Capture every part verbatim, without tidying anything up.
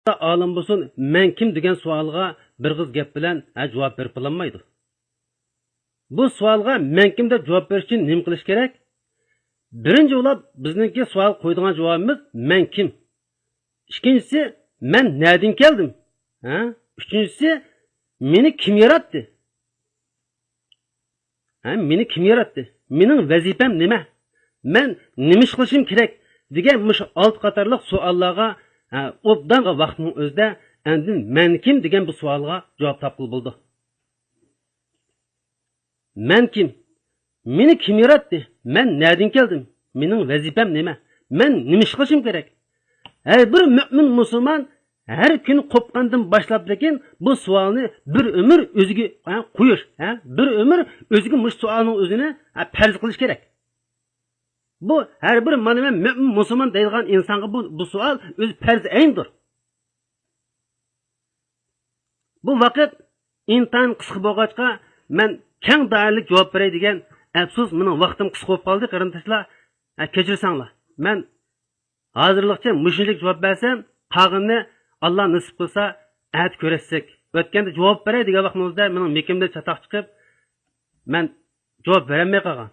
ئالىم بولسۇن، مەن كىم دېگەن سوئالغا بىر ئېغىز گەپ بىلەن، ھە، جاۋاب بېرىپ بولالمايدۇ. بۇ سوئالغا مەن كىم دەپ جاۋاب بېرىش ئۈچۈن نېمە قىلىش كېرەك؟ بىرىنچى بولۇپ، بىزنىڭكى سوئال قويىدىغان جاۋابىمىز مەن كىم؟ ئىككىنچىسى، مەن نەدىن كەلدىم؟ ھە؟ ئۈچىنچىسى، مېنى كىم ياراتتى؟ ھە، مېنى كىم ياراتتى؟ مېنىڭ ۋەزىپەم نېمە؟ مەن نېمە ئىش قىلىشىم كېرەك؟ دېگەن مۇشۇ ئالتە قاتارلىق سوئاللارغا، ھە، ئوبدانغا ۋاقىتنىڭ ئۆزىدە ئاندىن مەن كىم دېگەن بۇ سوئالغا جاۋاب تاپقىلى بولىدۇ. مەن كىم؟ مېنى كىم ياراتتى؟ مەن نەدىن كەلدىم؟ مېنىڭ ۋەزىپەم نېمە؟ مەن نېمە ئىش قىلىشىم كېرەك؟ ھەر بىر مۆمىن مۇسۇلمان ھەر كۈن قوپقاندىن باشلاپلىكىن بۇ سوئالنى بىر ئۆمۈر ئۆزىگە، ھە، قويۇش، ھە، بىر ئۆمۈر ئۆزىگە مۇشۇ سوئالنىڭ ئۆزىنى، ھە، پەرز قىلىش كېرەك. بۇ ھەر بىر مانا مەن مۆمىن مۇسۇلمان دەيدىغان ئىنسانغا بۇ، بۇ سوئال ئۆزى پەرز ئەيندۇر. بۇ ۋاقىت ئىنتايىن قىسقا بولغاچقا، مەن كەڭ دائىرىلىك جاۋاب بېرەي دېگەن. ئەپسۇس، مېنىڭ ۋاقتىم قىسقا بولۇپ قالدى، قېرىنداشلار. ھە، كەچۈرسەڭلار. مەن ھازىرلىقچە مۇشۇنچىلىك جاۋاب بەرسەم، قالغىنىنى ئاللا نېسىپ قىلسا، ئەتە كۆرۈشسەك. ئۆتكەندە جاۋاب بېرەي دېگەن ۋاقتىمىزدا مېنىڭ مىكىمدىن چاتاق چىقىپ، مەن جاۋاب بېرەلمەي قالغان.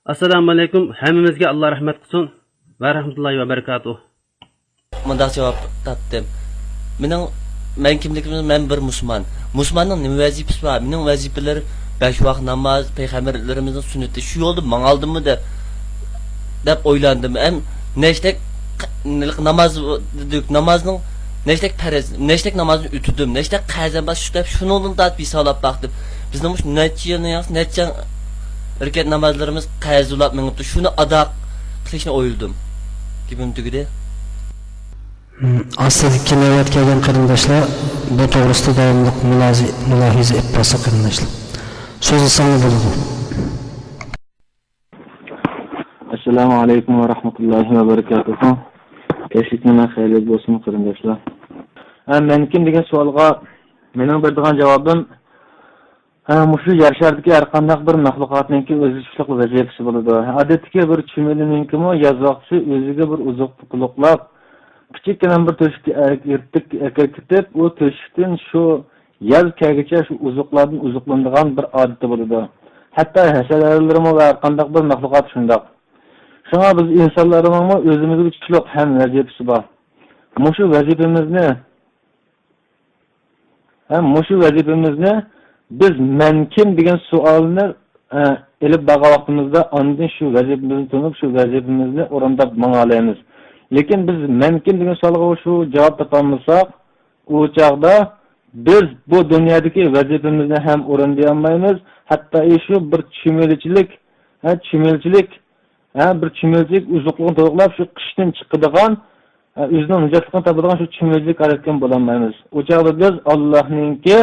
ئەسسالامۇئەلەيكۇم، ھەممىمىزگە ئاللا رەھمەت قىلسۇن ۋە رەھمەتۇللاھى ۋە بەرىكاتۇھ. مۇنداق جاۋاب تاپتىم. مېنىڭ، مەن كىملىكىمنى، مەن بىر مۇسۇلمان. مۇسۇلماننىڭ نېمە ۋەزىپىسى بار؟ مېنىڭ ۋەزىپىلىرىم بەش ۋاق ناماز، پەيغەمبەرلىرىمىزنىڭ سۈننىتى، شۇ يولدا ماڭالدىممۇ دەپ، دەپ ئويلاندىم. ھەم نەشتەك ناماز، نامازنىڭ نەشتەك پەرز، نەشتەك نامازنى ئۆتىدىم، نەشتەك قەزەم بار، شۇ دەپ شۇنىڭدىن تارتىپ ھېسابلاپ باقتىم. بىزنىڭ مۇشۇ نەچچە يىلنى ياڭسى، نەچچە رەكەت نامازلىرىمىز قەزا بولاپ مېڭىپتۇ. شۇنى ئادا قىلىشنى ئويلىدىم. گېپىم تۈگىدى. ئاستىدىكى نۆۋەت كەلگەن قېرىنداشلار بۇ توغرىسىدا داۋاملىق مۇلازى-، مۇلاھىزە ئېلىپ بارسا قېرىنداشلار. سۆزلىسەڭلار بولىدۇ. ئەسسالامۇ ئەلەيكۇم ۋە رەھمەتۇللاھى ۋە بەرىكاتۇھۇ. كەچلىكىڭلار خەيرلىك بولسۇن، قېرىنداشلار. ھە، مەن كىم دېگەن سوئالغا مېنىڭ بېرىدىغان جاۋابىم، ھە، مۇشۇ يەر شارىدىكى ھەر قانداق بىر مەخلۇقاتنىڭكى ئۆزىگە تۇشلۇق ۋەزىپىسى بولىدۇ. ئادەتتىكى بىر چۈمۈلىنىڭكىمۇ ياز ۋاقتىسى ئۆزىگە بىر ئوزۇق قۇلۇقلاپ، كىچىككىنە بىر تۆشۈككە ئەكىرتىپ، ئەكىركىتىپ، ئۇ تۆشۈكتىن شۇ ياز كەلگۈچە شۇ ئوزۇقلاردىن ئوزۇقلىنىدىغان بىر ئادىتى بولىدۇ. ھەتتا ھەشەرىلىرىمۇ ۋە ھەر قانداق بىر مەخلۇقات شۇنداق. شۇڭا بىز ئىنسانلارنىڭمۇ ئۆزىمىزگە تۇشلۇق ھەم ۋەزىپىسى بار. مۇشۇ ۋەزىپىمىزنى، ھەم مۇشۇ ۋەزىپىمىزنى بىز مەن كىم دېگەن سوئالنى، ئە، ئېلىپ بارغان ۋاقتىمىزدا ئاندىن شۇ ۋەزىپىمىزنى تونۇپ، شۇ ۋەزىپىمىزنى ئورۇنداپ ماڭالايمىز. لېكىن بىز مەن كىم دېگەن سوئالغا شۇ جاۋاب تاپالمىساق، ئۇ چاغدا بىز بۇ دۇنيادىكى ۋەزىپىمىزنى ھەم ئورۇندىيالمايمىز، ھەتتا شۇ بىر چۈمۈلىچىلىك، ھە، چۈمۈلىچىلىك، ھە، بىر چۈمۈلىچىلىك ئوزۇقلۇقىنى تولۇقلاپ، شۇ قىشتىن چىقىدىغان، ھە، ئۆزىنىڭ نىجاتلىقىنى تاپىدىغان شۇ چۈمۈلىچىلىك ھالەتكە بولالمايمىز. ئۇ چاغدا بىز ئاللاھنىڭكى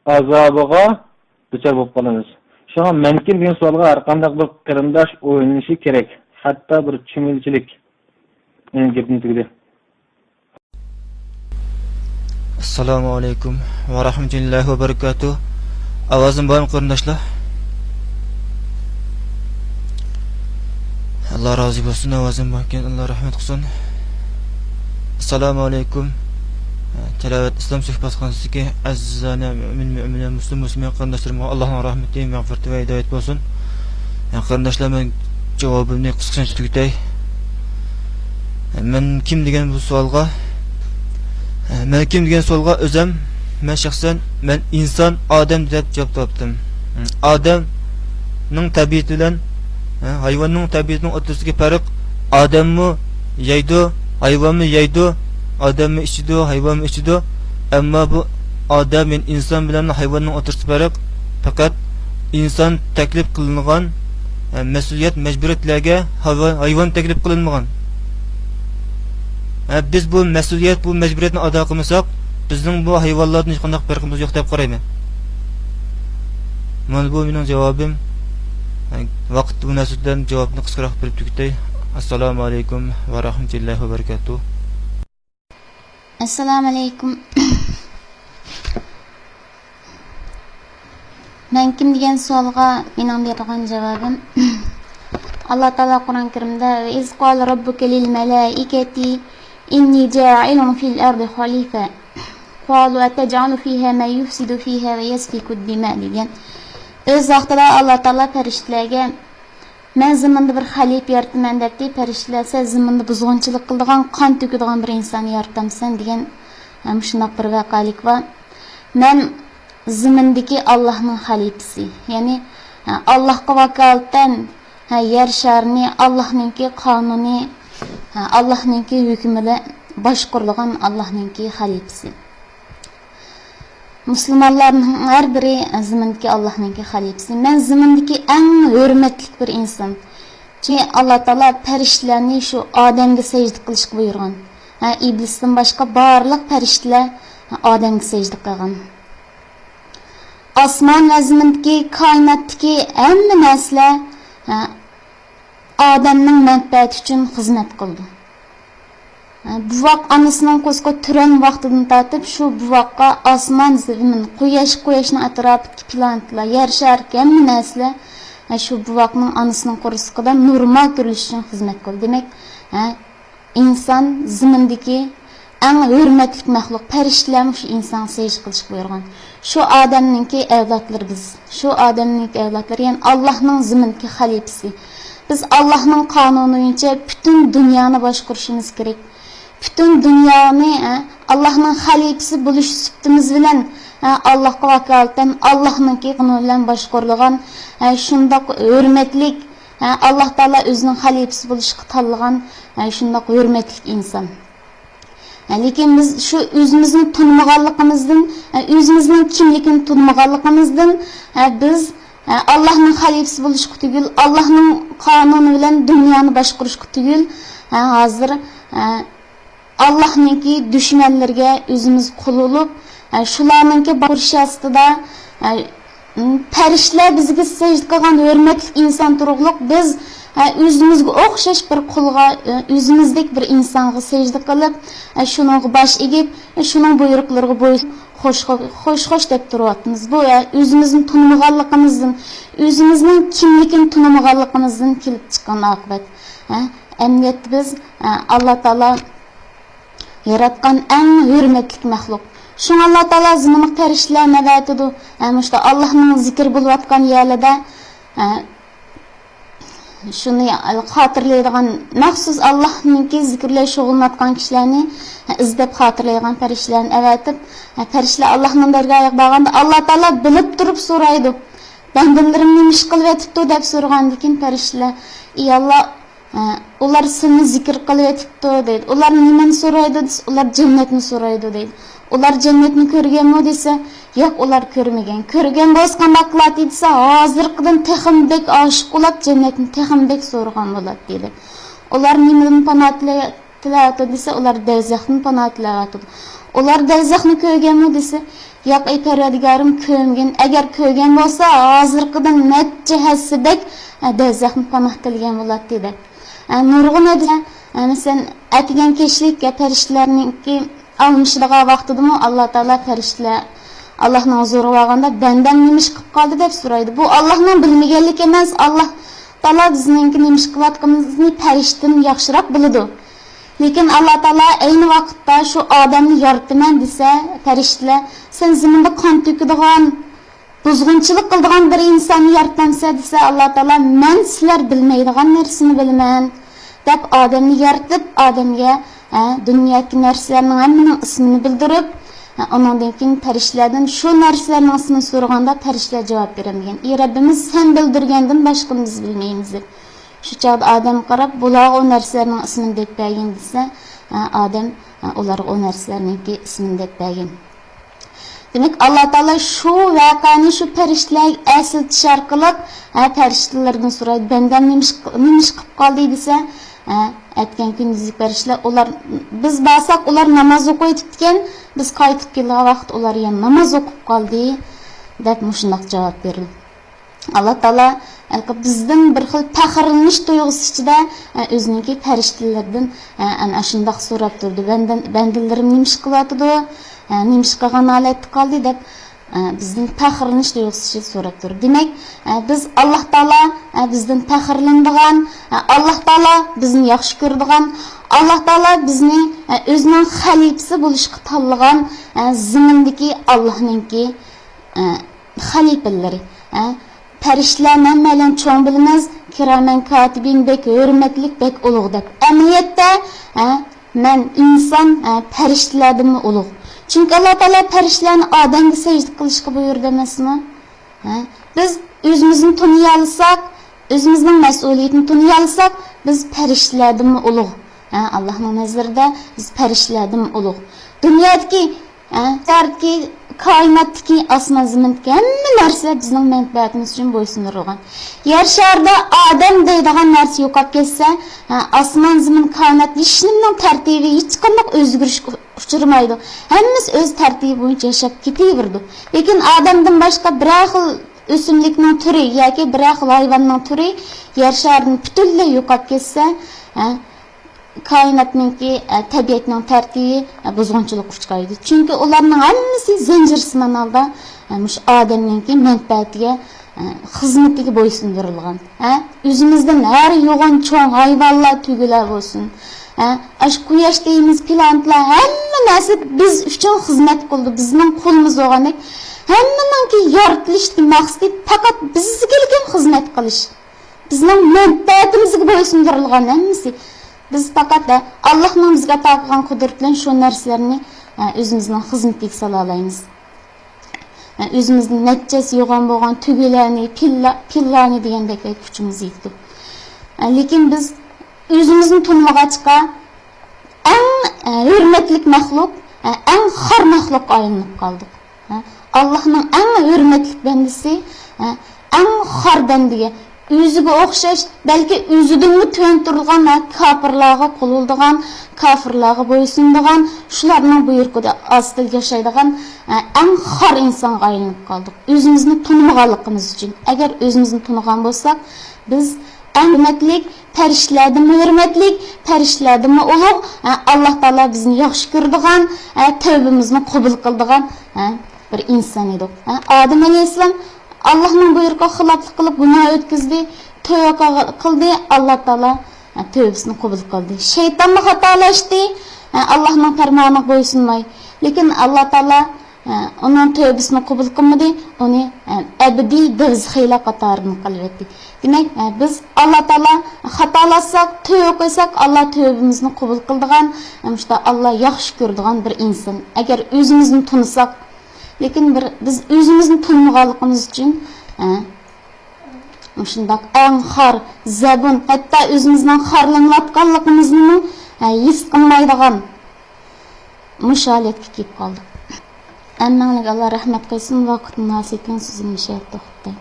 ئازابىغا دۇچار بولۇپ قالىمىز. شۇڭا مەن كىم دېگەن سوئالغا ھەر قانداق بىر قېرىنداش ئويلىنىشى كېرەك، ھەتتا بىر چۈمۈلىچىلىك. مېنىڭ گېپىم تۈگىدى. ئەسسالامۇ ئەلەيكۇم ۋە رەھمەتۇللاھى ۋە بەرىكاتۇھ. ئاۋازىم بارمۇ، قېرىنداشلار؟ ئاللا رازى بولسۇن، ئاۋازىم باركەن، ئاللا رەھمەت قىلسۇن. ئەسسالامۇ ئەلەيكۇم. تىلاۋەت ئىسلام سۆھبەتخانىسىدىكى ئەزىزانە مۆمىن، مۆمىنە، مۇسلىم، مۇسلىمە قېرىنداشلىرىمغا ئاللانىڭ رەھمىتى، مەغپىرىتى ۋە ھىدايىتى بولسۇن. قېرىنداشلار، مەن جاۋابىمنى قىسقىچە تۈگىتەي. مەن كىم دېگەن بۇ سوئالغا، مەن كىم دېگەن سوئالغا ئۆزەم، مەن شەخسەن، مەن ئىنسان، ئادەم دەپ جاۋاب تاپتىم. ئادەمنىڭ تەبىئىتى بىلەن ھايۋاننىڭ تەبىئىتىنىڭ ئوتتۇرىسىدىكى پەرق، ئادەممۇ يەيدۇ، ھايۋانمۇ يەيدۇ، ئادەممۇ ئىچىدۇ، ھايۋانمۇ ئىچىدۇ. ئەمما بۇ ئادەم، يەنى ئىنسان بىلەن ھايۋاننىڭ ئوتتۇرىسىدا پەرق، پەقەت ئىنسان تەكلىپ قىلىنغان، ئە، مەسئۇلىيەت، مەجبۇرىيەتلەرگە ھايۋا-، ھايۋان تەكلىپ قىلىنمىغان. ئە، بىز بۇ مەسئۇلىيەت، بۇ مەجبۇرىيەتنى ئادا قىلمىساق، بىزنىڭ بۇ ھايۋانلاردىن ھېچقانداق پەرقىمىز يوق دەپ قارايمەن. مانا بۇ مېنىڭ جاۋابىم. ئە، ۋاقىت مۇناسىۋىتى بىلەن جاۋابنى قىسقىراق بېرىپ تۈگىتەي. ئەسسالامۇ ئەلەيكۇم ۋە رەھمەتۇللاھى ۋە بەرىكاتۇھ. ئەسسالامۇئەلەيكۇم. مەن كىم دېگەن سوئالغا مېنىڭ بېرىدىغان جاۋابىم، ئاللا تائالا قۇرئان كەرىمدە، «وَإِذْ قَالَ رَبُّكَ لِلْمَلَائِكَةِ إني جاعل في الأرض خليفة قالوا أتجعل فيها من يفسد فيها ويسفك الدماء دېگەن. ئۆز ۋاقتىدا ئاللا تائالا پەرىشتىلەرگە، مەن زېمىندا بىر خەلىپە يارىتىمەن دەپتۇ. پەرىشتىلەر، سەن زېمىندا بۇزغۇنچىلىق قىلىدىغان، قان تۆكىدىغان بىر ئىنساننى يارىتامسەن دېگەن، ھە، مۇشۇنداق بىر ۋەقەلىك بار. مەن زېمىندىكى ئاللاھنىڭ خەلىپىسى، يەنى، ھە، ئاللاھقا ۋاكالىتەن، ھە، يەر شارىنى ئاللاھنىڭكى قانۇنى، ھە، ئاللاھنىڭكى ھۆكمى بىلەن باشقۇرىدىغان ئاللاھنىڭكى خەلىپىسى. مۇسۇلمانلارنىڭ ھەر بىرى زېمىندىكى ئاللاھنىڭكى خەلىپىسى. مەن زېمىندىكى ئەڭ ھۆرمەتلىك بىر ئىنسان. چۈنكى ئاللا تائالا پەرىشتىلەرنى شۇ ئادەمگە سەجدە قىلىشقا بۇيرۇغان. ھە، ئىبلىستىن باشقا بارلىق پەرىشتىلەر ئادەمگە سەجدە قىلغان. ئاسمان ۋە زېمىندىكى، كائىناتتىكى ھەممە نەرسىلەر، ھە، ئادەمنىڭ مەنپەئەتى ئۈچۈن خىزمەت قىلىدۇ. بوۋاق ئانىسىنىڭ قورسىقىدا تۇرغان ۋاقتىدىن تارتىپ، شۇ بوۋاققا ئاسمان، زېمىن، قۇياش، قۇياشنىڭ ئەتراپىدىكى پلانېتلار، يەر شارىدىكى ھەممە نەرسىلەر، شۇ بوۋاقنىڭ ئانىسىنىڭ قورسىقىدا نورمال تۇرۇلۇشى ئۈچۈن خىزمەت قىلىدۇ. دېمەك، ھە، ئىنسان زېمىندىكى ئەڭ ھۆرمەتلىك مەخلۇق، پەرىشتىلەرمۇ شۇ ئىنسانغا سەجدە قىلىشقا بۇيرۇغان. شۇ ئادەمنىڭكى ئەۋلادلىرى بىز. شۇ ئادەمنىڭكى ئەۋلادلىرى، يەنى ئاللاھنىڭ زېمىندىكى خەلىپىسى. بىز ئاللاھنىڭ قانۇنى بويىچە پۈتۈن دۇنيانى باشقۇرۇشىمىز كېرەك. پۈتۈن دۇنيانى، ئە، ئاللاھنىڭ خەلىپىسى بولۇش سۈپىتىمىز بىلەن، ئە، ئاللاھقا ۋاكالىتەن، ئاللاھنىڭكى قانۇنى بىلەن باشقۇرۇلغان، ئە، شۇنداق ھۆرمەتلىك، ئە، ئاللاھ تائالا ئۆزىنىڭ خەلىپىسى بولۇشقا تاللىغان، ئە، شۇنداق ھۆرمەتلىك ئىنسان. ھە، لېكىن بىز شۇ ئۆزىمىزنى تونۇمىغانلىقىمىزدىن، ھە، ئۆزىمىزنىڭ كىملىكىنى تونۇمىغانلىقىمىزدىن، ھە، بىز، ھە، ئاللاھنىڭ خەلىپىسى بولۇشقا تۈگۈل، ئاللاھنىڭ قانۇنى بىلەن دۇنيانى باشقۇرۇشقا تۈگۈل، ھە، ھازىر، ھە، ئاللاھنىڭكى دۈشمەنلىرىگە ئۆزىمىز قۇل بولۇپ، ھە، شۇلارنىڭكى باشقۇرۇشى ئاستىدا، ھە، پەرىشتىلەر بىزگە سەجدە قىلغان ھۆرمەتلىك ئىنسان تۇرۇقلۇق بىز، ئە، ئۆزىمىزگە ئوخشاش بىر قۇلغا، ئە، ئۆزىمىزدەك بىر ئىنسانغا سەجدە قىلىپ، ئە، شۇنىڭغا باش ئېگىپ، ئە، شۇنىڭ بۇيرۇقلىرىغا بويسۇنۇپ، خوش، خوش، خوش دەپ تۇرۇۋاتىمىز. بۇ، ئە، ئۆزىمىزنى تونۇمىغانلىقىمىزدىن، ئۆزىمىزنىڭ كىملىكىنى تونۇمىغانلىقىمىزدىن كېلىپ چىققان ئاقىۋەت. ئە، ئەمەلىيەتتە بىز، ئە، ئاللا تائالا ياراتقان ئەڭ ھۆرمەتلىك مەخلۇق. شۇڭا ئاللا تائالا زېمىنغا پەرىشتىلەرنى ئەۋەتىدۇ. ھە، مۇشۇ ئاللاھنىڭ زىكرى بولۇۋاتقان يەرلىرىدە، ھە، شۇنى خاتىرىلەيدىغان، مەخسۇس ئاللاھنىڭكى زىكرى بىلەن شۇغۇللىنىۋاتقان كىشىلەرنى، ھە، ئىزدەپ خاتىرىلەيدىغان پەرىشتىلەرنى ئەۋەتىپ، ھە، پەرىشتىلەر ئاللاھنىڭ دەرگاھىغا بارغاندا، ئاللا تائالا بىلىپ تۇرۇپ سورايدۇ. بەندىلىرىم نېمە ئىش قىلىۋېتىپتۇ دەپ سورىغاندىن كېيىن پەرىشتىلەر، ئى ئاللا، ئە، ئۇلار سېنى زىكىر قىلىۋېتىپتۇ دەيدۇ. ئۇلار نېمىنى سورايدۇ دېسە، ئۇلار جەننەتنى سورايدۇ دەيدۇ. ئۇلار جەننەتنى كۆرگەنمۇ دېسە، ياق، ئۇلار كۆرمىگەن. كۆرگەن بولسا قانداق قىلاتتى دېسە، ھازىرقىدىن تېخىمۇ بەك ئاشىق بولاپ، جەننەتنى تېخىمۇ بەك سورىغان بولاتتى دەپ. ئۇلار نېمىدىن پانا تىلەۋاتىدۇ دېسە، ئۇلار دەۋزەختىن پانا تىلەۋاتىدۇ. ئۇلار دەۋزەخنى كۆرگەنمۇ دېسە، ياق، ئەي پەرۋەردىگارىم، كۆرمىگەن. ئەگەر كۆرگەن بولسا، ھازىرقىدىن نەچچە ھەسسە بەك، ئە، دەۋزەخنى پانا تىلىگەن بولاتتى دەپ. ئە، نۇرغۇن ھەدىسلەر، ئە، مەسىلەن، ئەتىگەن كەچلىك، ئە، پەرىشتىلەرنىڭكى ئالمىشىدىغان ۋاقتىدىمۇ ئاللا تائالا پەرىشتىلەر ئاللاھنىڭ ھۇزۇرىغا بارغاندا، بەندەم نېمە ئىش قىلىپ قالدى دەپ سورايدۇ. بۇ ئاللاھنىڭ بىلمىگەنلىكى ئەمەس، ئاللا تائالا بىزنىڭكى نېمە ئىش قىلىۋاتقىنىمىزنى پەرىشتىدىن ياخشىراق بىلىدۇ. لېكىن ئاللا تائالا ئەينى ۋاقىتتا شۇ ئادەمنى يارىتىمەن دېسە، پەرىشتىلەر، سەن زېمىندا قان تۆكىدىغان، بۇزغۇنچىلىق قىلىدىغان بىر ئىنساننى يارىتامسەن دېسە، ئاللا تائالا، مەن سىلەر بىلمەيدىغان نەرسىنى بىلىمەن دەپ ئادەمنى يارىتىپ، ئادەمگە، ھە، دۇنيادىكى نەرسىلەرنىڭ ھەممىنىڭ ئىسمىنى بىلدۈرۈپ، ھە، ئۇنىڭدىن كېيىن پەرىشتىلەردىن شۇ نەرسىلەرنىڭ ئىسمىنى سورىغاندا، پەرىشتىلەر جاۋاب بېرەلمىگەن. ئى رەببىمىز، سەن بىلدۈرگەندىن باشقىنى بىز بىلمەيمىز دەپ. شۇ چاغدا ئادەم قاراپ، بۇلارغا ئۇ نەرسىلەرنىڭ ئىسمىنى دەپ بەرگىن دېسە، ئادەم ئۇلارغا ئۇ نەرسىلەرنىڭكى ئىسمىنى دەپ بەرگەن. دېمەك، ئاللا تائالا شۇ ۋەقەنى شۇ پەرىشتىلەرگە ئەسلىتىش ئارقىلىق، ھە، پەرىشتىلەردىن سورايدۇ، بەندەم نېمە ئىش، نېمە ئىش قىلىپ قالدى دېسە، ھە، ئەتىگەن كۈندۈزلۈك پەرىشتىلەر، ئۇلار، بىز بارساق ئۇلار ناماز ئوقۇۋېتىپتىكەن، بىز قايتىپ كېلىدىغان ۋاقىت ئۇلار يەنە ناماز ئوقۇپ قالدى دەپ مۇشۇنداق جاۋاب بېرىدۇ. ئاللا تائالا، ھېلىقى بىزدىن بىر خىل پەخىرلىنىش تۇيغۇسى ئىچىدە، ئۆزىنىڭكى پەرىشتىلىرىدىن، ئەنە ئاشۇنداق سوراپ تۇرىدۇ. بەندە-، بەندىلىرىم نېمە ئىش قىلىۋاتىدۇ؟ نېمە ئىش قىلغان ھالەتتە قالدى؟ دەپ ئە، بىزدىن پەخىرلىنىش تۇيغۇسى ئىچىدە سوراپ تۇرۇپ. دېمەك، ئە، بىز ئاللاھ تائالا، ئە، بىزدىن پەخىرلىنىدىغان، ئە، ئاللاھ تائالا بىزنى ياخشى كۆرىدىغان، ئاللاھ تائالا بىزنى، ئە، ئۆزىنىڭ خەلىپىسى بولۇشقا تاللىغان، ئە، زېمىندىكى ئاللاھنىڭكى، ئە، خەلىپىلىرى. ئە، پەرىشتىلەرنى ھەممەيلەن چوڭ بىلىمىز، كىرامەن كاتىبىن، بەك ھۆرمەتلىك، بەك ئۇلۇغ دەپ. ئەمەلىيەتتە، ئە، مەن ئىنسان، ئە، پەرىشتىلەردىنمۇ ئۇلۇغ. چۈنكى ئاللاھ تائالا پەرىشتىلەرنى ئادەمگە سەجدە قىلىشقا بۇيرۇدى ئەمەسمۇ؟ ھە؟ بىز ئۆزىمىزنى تونۇيالىساق، ئۆزىمىزنىڭ مەسئۇلىيىتىنى تونۇيالىساق، بىز پەرىشتىلەردىنمۇ ئۇلۇغ. ھە؟ ئاللاھنىڭ نەزىرىدە بىز پەرىشتىلەردىنمۇ ئۇلۇغ. دۇنيادىكى، ھە، شەھەردىكى، كائىناتتىكى، ئاسمان زېمىندىكى ھەممە نەرسە بىزنىڭ مەنپەئەتىمىز ئۈچۈن بويسۇندۇرۇلغان. يەر شارىدا ئادەم دەيدىغان نەرسە يوقاپ كەتسە، ھە، ئاسمان زېمىن كائىنات ھېچنېمىنىڭ تەرتىپى ھېچقانداق ئۆزگىرىشكە ئۇچرىمايدۇ. ھەممىسى ئۆز تەرتىپى بويىچە ياشاپ كېتىۋېرىدۇ. لېكىن ئادەمدىن باشقا بىرەر خىل ئۆسۈملۈكنىڭ تۈرى ياكى بىرەر خىل ھايۋاننىڭ تۈرى يەر شارىدىن پۈتۈنلەي يوقاپ كەتسە، ھە، كائىناتنىڭكى، ئە، تەبىئەتنىڭ تەرتىپى، ئە، بۇزغۇنچىلىققا ئۇچرايدۇ. چۈنكى ئۇلارنىڭ ھەممىسى زەنجىرسىمان ھالدا، ئە، مۇشۇ ئادەمنىڭكى مەنپەئەتىگە، ئە، خىزمىتىگە بويسۇندۇرۇلغان. ھە؟ ئۆزىمىزدىن ھەر يوغان چوڭ ھايۋانلار، تۆگىلەر بولسۇن. ھە؟ ئاشۇ قۇياش دەيمىز، پلانېتلار، ھەممە نەرسە بىز ئۈچۈن خىزمەت قىلىدۇ. بىزنىڭ قولىمىز بولغاندەك ھەممىنىڭكى يارىتىلىشتىكى مەقسىتى پەقەت بىزگىلىكىن خىزمەت قىلىش. بىزنىڭ مەنپەئەتىمىزگە بويسۇندۇرۇلغان ھەممىسى. بىز پەقەت، ھە، ئاللاھنىڭ بىزگە ئاتا قىلغان قۇدرىتى بىلەن شۇ نەرسىلەرنى، ھە، ئۆزىمىزنىڭ خىزمىتىگە سالالايمىز. ھە، ئۆزىمىزدىن نەچچە ھەسسە يوغان بولغان تۆگىلەرنى، پىللا-، پىللانى دېگەندەك كۈچىمىز يېتىدۇ. ھە، لېكىن بىز ئۆزىمىزنى تونۇمىغاچقا، ئەڭ، ھە، ھۆرمەتلىك مەخلۇق، ھە، ئەڭ خار مەخلۇققا ئايلىنىپ قالدۇق. ھە، ئاللاھنىڭ ئەڭ ھۆرمەتلىك بەندىسى، ھە، ئەڭ خار بەندىگە، ئۆزىگە ئوخشاش، بەلكى ئۆزىدىنمۇ تۆۋەن تۇرىدىغان، ھە، كاپىرلارغا قۇل بولىدىغان، كاپىرلارغا بويسۇنىدىغان، شۇلارنىڭ بۇيرۇقىدا ئاستىدا ياشايدىغان، ھە، ئەڭ خار ئىنسانغا ئايلىنىپ قالدۇق. ئۆزىمىزنى تونۇمىغانلىقىمىز ئۈچۈن. ئەگەر ئۆزىمىزنى تونۇغان بولساق، بىز ئەڭ ھۆرمەتلىك، پەرىشتىلەردىنمۇ ھۆرمەتلىك، پەرىشتىلەردىنمۇ ئۇلۇغ، ھە، ئاللاھ تائالا بىزنى ياخشى كۆرىدىغان، ھە، تەۋبىمىزنى قوبۇل قىلىدىغان، ھە، بىر ئىنسان ئىدۇق. ھە، ئادەم ئەلەيھىسسالام ئاللاھنىڭ بۇيرۇقىغا خىلاپلىق قىلىپ گۇناھ ئۆتكۈزدى، تۆۋە قىلدى، ئاللاھ تائالا، ھە، تۆبىسىنى قوبۇل قىلدى. شەيتانمۇ خاتالاشتى، ھە، ئاللاھنىڭ پەرمانىغا بويسۇنماي. لېكىن ئاللاھ تائالا ئە، ئۇنىڭ تۆبىسىنى قوبۇل قىلمىدى، ئۇنى، ئە، ئەبەدىي دوزاخىيلار قاتارىدىن قىلىۋەتتى. دېمەك، ئە، بىز ئاللا تائالا خاتالاشساق، تۆۋە قىلساق، ئاللا تۆبىمىزنى قوبۇل قىلىدىغان، ئە، مۇشۇنداق ئاللا ياخشى كۆرىدىغان بىر ئىنسان. ئەگەر ئۆزىمىزنى تونۇساق، لېكىن بىر، بىز ئۆزىمىزنى تونۇمىغانلىقىمىز ئۈچۈن، ئە، مۇشۇنداق ئەڭ خار، زەبۇن، ھەتتا ئۆزىمىزنىڭ خارلىنىۋاتقانلىقىمىزنىمۇ، ئە، ھېس قىلمايدىغان مۇشۇ ھالەتكە كېلىپ قالدۇق. ھەممىڭلارغا ئاللا رەھمەت قىلسۇن. ۋاقىت مۇناسىۋىتى بىلەن سۆزۈمنى مۇشۇ يەردە توختىتاي.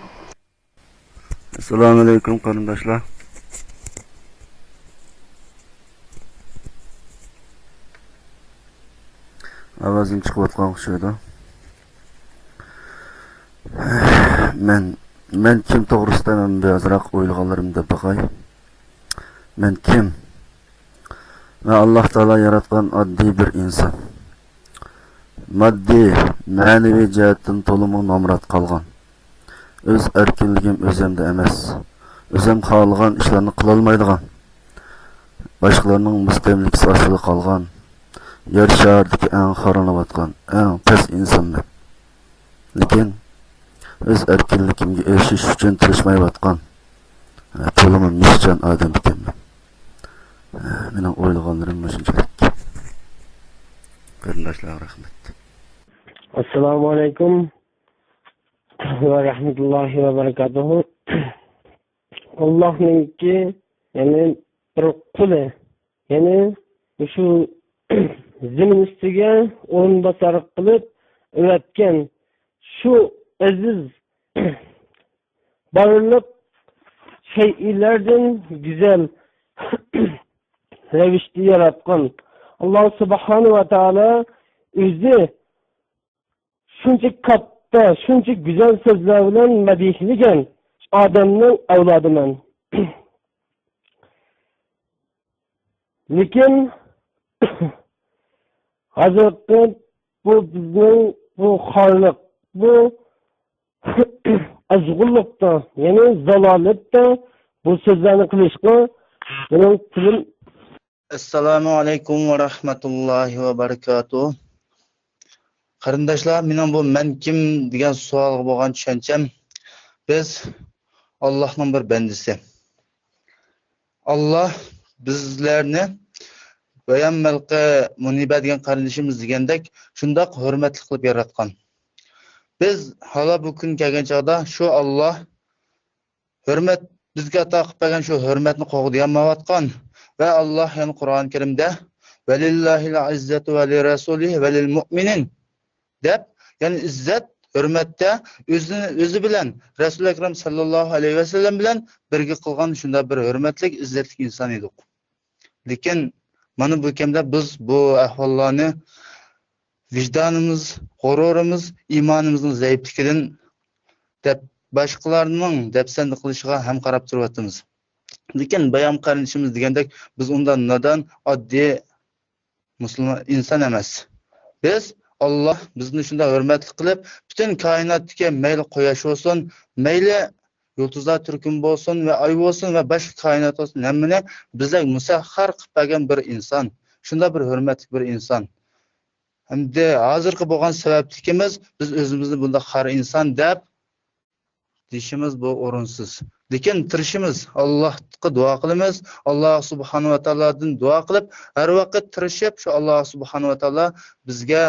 ئەسسالامۇ ئەلەيكۇم قېرىنداشلار. ئاۋازىم چىقىۋاتقان ئوخشايدۇ. مەن، مەن كىم توغرىسىدا مەن بىر ئازراق ئويلىغانلىرىمنى دەپ باقاي. مەن كىم؟ مەن ئاللا تائالا ياراتقان ئاددىي بىر ئىنسان. ماددىي، مەنىۋى جەھەتتىن تولىمۇ نامرات قالغان. ئۆز ئەركىنلىكىم ئۆزۈمدە ئەمەس. ئۆزۈم خالىغان ئىشلارنى قىلالمايدىغان. باشقىلارنىڭ مۇستەملىكىسى ئاستىدا قالغان. يەر شارىدىكى ئەڭ خارلىنىۋاتقان، ئەڭ پەس ئىنسانمەن. لېكىن ئۆز ئەركىنلىكىمگە ئېرىشىش ئۈچۈن تىرىشمايۋاتقان، تولىمۇ مىشچان ئادەم ئىكەنمەن. مېنىڭ ئويلىغانلىرىم مۇشۇنچىلىك. قېرىنداشلارغا رەھمەت. ئەسسالامۇ ئەلەيكۇم ۋە رەھمەتۇللاھى ۋە بەرىكاتۇھۇ. ئاللاھنىڭكى، يەنى بىر قۇلى، يەنى مۇشۇ زېمىن ئۈستىگە ئورۇنباسار قىلىپ ئەۋەتكەن شۇ ئەزىز بارلىق شەيئىلەردىن گۈزەل رەۋىشتە ياراتقان ئاللا سۇبھانەھۇ ۋە تائالا ئۆزى شۇنچە كاتتا، شۇنچە گۈزەل سۆزلەر بىلەن مەدھىيلىگەن ئادەمنىڭ ئەۋلادىمەن. لېكىن ھازىرقى بۇ بىزنىڭ بۇ خارلىق، بۇ ئازغۇنلۇقتا، يەنى زالالەتتە بۇ سۆزلەرنى قىلىشقا مېنىڭ تىلىم. ئەسسالامۇ ئەلەيكۇم ۋە رەھمەتۇللاھى ۋە بەرىكاتۇھ. قېرىنداشلار، مېنىڭ بۇ «مەن كىم؟» دېگەن سوئالغا بولغان چۈشەنچەم، بىز ئاللاھنىڭ بىر بەندىسى. ئاللاھ بىزلەرنى بايام مەلقى مۇنىبە دېگەن قېرىندىشىمىز دېگەندەك شۇنداق ھۆرمەتلىك قىلىپ ياراتقان. بىز ھالا بۇ كۈن كەلگەن چاغدا شۇ ئاللاھ ھۆرمەت، بىزگە ئاتا قىلىپ بەرگەن شۇ ھۆرمەتنى قوغدىيالمايۋاتقان. ۋە ئاللاھ يەنە قۇرئان كەرىمدە، «ۋەلىللاھىل ئىززەتۇ ۋەلىرەسۇلىھى ۋەلىلمۇئمىنىن» دەپ، يەنى ئىززەت، ھۆرمەتتە ئۆزىنى، ئۆزى بىلەن، رەسۇل ئەكرەم سەللەللاھۇ ئەلەيھى ۋەسەللەم بىلەن بىرگە قىلغان شۇنداق بىر ھۆرمەتلىك، ئىززەتلىك ئىنسان ئىدۇق. لېكىن مانا بۇ كەمدە بىز بۇ ئەھۋاللارنى ۋىجدانىمىز، غۇرۇرىمىز، ئىمانىمىزنىڭ زەئىپلىكىدىن دەپ، باشقىلارنىڭ دەپسەندە قىلىشىغا ھەم قاراپ تۇرۇۋاتىمىز. لېكىن بايام قېرىندىشىمىز دېگەندەك، بىز ئۇنداق نادان، ئاددىي مۇسۇلمان ئىنسان ئەمەس. بىز، ئاللاھ بىزنى شۇنداق ھۆرمەتلىك قىلىپ، پۈتۈن كائىناتتىكى، مەيلى قۇياش بولسۇن، مەيلى يۇلتۇزلار تۈركۈمى بولسۇن ۋە ئاي بولسۇن ۋە باشقا كائىنات بولسۇن، ھەممىنى بىزگە مۇسەخخەر قىلىپ بەرگەن بىر ئىنسان. شۇنداق بىر ھۆرمەتلىك بىر ئىنسان. ئەمدى ھازىرقى بولغان سەۋەبلىكىمىز، بىز ئۆزىمىزنى بۇنداق خار ئىنسان دەپ دېيىشىمىز بۇ ئورۇنسىز. لېكىن تىرىشىمىز، ئاللاھقا دۇئا قىلىمىز، ئاللاھ سۇبھانەھۇ ۋە تائالادىن دۇئا قىلىپ، ھەر ۋاقىت تىرىشىپ، شۇ ئاللاھ سۇبھانەھۇ ۋە تائالا بىزگە،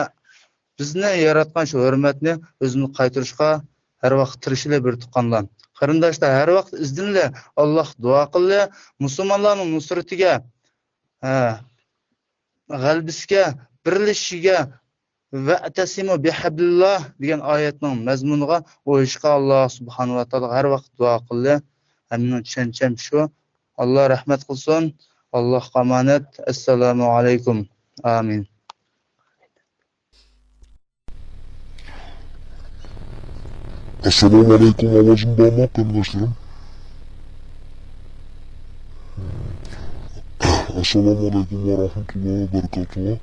بىزنى ياراتقان شۇ ھۆرمەتنى ئۆزىمىزگە قايتۇرۇشقا ھەر ۋاقىت تىرىشىلى، بىر تۇغقانلار. قېرىنداشلار، ھەر ۋاقىت ئىزدىنىلى، ئاللاھقا دۇئا قىلىلى، مۇسۇلمانلارنىڭ نۇسرىتىگە، ھە، غەلىبىسىگە، بىرلىشىشىگە، «ۋەئتەسىمۇ بىھەبلىللاھ» دېگەن ئايەتنىڭ مەزمۇنىغا ئويۇشقا ئاللاھ سۇبھانەھۇ ۋە تائالاغا ھەر ۋاقىت دۇئا قىلدى. ھەممىنىڭ چۈشەنچەم شۇ. ئاللاھ رەھمەت قىلسۇن. ئاللاھقا ئامانەت. ئەسسالامۇ ئەلەيكۇم. ئامىن. ئەسسالامۇ ئەلەيكۇم، ئاۋازىم بارمۇ، قېرىنداشلىرىم؟ ئەسسالامۇ ئەلەيكۇم ۋە رەھمەتۇللاھى ۋە بەرىكاتۇھۇ.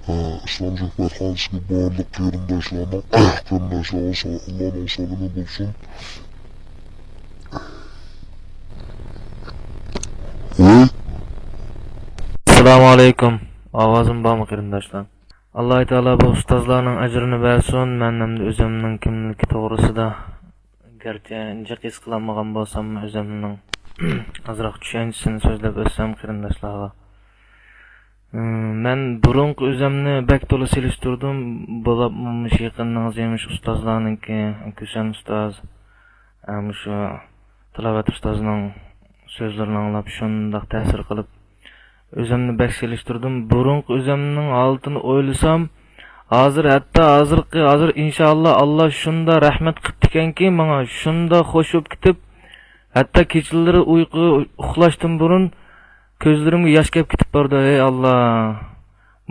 ئە، ئىسلام سۆھبەتخانىسىدىكى بارلىق قېرىنداشلارنىڭ، قېرىنداشلارغا سا-، ئاللانىڭ سالىمى بولسۇن. ۋەي. ئەسسالامۇ ئەلەيكۇم. ئاۋازىم بارمۇ، قېرىنداشلار؟ ئاللاھ تائالا بۇ ئۇستازلارنىڭ ئەجرىنى بەرسۇن. مەن ئەمدى ئۆزۈمنىڭ كىملىكى توغرىسىدا گەرچە جىق ھېس قىلالمىغان بولساممۇ، ئۆزۈمنىڭ ئازراق چۈشەنچىسىنى سۆزلەپ ئۆتسەم قېرىنداشلارغا. ئىم، مەن بۇرۇنقى ئۆزۈمنى بەك تولا سېلىشتۇردۇم. بولۇپمۇ مۇشۇ يېقىننىڭ زېمىش ئۇستازلارنىڭكى، كۈسەن ئۇستاز، ئە، مۇشۇ تىلاۋەت ئۇستازنىڭ سۆزلىرىنى ئاڭلاپ شۇنداق تەسىر قىلىپ، ئۆزۈمنى بەك سېلىشتۇردۇم. بۇرۇنقى ئۆزۈمنىڭ ھالىتىنى ئويلىسام، ھازىر، ھەتتا ھازىرقى، ھازىر ئىنشائاللا، ئاللا شۇنداق رەھمەت قىپتىكەنكى ماڭا، شۇنداق خوش بولۇپ كېتىپ، ھەتتا كېچىلىرى ئۇيقۇ، ئۇخلاشتىن بۇرۇن كۆزلىرىمگە ياش كەپ كېتىپ بارىدۇ. ھەي ئاللا،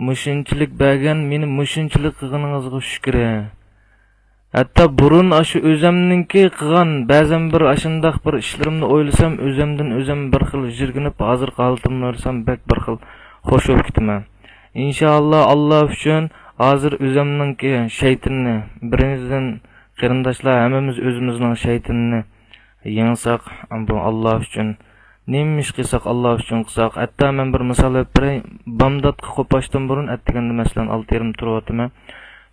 مۇشۇنچىلىك بەرگەن، مېنى مۇشۇنچىلىك قىلغىنىڭىزغا شۈكرى. ھەتتا بۇرۇن ئاشۇ ئۆزەمنىڭكى قىلغان بەزەن بىر ئاشۇنداق بىر ئىشلىرىمنى ئويلىسام، ئۆزەمدىن ئۆزەم بىر خىل يىرگىنىپ، ھازىرقى ھالىتىمنى ئويلىسام بەك بىر خىل خوش بولۇپ كېتىمەن. ئىنشائاللا، ئاللا ئۈچۈن ھازىر ئۆزەمنىڭكى شەيتىنىنى، بىرىنچىدىن، قېرىنداشلار، ھەممىمىز ئۆزىمىزنىڭ شەيتىنىنى يېڭساق، بۇ ئاللا ئۈچۈن. نېمە ئىش قىلساق، ئاللا ئۈچۈن قىلساق. ھەتتا مەن بىر مىسال بېرىپ بېرەي. بامداتقا قوپاشتىن بۇرۇن، ئەتىگەندە مەسىلەن ئالتە يېرىم تۇرۇۋاتىمەن.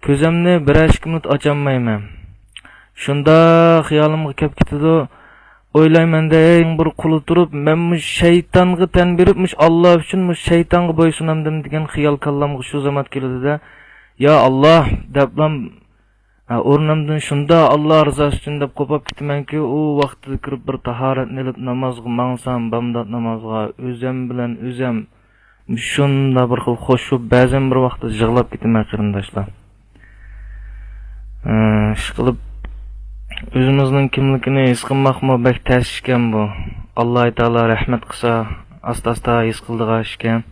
كۆزەمنى بىرەر ئىككى مىنۇت ئاچالمايمەن. شۇنداق خىيالىمغا كەپ كېتىدۇ. ئويلايمەن دەي، بىر قۇلى تۇرۇپ، مەن مۇشۇ شەيتانغا تەن بېرىپ، مۇشۇ ئاللا ئۈچۈن مۇشۇ شەيتانغا بويسۇنامدىم دېگەن خىيال كاللامغا شۇ زامات كېلىدۇ-دە. يا ئاللا، دەپلام، ھە، ئورنۇمدىن شۇنداق ئاللا رىزاسى ئۈچۈن دەپ قوپاپ كېتىمەنكى، ئۇ ۋاقتىدا كىرىپ بىر تاھارەتنى ئېلىپ نامازغا ماڭسام، بامدات نامازغا، ئۆزەم بىلەن ئۆزەم شۇنداق بىر خىل خوش بولۇپ، بەزەن بىر ۋاقىتتا يىغلاپ كېتىمەن، قېرىنداشلار. ھە، ئىشقىلىپ، ئۆزىمىزنىڭ كىملىكىنى ھېس قىلماقمۇ بەك تەس ئىكەن بۇ. ئاللا تائالا رەھمەت قىلسا، ئاستا-ئاستا ھېس قىلىدىغان ئىش ئىكەن.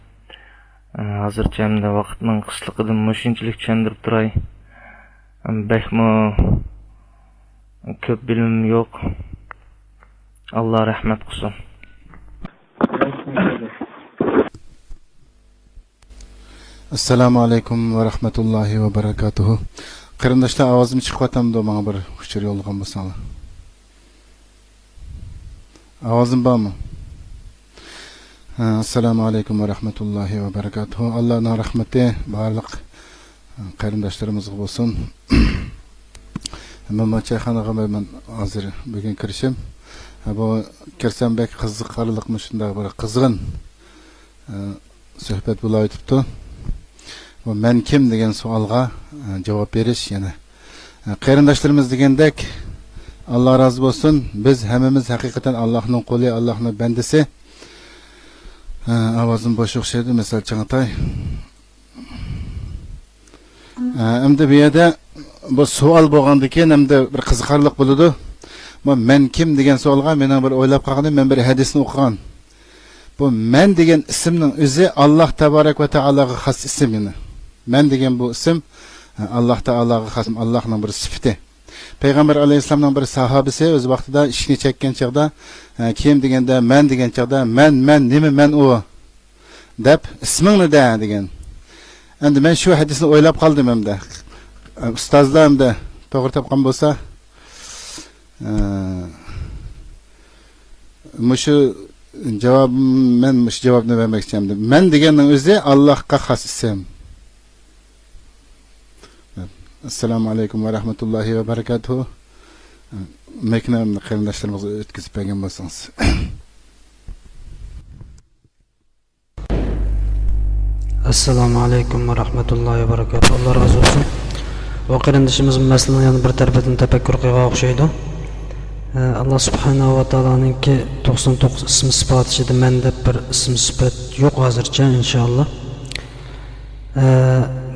ھازىرچە ئەمدى ۋاقىتنىڭ قىسلىقىدىن مۇشۇنچىلىك چۈشەندۈرۈپ تۇراي. بەكمۇ كۆپ بىلىمىم يوق. ئاللا رەھمەت قىلسۇن. ئەسسالامۇ ئەلەيكۇم ۋە رەھمەتۇللاھى ۋە بەرەكاتۇھۇ. قېرىنداشلار، ئاۋازىم چىقىۋاتامدۇ؟ ماڭا بىر ئۇچۇر يوللىغان بولساڭلار. ئاۋازىم بارمۇ؟ ھە، ئەسسالامۇ ئەلەيكۇم ۋە رەھمەتۇللاھى ۋە بەرىكاتۇھۇ. ئاللانىڭ رەھمىتى بارلىق قېرىنداشلىرىمىزغا بولسۇن. مەن چايخانىغا مەن ھازىر بۈگۈن كىرىشىم. ھە، بۇ كىرسەم بەك قىزىقارلىق، مۇشۇنداق بىر قىزغىن، ھە، سۆھبەت بولاۋېتىپتۇ. بۇ «مەن كىم؟» دېگەن سوئالغا، ئە، جاۋاب بېرىش يەنە. ئە، قېرىنداشلىرىمىز دېگەندەك، ئاللا رازى بولسۇن، بىز ھەممىمىز ھەقىقەتەن ئاللاھنىڭ قۇلى، ئاللاھنىڭ بەندىسى. ئە، ئاۋازىم بوش ئوخشايدۇ، مەسىلەن، چىڭىتاي. ئە، ئەمدى بۇ يەردە بۇ سوئال بولغاندىن كېيىن ئەمدى بىر قىزىقارلىق بولىدۇ. بۇ «مەن كىم؟» دېگەن سوئالغا مېنىڭ بىر ئويلاپ قالغىنىم، مەن بىر ھەدىسنى ئوقۇغان. بۇ «مەن» دېگەن ئىسىمنىڭ ئۆزى ئاللا تەبارەك ۋە تائالاغا خاس ئىسىم يەنە. «مەن» دېگەن بۇ ئىسىم، ھە، ئاللا تائالاغا خاس، ئاللانىڭ بىر سۈپىتى. پەيغەمبەر ئەلەيھىسسالامنىڭ بىر ساھابىسى ئۆز ۋاقتىدا ئىشىكنى چەككەن چاغدا، ھە، «كىم؟» دېگەندە، «مەن» دېگەن چاغدا، «مەن، مەن، نېمە مەن ئۇ؟» دەپ، «ئىسمىڭنى دە» دېگەن. ئەمدى مەن شۇ ھەدىسنى ئويلاپ قالدىم ئەمدى. ئۇستازلار ئەمدى توغرا تاپقان بولسا، ئە، مۇشۇ جاۋاب، مەن مۇشۇ جاۋابنى بەرمەكچى ئەمدى. «مەن» دېگەننىڭ ئۆزى ئاللاھقا خاس ئىسىم. ئەسسالامۇ ئەلەيكۇم ۋە رەھمەتۇللاھى ۋە بەرىكاتۇھۇ. مەيكنى قېرىنداشلىرىمىزغا ئۆتكۈزۈپ بەرگەن بولسىڭىز. ئەسسالامۇ ئەلەيكۇم ۋە رەھمەتۇللاھى ۋە بەرىكاتۇھۇ. ئاللا رازى بولسۇن. بۇ قېرىندىشىمىز مەسىلىنىڭ يەنە بىر تەرىپىدىن تەپەككۇر قىلغان ئوخشايدۇ. ئە، ئاللا سۇبھانەھۇ ۋە تائالانىڭكى توقسان توققۇز ئىسمى سىپات ئىچىدە «مەن» دەپ بىر ئىسمى سۈپەت يوق ھازىرچە، ئىنشائاللا. ئە،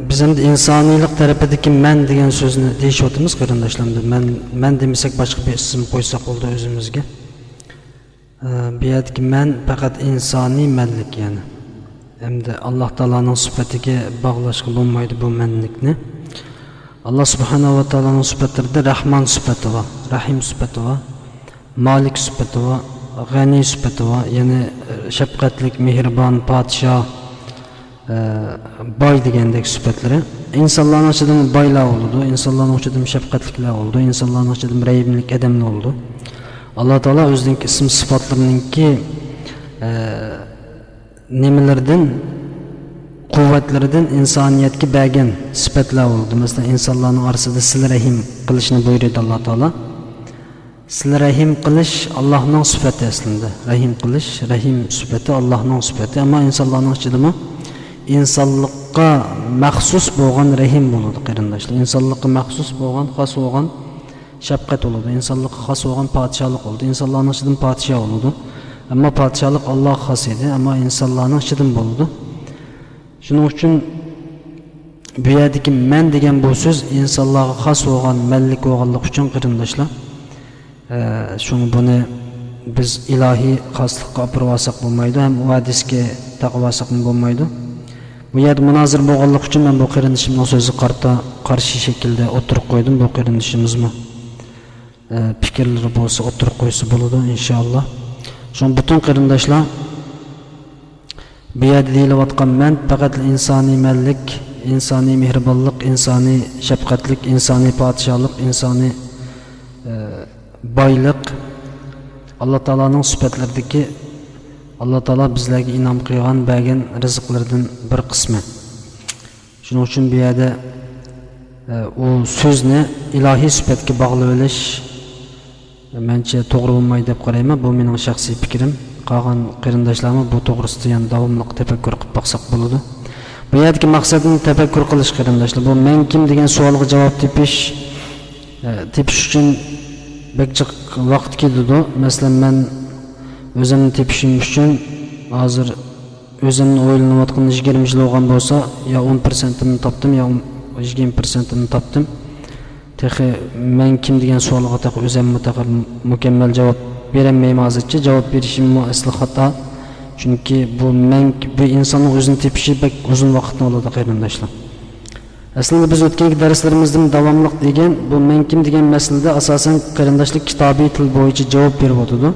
بىز ئەمدى ئىنسانىيلىق تەرىپىدىكى «مەن» دېگەن سۆزنى دېيىشىۋاتىمىز، قېرىنداشلار. ئەمدى «مەن»، «مەن» دېمىسەك، باشقا بىر ئىسىم قويساق بولىدۇ ئۆزىمىزگە. ئە، بۇ يەردىكى «مەن» پەقەت ئىنسانىي مەنلىك، يەنى. ئەمدى ئاللا تائالانىڭ سۈپىتىگە باغلاشقا بولمايدۇ بۇ مەنلىكنى. ئاللا سۇبھانەھۇ ۋە تائالانىڭ سۈپەتلىرىدە رەھمان سۈپىتى بار، رەھىم سۈپىتى بار، مالىك سۈپىتى بار، غەنىي سۈپىتى بار، يەنى، ئە، شەپقەتلىك، مېھرىبان، پادىشاھ، ئە، باي دېگەندەك سۈپەتلىرى. ئىنسانلارنىڭ ئىچىدىمۇ بايلار بولىدۇ، ئىنسانلارنىڭ ئىچىدىمۇ شەپقەتلىكلەر بولىدۇ، ئىنسانلارنىڭ ئىچىدىمۇ رەھىملىك ئادەملەر بولىدۇ. ئاللا تائالا ئۆزىنىڭكى ئىسىم سۈپەتلىرىنىڭكى، ئە، نېمىلىرىدىن، قۇۋۋەتلىرىدىن ئىنسانىيەتكە بەرگەن سۈپەتلەر بولىدۇ. مەسىلەن، ئىنسانلارنىڭ ئارىسىدا سىلە رەھىم قىلىشنى بۇيرۇيدۇ ئاللا تائالا. سىلە رەھىم قىلىش ئاللانىڭ سۈپىتى ئەسلىدە. رەھىم قىلىش، رەھىم سۈپىتى ئاللانىڭ سۈپىتى. ئەمما ئىنسانلارنىڭ ئىچىدىمۇ ئىنسانلىققا مەخسۇس بولغان رەھىم بولىدۇ، قېرىنداشلار. ئىنسانلىققا مەخسۇس بولغان، خاس بولغان شەپقەت بولىدۇ. ئىنسانلىققا خاس بولغان پادىشاھلىق بولىدۇ. ئىنسانلارنىڭ ئىچىدىن پادىشاھ بولىدۇ. ئەمما پادىشاھلىق ئاللاغا خاس ئىدى، ئەمما ئىنسانلارنىڭ ئىچىدىن بولىدۇ. شۇنىڭ ئۈچۈن بۇ يەردىكى «مەن» دېگەن بۇ سۆز ئىنسانلارغا خاس بولغان مەنلىك بولغانلىقى ئۈچۈن، قېرىنداشلار، ئە، شۇڭا بۇنى بىز ئىلاھىي خاسلىققا ئاپىرىۋالساق بولمايدۇ، ھەم ئۇ ھەدىسكە تاقىۋالساقمۇ بولمايدۇ. بۇ يەردە مۇنازىرە بولغانلىقى ئۈچۈن مەن بۇ قېرىندىشىمنىڭ سۆزىگە قارىتا قارشى شەكىلدە ئوتتۇرىغا قويدۇم. بۇ قېرىندىشىمىزمۇ، ئە، پىكىرلىرى بولسا ئوتتۇرىغا قويسا بولىدۇ، ئىنشائاللا. شۇڭا پۈتۈن قېرىنداشلار، بۇ يەردە دېيىلىۋاتقان «مەن» پەقەت ئىنسانىي مەنلىك، ئىنسانىي مېھرىبانلىق، ئىنسانىي شەپقەتلىك، ئىنسانىي پادىشاھلىق، ئىنسانىي، ئە، بايلىق، ئاللا تائالانىڭ سۈپەتلىرىدىكى، ئاللا تائالا بىزلەرگە ئىنئام قىلغان، بەرگەن رىزىقلىرىدىن بىر قىسمى. شۇنىڭ ئۈچۈن بۇ يەردە، ئە، ئۇ سۆزنى ئىلاھىي سۈپەتكە باغلىۋېلىش مەنچە توغرا بولمايدۇ دەپ قارايمەن. بۇ مېنىڭ شەخسىي پىكرىم. قالغان قېرىنداشلارمۇ بۇ توغرىسىدا يەنە داۋاملىق تەپەككۇر قىلىپ باقساق بولىدۇ. بۇ يەردىكى مەقسەتنى تەپەككۇر قىلىش، قېرىنداشلار. بۇ «مەن كىم؟» دېگەن سوئالغا جاۋاب تېپىش، ئە، تېپىش ئۈچۈن بەك جىق ۋاقىت كېتىدۇ. مەسىلەن، مەن ئۆزۈمنى تېپىشىم ئۈچۈن ھازىر ئۆزۈمنى ئويلىنىۋاتقىنىمغا يىگىرمە يىل بولغان بولسا، يا ئون پىرسەنتىمنى تاپتىم، يا يىگىرمە پىرسەنتىمنى تاپتىم. تېخى «مەن كىم؟» دېگەن سوئالغا تېخى ئۆزۈممۇ تېخى مۇكەممەل جاۋاب بېرەلمەيمەن ھازىرچە. جاۋاب بېرىشىممۇ ئەسلى خاتا. چۈنكى بۇ «مەن»، بۇ ئىنساننىڭ ئۆزىنى تېپىشى بەك ئۇزۇن ۋاقىتنى ئالىدۇ، قېرىنداشلار. ئەسلىدە بىز ئۆتكەنكى دەرسلىرىمىزدىمۇ داۋاملىق دېگەن، بۇ «مەن كىم؟» دېگەن مەسىلىدە ئاساسەن قېرىنداشلار كىتابىي تىل بويىچە جاۋاب بېرىۋاتىدۇ.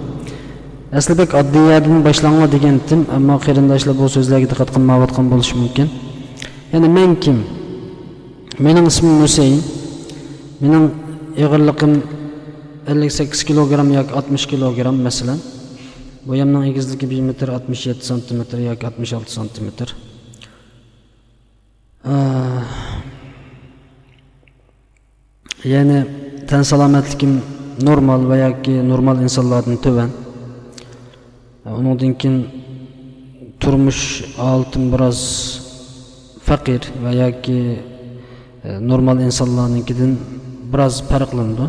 ئەسلى بەك ئاددىي يەردىن باشلاڭلار دېگەنتىم، ئەمما قېرىنداشلار بۇ سۆزلەرگە دىققەت قىلمايۋاتقان بولۇشى مۇمكىن. يەنى «مەن كىم؟» مېنىڭ ئىسمىم ھۈسەيىن. مېنىڭ ئېغىرلىقىم ئەللىك سەككىز كىلوگرام ياكى ئاتمىش كىلوگرام، مەسىلەن. بويۇمنىڭ ئېگىزلىكى بىر مېتىر ئاتمىش يەتتە سانتىمېتىر ياكى ئاتمىش ئالتە سانتىمېتىر. ئە، يەنى تەن سالامەتلىكىم نورمال ۋە ياكى نورمال ئىنسانلاردىن تۆۋەن. ئۇنىڭدىن كېيىن تۇرمۇش ھالىتىم بىراز پەقىر ۋە ياكى، ئە، نورمال ئىنسانلارنىڭكىدىن بىراز پەرقلىنىدۇ.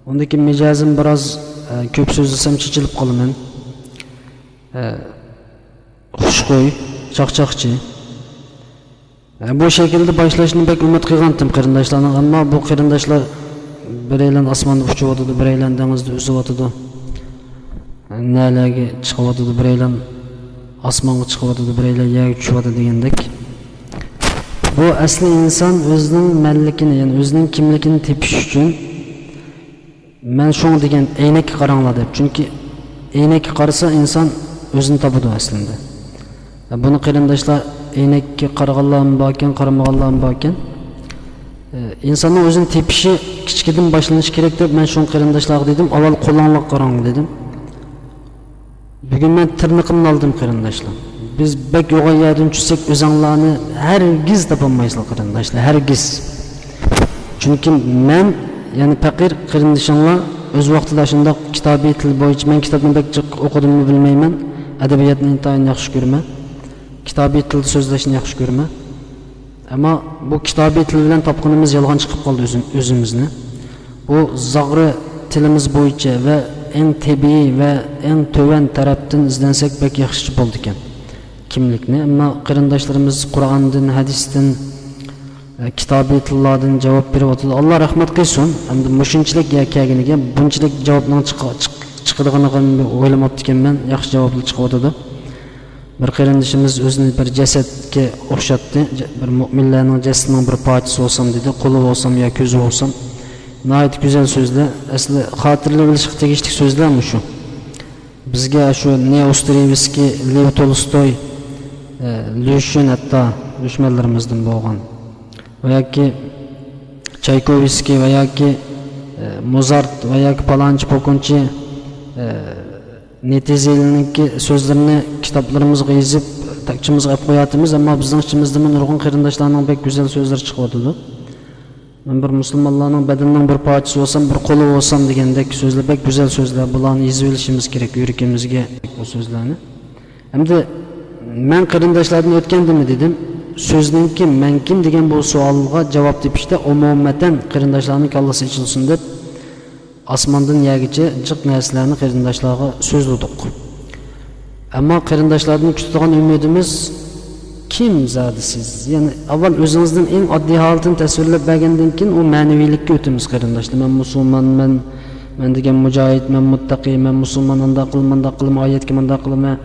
ئۇندىن كېيىن مىجەزىم بىراز، ئە، كۆپ سۆزلىسەم چېچىلىپ قالىمەن. ئە، خۇشخۇي، چاقچاقچى. ئە، بۇ شەكىلدە باشلاشنى بەك ئۈمىد قىلغانتىم قېرىنداشلارنىڭ، ئەمما بۇ قېرىنداشلار بىرەيلەن ئاسماندا ئۇچۇۋاتىدۇ، بىرەيلەن دېڭىزدا ئۈزۈۋاتىدۇ. نەلەرگە چىقىۋاتىدۇ، بىرەيلەن ئاسمانغا چىقىۋاتىدۇ، بىرەيلەن يەرگە چۈشۈۋاتىدۇ دېگەندەك. بۇ ئەسلى ئىنسان ئۆزىنىڭ مەنلىكىنى، يەنى ئۆزىنىڭ كىملىكىنى تېپىش ئۈچۈن، مەن شۇڭا دېگەن ئەينەككە قاراڭلار دەپ. چۈنكى ئەينەككە قارىسا ئىنسان ئۆزىنى تاپىدۇ ئەسلىندە. بۇنى قېرىنداشلار، ئەينەككە قارىغانلارمۇ باركەن، قارىمىغانلارمۇ باركەن. ئىنساننىڭ ئۆزىنى تېپىشى كىچىكىدىن باشلىنىشى كېرەك دەپ مەن شۇڭا قېرىنداشلارغا دېدىم، ئاۋۋال قولۇڭلارغا قاراڭلار دېدىم. بۈگۈن مەن تىرنىقىمنى ئالدىم قېرىنداشلار. بىز بەك يوغان يەردىن چۈشسەك ئۆزەڭلارنى ھەرگىز تاپالمايسىلەر قېرىنداشلار، ھەرگىز. چۈنكى مەن، يەنى پەقىر قېرىندىشىڭلار ئۆز ۋاقتىدا شۇنداق كىتابىي تىل بويىچە، مەن كىتابنى بەك جىق ئوقۇدۇممۇ بىلمەيمەن، ئەدەبىياتنى ئىنتايىن ياخشى كۆرىمەن. كىتابىي تىلدا سۆزلەشنى ياخشى كۆرىمەن. ئەمما بۇ كىتابىي تىل بىلەن تاپقىنىمىز يالغان چىقىپ قالدى ئۆزىم-، ئۆزىمىزنى. بۇ زاغرا تىلىمىز بويىچە ۋە ئەڭ تەبىئىي ۋە ئەڭ تۆۋەن تەرەپتىن ئىزدەنسەك بەك ياخشى بولىدىكەن كىملىكنى. ئەمما قېرىنداشلىرىمىز قۇرئاندىن، ھەدىستىن، ئە، كىتابىي تىللاردىن جاۋاب بېرىۋاتىدۇ. ئاللا رەھمەت قىلسۇن. ئەمدى مۇشۇنچىلىك يەر كەلگىنىگە بۇنچىلىك جاۋابنىڭ چىقا-، چىق-، چىقىدىغىنىغا ئويلىماپتىكەنمەن. ياخشى جاۋابلار چىقىۋاتىدۇ. بىر قېرىندىشىمىز ئۆزىنى بىر جەسەتكە ئوخشاتتى. جە-، بىر مۆمىنلەرنىڭ جەسىتىنىڭ بىر پارچىسى بولسام دېدى، قولى بولسام يا كۆزى بولسام. ناھايىتى گۈزەل سۆزلەر. ئەسلى خاتىرىلىۋېلىشقا تېگىشلىك سۆزلەر مۇشۇ. بىزگە شۇ نېئوسترېۋسكىي، لېۋ تولستوي، ئە، ليۇشۈن ھەتتا دۈشمەنلىرىمىزدىن بولغان. ۋە ياكى چايكوۋسكىي ۋە ياكى، ئە، موزارت ۋە ياكى پالانچى پوكۇنچى، ئە، نېتېزېلنىڭكى سۆزلىرىنى كىتابلىرىمىزغا يېزىپ، تاكچىمىزغا ئېلىپ قوياتىمىز، ئەمما بىزنىڭ ئىچىمىزدىمۇ نۇرغۇن قېرىنداشلارنىڭ بەك گۈزەل سۆزلىرى چىقىۋاتىدۇ. مەن بىر مۇسۇلمانلارنىڭ بەدىنىنىڭ بىر پارچىسى بولسام، بىر قولى بولسام دېگەندەك سۆزلەر، بەك گۈزەل سۆزلەر. بۇلارنى يېزىۋېلىشىمىز كېرەك يۈرىكىمىزگە بۇ سۆزلەرنى. ئەمدى مەن قېرىنداشلاردىن ئۆتكەندىمۇ دېدىم. سۆزنىڭكى مەن كىم دېگەن بۇ سوئالغا جاۋاب تېپىشتا ئومۇمەن قېرىنداشلارنىڭ كاللىسى ئېچىلسۇن دەپ، ئاسماندىن يەرگىچە جىق نەرسىلەرنى قېرىنداشلارغا سۆزلىدۇق. ئەمما قېرىنداشلاردىن كۈتىدىغان ئۈمىدىمىز كىم زادى سىز؟ يەنى ئاۋۋال ئۆزىڭىزنىڭ ئەڭ ئاددىي ھالىتىنى تەسۋىرلەپ بەرگەندىن كېيىن ئۇ مەنىۋىلىككە ئۆتىمىز قېرىنداشلار. مەن مۇسۇلمانمەن، مەن دېگەن مۇجاھىد، مەن مۇتتەقى، مەن مۇسۇلمان، ئانداق قىلىمەن، مۇنداق قىلىمەن، ئايەتكە مۇنداق قىلىمەن،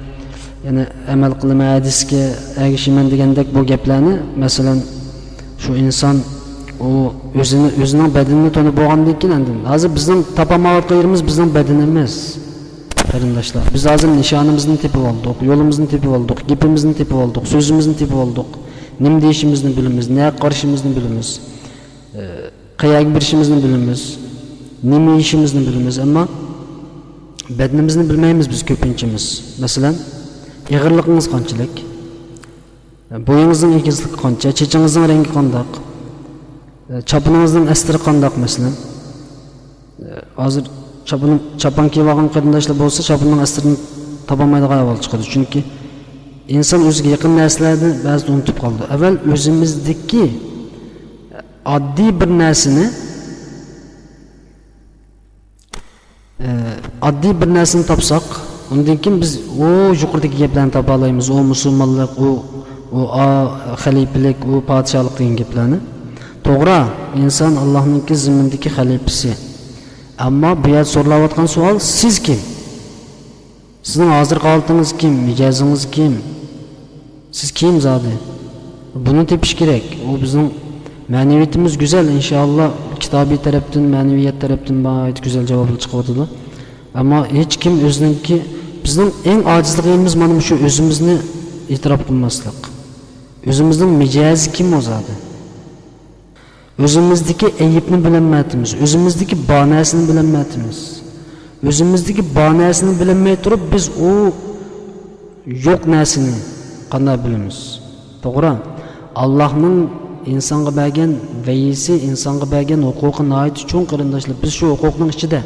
يەنى ئەمەل قىلىمەن، ھەدىسكە ئەگىشىمەن دېگەندەك بۇ گەپلەرنى، مەسىلەن، شۇ ئىنسان ئۇ ئۆزىنى، ئۆزىنىڭ بەدىنىنى تونۇپ بولغاندىن كېيىن ئاندىن، ھازىر بىزنىڭ تاپالمايۋاتقان يېرىمىز بىزنىڭ بەدىنىمىز. قېرىنداشلار، بىز ھازىر نىشانىمىزنى تېپىۋالدۇق، يولىمىزنى تېپىۋالدۇق، گېپىمىزنى تېپىۋالدۇق، سۆزىمىزنى تېپىۋالدۇق. نېمە دېيىشىمىزنى بىلىمىز، نەگە قارىشىمىزنى بىلىمىز، ئە، قەيەرگە بېرىشىمىزنى بىلىمىز، نېمە يېيىشىمىزنى بىلىمىز، ئەمما بەدىنىمىزنى بىلمەيمىز بىز كۆپىنچىمىز. مەسىلەن، ئېغىرلىقىڭىز قانچىلىك؟ بويىڭىزنىڭ ئېگىزلىكى قانچە؟ چېچىڭىزنىڭ رەڭگى قانداق؟ چاپىنىڭىزنىڭ ئەستىرى قانداق، مەسىلەن؟ ھازىر چاپىنىڭ، چاپان كىيىۋالغان قېرىنداشلار بولسا، چاپىنىنىڭ ئەستىرىنى تاپالمايدىغان ئەھۋال چىقىدۇ. چۈنكى ئىنسان ئۆزىگە يېقىن نەرسىلەرنى بەزىدە ئۇنتۇپ قالىدۇ. ئەۋۋەل ئۆزىمىزدىكى ئاددىي بىر نەرسىنى ئە، ئاددىي بىر نەرسىنى تاپساق، ئۇندىن كېيىن بىز ئۇ يۇقىرىدىكى گەپلەرنى تاپالايمىز. ئۇ مۇسۇلمانلىق، ئۇ، ئۇ ئا-، خەلىپىلىك، ئۇ پادىشاھلىق دېگەن گەپلەرنى. توغرا، ئىنسان ئاللاھنىڭكى زېمىندىكى خەلىپىسى. ئەمما بۇ يەردە سورىلاۋاتقان سوئال، سىز كىم؟ سىزنىڭ ھازىرقى ھالىتىڭىز كىم؟ مىجەزىڭىز كىم؟ سىز كىم زادى؟ بۇنى تېپىش كېرەك. ئۇ بىزنىڭ مەنىۋىيىتىمىز گۈزەل، ئىنشائاللا، كىتابىي تەرەپتىن، مەنىۋىيەت تەرەپتىن ناھايىتى گۈزەل جاۋابلار چىقىۋاتىدۇ. ئەمما ھېچكىم ئۆزىنىڭكى، بىزنىڭ ئەڭ ئاجىزلىق يېرىمىز مانا مۇشۇ ئۆزىمىزنى ئېتىراپ قىلماسلىق. ئۆزىمىزنىڭ مىجەزى كىم ئۇ زادى؟ ئۆزىمىزدىكى ئەيىبنى بىلەلمەيتىمىز، ئۆزىمىزدىكى بار نەرسىنى بىلەلمەيتىمىز. ئۆزىمىزدىكى بار نەرسىنى بىلەلمەي تۇرۇپ، بىز ئۇ يوق نەرسىنى قانداق بىلىمىز؟ توغرا. ئاللاھنىڭ ئىنسانغا بەرگەن ۋەھىيسى، ئىنسانغا بەرگەن ھوقۇقى ناھايىتى چوڭ، قېرىنداشلار. بىز شۇ ھوقۇقنىڭ ئىچىدە.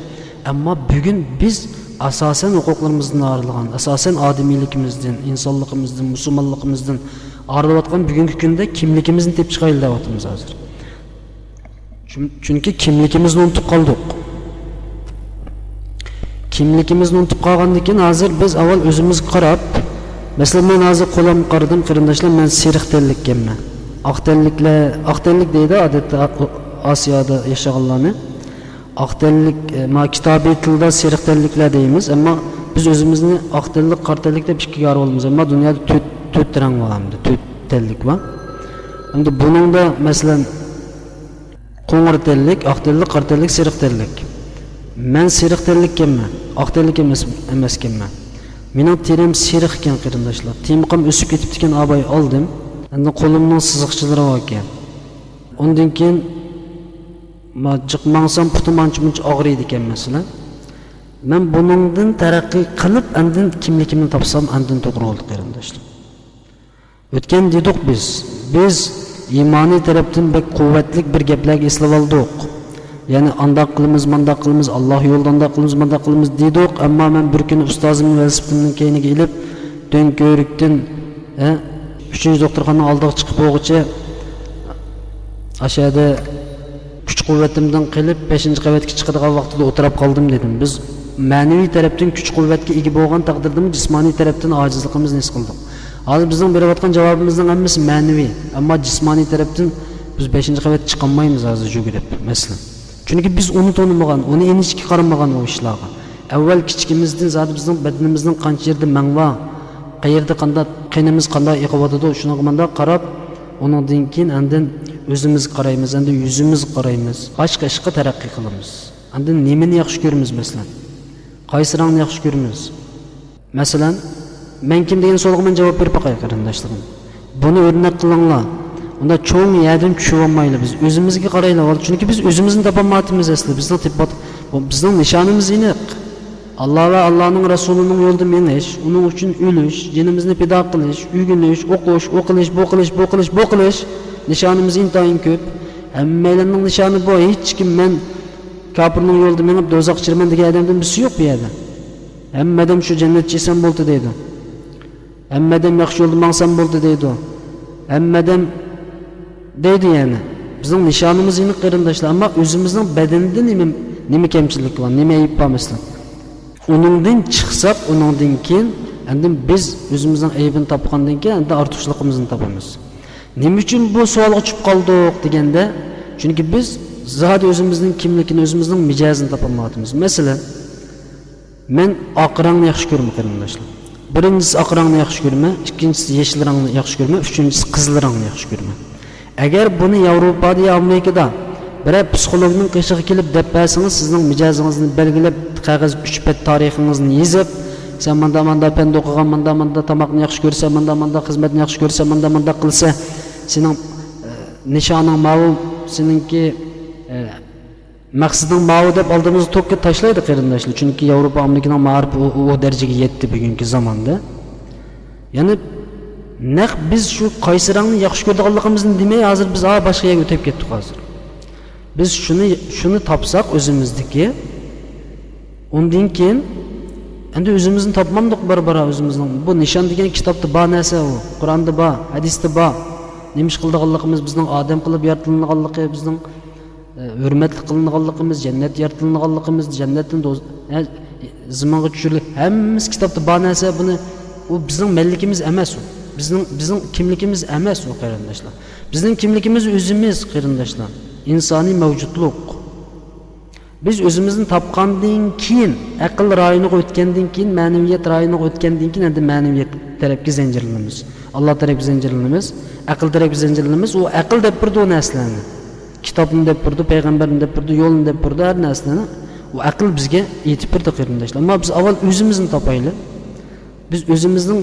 ئەمما بۈگۈن بىز ئاساسەن ھوقۇقلىرىمىزدىن ئايرىلغان، ئاساسەن ئادىمىيلىكىمىزدىن، ئىنسانلىقىمىزدىن، مۇسۇلمانلىقىمىزدىن ئايرىلىۋاتقان بۈگۈنكى كۈندە كىملىكىمىزنى تېپىپ چىقايلى دەۋاتىمىز ھازىر. چۈن-، چۈنكى كىملىكىمىزنى ئۇنتۇپ قالدۇق. كىملىكىمىزنى ئۇنتۇپ قالغاندىن كېيىن ھازىر بىز ئاۋۋال ئۆزىمىزگە قاراپ، مەسىلەن، مەن ھازىر قولۇمغا قارىدىم، قېرىنداشلار، مەن سېرىق تەنلىككەنمەن. ئاق تەنلىكلەر، ئاق تەنلىك دەيدۇ ئادەتتە ئا-، ئاسىيادا ياشىغانلارنى. ئاق تەنلىك، ئە، ما كىتابىي تىلدا سېرىق تەنلىكلەر دەيمىز، ئەمما بىز ئۆزىمىزنى ئاق تەنلىك، قارا تەنلىك دەپ ئىككىگە ئايرىۋالىمىز. ئەمما دۇنيادا تۆت، تۆت رەڭ بار، ئەمدى تۆت تەنلىك بار. ئەمدى بۇنىڭدا، مەسىلەن، قوڭۇر تەنلىك، ئاق تەنلىك، قارا تەنلىك، سېرىق تەنلىك. مەن سېرىق تەنلىككەنمەن، ئاق تەنلىك ئەمەس، ئەمەسكەنمەن. مېنىڭ تېرەم سېرىق ئىكەن، قېرىنداشلار. تېمىقام ئۆسۈپ كېتىپتىكەن، ئاباي ئالدىم. ئەمدى قولۇمنىڭ سىزىقچىلىرى باركەن. ئۇندىن كېيىن ما-، جىق ماڭسام پۇتۇم ئانچە-مۇنچە ئاغرىيدىكەن، مەسىلەن. مەن بۇنىڭدىن تەرەققىي قىلىپ، ئاندىن كىملىكىمنى تاپسام، ئاندىن توغرا بولدى، قېرىنداشلار. ئۆتكەن دېدۇق بىز، بىز ئىمانىي تەرەپتىن بەك قۇۋۋەتلىك بىر گەپلەرگە ئېسىلىۋالدۇق. يەنى ئانداق قىلىمىز، مانداق قىلىمىز، ئاللا يولىدا ئانداق قىلىمىز، مانداق قىلىمىز دېدۇق. ئەمما مەن بىر كۈنى ئۇستازىمنى ۋېلىسىپىتىمنىڭ كەينىگە ئېلىپ، دۆڭكۆۋرۈكتىن، ھە، ئۈچىنچى دوختۇرخانىنىڭ ئالدىغا چىقىپ بولغۇچە، ئاشۇ يەردە كۈچ-قۇۋۋىتىمدىن قېلىپ، بەشىنچى قەۋەتكە چىقىدىغان ۋاقتىدا ئولتۇرۇپ قالدىم دېدىم. بىز مەنىۋى تەرەپتىن كۈچ-قۇۋۋەتكە ئىگە بولغان تەقدىردىمۇ جىسمانىي تەرەپتىن ئاجىزلىقىمىزنى ھېس قىلدۇق. ھازىر بىزنىڭ بېرىۋاتقان جاۋابىمىزنىڭ ھەممىسى مەنىۋى، ئەمما جىسمانىي تەرەپتىن بىز بەشىنچى قەۋەتكە چىقالمايمىز ھازىر جۈگۈرۈپ، مەسىلەن. چۈنكى بىز ئۇنى تونۇمىغان، ئۇنى ئىنچىكە قارىمىغان ئۇ ئىشلارغا. ئەۋۋەل كىچىكىمىزدىن زادى بىزنىڭ بەدىنىمىزنىڭ قانچە يېرىدە مەڭ بار، قەيەردە قانداق، قېنىمىز قانداق ئېقىۋاتىدۇ، شۇنىڭغا مۇنداق قاراپ، ئۇنىڭدىن كېيىن ئاندىن ئۆزىمىزگە قارايمىز، ئاندىن يۈزىمىزگە قارايمىز، باشقا ئىشقا تەرەققىي قىلىمىز. ئاندىن نېمىنى ياخشى كۆرىمىز، مەسىلەن؟ قايسى رەڭنى ياخشى كۆرىمىز؟ مەسىلەن، مەن كىم دېگەن سوئالغا مەن جاۋاب بېرىپ باقاي، قېرىنداشلىرىم. بۇنى ئۆرنەك قىلىڭلار. ئۇنداق چوڭ يەردىن چۈشۈۋالمايلى بىز. ئۆزىمىزگە قارايلى ئاۋۋال. چۈنكى بىز ئۆزىمىزنى تاپالمايۋاتىمىز ئەسلى. بىزنىڭ تېپىۋات-، بۇ بىزنىڭ نىشانىمىز ئېنىق. ئاللا ۋە ئاللانىڭ رەسۇلىنىڭ يولىدا مېڭىش، ئۇنىڭ ئۈچۈن ئۆلۈش، جېنىمىزنى پىدا قىلىش، ئۆگىنىش، ئوقۇش، ئۇ قىلىش، بۇ قىلىش، بۇ قىلىش، بۇ قىلىش. نىشانىمىز ئىنتايىن كۆپ. ھەممەيلەننىڭ نىشانى بۇ. ھېچكىم مەن كاپىرنىڭ يولىدا مېڭىپ دوزاخقا چىرىمەن دېگەن ئادەمدىن بىرسى يوق بۇ يەردە. ھەممە ئادەم شۇ جەننەتچى ئىسەن بولدى دەيدۇ. ھەممە ئادەم ياخشى يولدا ماڭسام بولدى دەيدۇ. ھەممە ئادەم دەيدۇ يەنى. بىزنىڭ نىشانىمىز ئېنىق، قېرىنداشلار، ئەمما ئۆزىمىزنىڭ بەدىنىدە نېمە، نېمە كەمچىلىك بار، نېمە ئەيىب بار مەسىلەن؟ ئۇنىڭدىن چىقساق، ئۇنىڭدىن كېيىن ئاندىن بىز ئۆزىمىزنىڭ ئەيىبىنى تاپقاندىن كېيىن ئاندىن ئارتۇقچىلىقىمىزنى تاپىمىز. نېمە ئۈچۈن بۇ سوئالغا چۈشۈپ قالدۇق دېگەندە، چۈنكى بىز زادى ئۆزىمىزنىڭ كىملىكىنى، ئۆزىمىزنىڭ مىجەزىنى تاپالمايۋاتىمىز. مەسىلەن، مەن ئاق رەڭنى ياخشى كۆرىمەن، قېرىنداشلار. بىرىنچىسى ئاق رەڭنى ياخشى كۆرىمەن، ئىككىنچىسى يېشىل رەڭنى ياخشى كۆرىمەن، ئۈچىنچىسى قىزىل رەڭنى ياخشى كۆرىمەن. ئەگەر بۇنى ياۋروپادا يا ئامېرىكىدا بىرەر پسىخولوگنىڭ قېشىغا كېلىپ دەپ بەرسىڭىز، سىزنىڭ مىجەزىڭىزنى بەلگىلەپ، قەغەز ئۈچ بەت تارىخىڭىزنى يېزىپ، سەن مۇنداق، مۇنداق پەن ئوقۇغان، مۇنداق، مۇنداق تاماقنى ياخشى كۆرىسەن، مۇنداق، مۇنداق خىزمەتنى ياخشى كۆرىسەن، مۇنداق، مۇنداق قىلىسەن، سېنىڭ، ئە، نىشانىڭ ماۋۇ، سېنىڭكى، ئە، مەقسىتىڭ ماۋۇ دەپ ئالدىمىزغا توككا تاشلايدۇ، قېرىنداشلار. چۈنكى ياۋروپا ئامېرىكىنىڭ مائارىپى ئۇ، ئۇ، ئۇ دەرىجىگە يەتتى بۈگۈنكى زاماندا. يەنى نەق بىز شۇ قايسى رەڭنى ياخشى كۆرىدىغانلىقىمىزنى دېمەي، ھازىر بىز، ھا، باشقا يەرگە ئۆتۈپ كەتتۇق ھازىر. بىز شۇنى، شۇنى تاپساق ئۆزىمىزدىكى، ئۇندىن كېيىن ئەمدى ئۆزىمىزنى تاپمامدۇق بارا-بارا ئۆزىمىزنىڭ. بۇ نىشان دېگەن كىتابتا بار نەرسە ئۇ. قۇرئاندا بار، ھەدىستە بار. نېمە ئىش قىلىدىغانلىقىمىز، بىزنىڭ ئادەم قىلىپ يارىتىلىنغانلىقى، بىزنىڭ ئە، ھۆرمەتلىك قىلىنغانلىقىمىز، جەننەتتە يارىتىلىنغانلىقىمىز، جەننەتتىن دوز-، ئە، زېمىنغا چۈشۈرۈلۈپ، ھەممىسى كىتابتا بار نەرسە، بۇنى، ئۇ بىزنىڭ مەنلىكىمىز ئەمەس ئۇ. بىزنىڭ، بىزنىڭ كىملىكىمىز ئەمەس ئۇ، قېرىنداشلار. بىزنىڭ كىملىكىمىز ئۆزىمىز، قېرىنداشلار. ئىنسانىي مەۋجۇتلۇق. بىز ئۆزىمىزنى تاپقاندىن كېيىن، ئەقىل رايونىغا ئۆتكەندىن كېيىن، مەنىۋىيەت رايونىغا ئۆتكەندىن كېيىن، ئەمدى مەنىۋىيەت تەرەپكە زەنجىرلىنىمىز. ئاللا تەرەپكە زەنجىرلىنىمىز. ئەقىل تەرەپكە زەنجىرلىنىمىز. ئۇ ئەقىل دەپ بېرىدۇ ئۇ نەرسىلەرنى. كىتابنى دەپ بېرىدۇ، پەيغەمبەرنى دەپ بېرىدۇ، يولنى دەپ بېرىدۇ، ھەر نەرسىلەرنى ئۇ ئەقىل بىزگە ئېيتىپ بېرىدۇ، قېرىنداشلار. ئەمما بىز ئاۋۋال ئۆزىمىزنى تاپايلى. بىز ئۆزىمىزنىڭ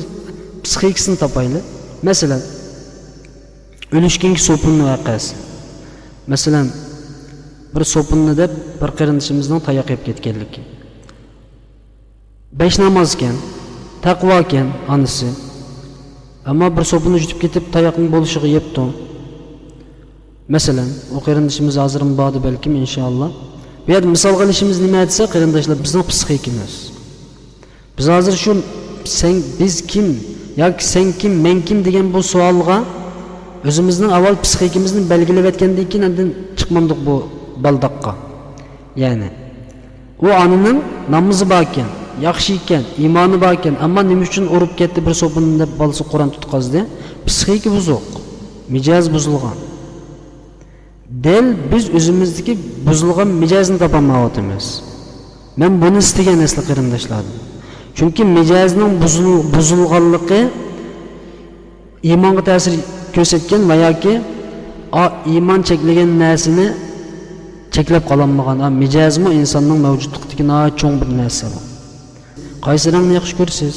پسىخىكىسىنى تاپايلى. مەسىلەن، ئۆلۈشكەنكى سوپۇننىڭ ۋەقەسى. مەسىلەن، بىر سوپۇننى دەپ بىر قېرىندىشىمىزنىڭ تاياق يەپ كەتكەنلىكى. بەش نامازكەن، تەقۋاكەن ئانىسى. ئەمما بىر سوپۇننى يۇتۇپ كېتىپ تاياقنى بولۇشىغا يەپتۇ. مەسىلەن، ئۇ قېرىندىشىمىز ھازىرمۇ باردى بەلكىم، ئىنشائاللا. بۇ يەردە مىسالغا ئېلىشىمىز نېمە دېسە، قېرىنداشلار، بىزنىڭ پسىخىكىمىز. بىز ھازىر شۇ سەن، بىز كىم ياكى سەن كىم، مەن كىم دېگەن بۇ سوئالغا ئۆزىمىزنىڭ ئاۋۋال پسىخىكىمىزنى بەلگىلىۋەتكەندىن كېيىن ئاندىن چىقمامدۇق بۇ بالداققا. يەنى، ئۇ ئانىنىڭ نامىزى باركەن، ياخشى ئىكەن، ئىمانى باركەن، ئەمما نېمە ئۈچۈن ئۇرۇپ كەتتى بىر سوپۇننى دەپ بالىسى قۇرئان تۇتقازدى؟ پسىخىكا بۇزۇق، مىجەز بۇزۇلغان. دەل بىز ئۆزىمىزدىكى بۇزۇلغان مىجەزنى تاپالمايۋاتىمىز. مەن بۇنى ئىستىگەن ئەسلى قېرىنداشلاردىن. چۈنكى مىجەزنىڭ بۇزۇل-، بۇزۇلغانلىقى ئىمانغا تەسىر كۆرسەتكەن ۋە ياكى ئا-، ئىمان چەكلىگەن نەرسىنى چەكلەپ قالالمىغان. ئا، مىجەزمۇ ئىنساننىڭ مەۋجۇتلۇقىدىكى ناھايىتى چوڭ بىر نەرسە بۇ. قايسى رەڭنى ياخشى كۆرىسىز؟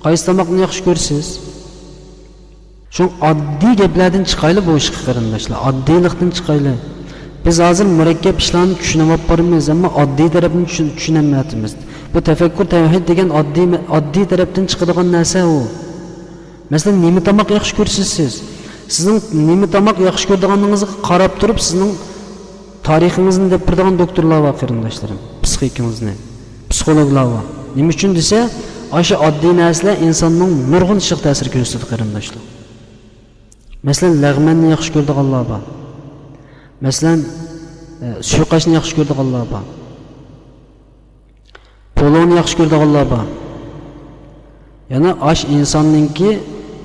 قايسى تاماقنى ياخشى كۆرىسىز؟ شۇڭا ئاددىي گەپلەردىن چىقايلى بۇ ئىشقا قېرىنداشلار، ئاددىيلىقتىن چىقايلى. بىز ھازىر مۇرەككەپ ئىشلارنى چۈشىنىۋاپارمىز، ئەمما ئاددىي تەرەپنى چۈشىنىپ، چۈشىنەلمەيۋاتىمىز. بۇ تەپەككۇر تەۋھىد دېگەن ئاددىي، ئاددىي تەرەپتىن چىقىدىغان نەرسە ئۇ. مەسىلەن، نېمە تاماق ياخشى كۆرىسىز سىز؟ سىزنىڭ نېمە تاماق ياخشى كۆرىدىغانلىقىڭىزغا قاراپ تۇرۇپ، سىزنىڭ تارىخىڭىزنى دەپ بېرىدىغان دوكتورلار بار قېرىنداشلىرىم، پسىخىكىڭىزنى، پسىخولوگلار بار. نېمە ئۈچۈن دېسە، ئاشۇ ئاددىي نەرسىلەر ئىنساننىڭ نۇرغۇن ئىشىغا تەسىر كۆرسىتىدۇ قېرىنداشلار. مەسىلەن، لەغمەننى ياخشى كۆرىدىغانلار بار. مەسىلەن، ئە، سۇيىقاشنى ياخشى كۆرىدىغانلار بار. پولونى ياخشى كۆرىدىغانلار بار. يەنە ئاش ئىنساننىڭكى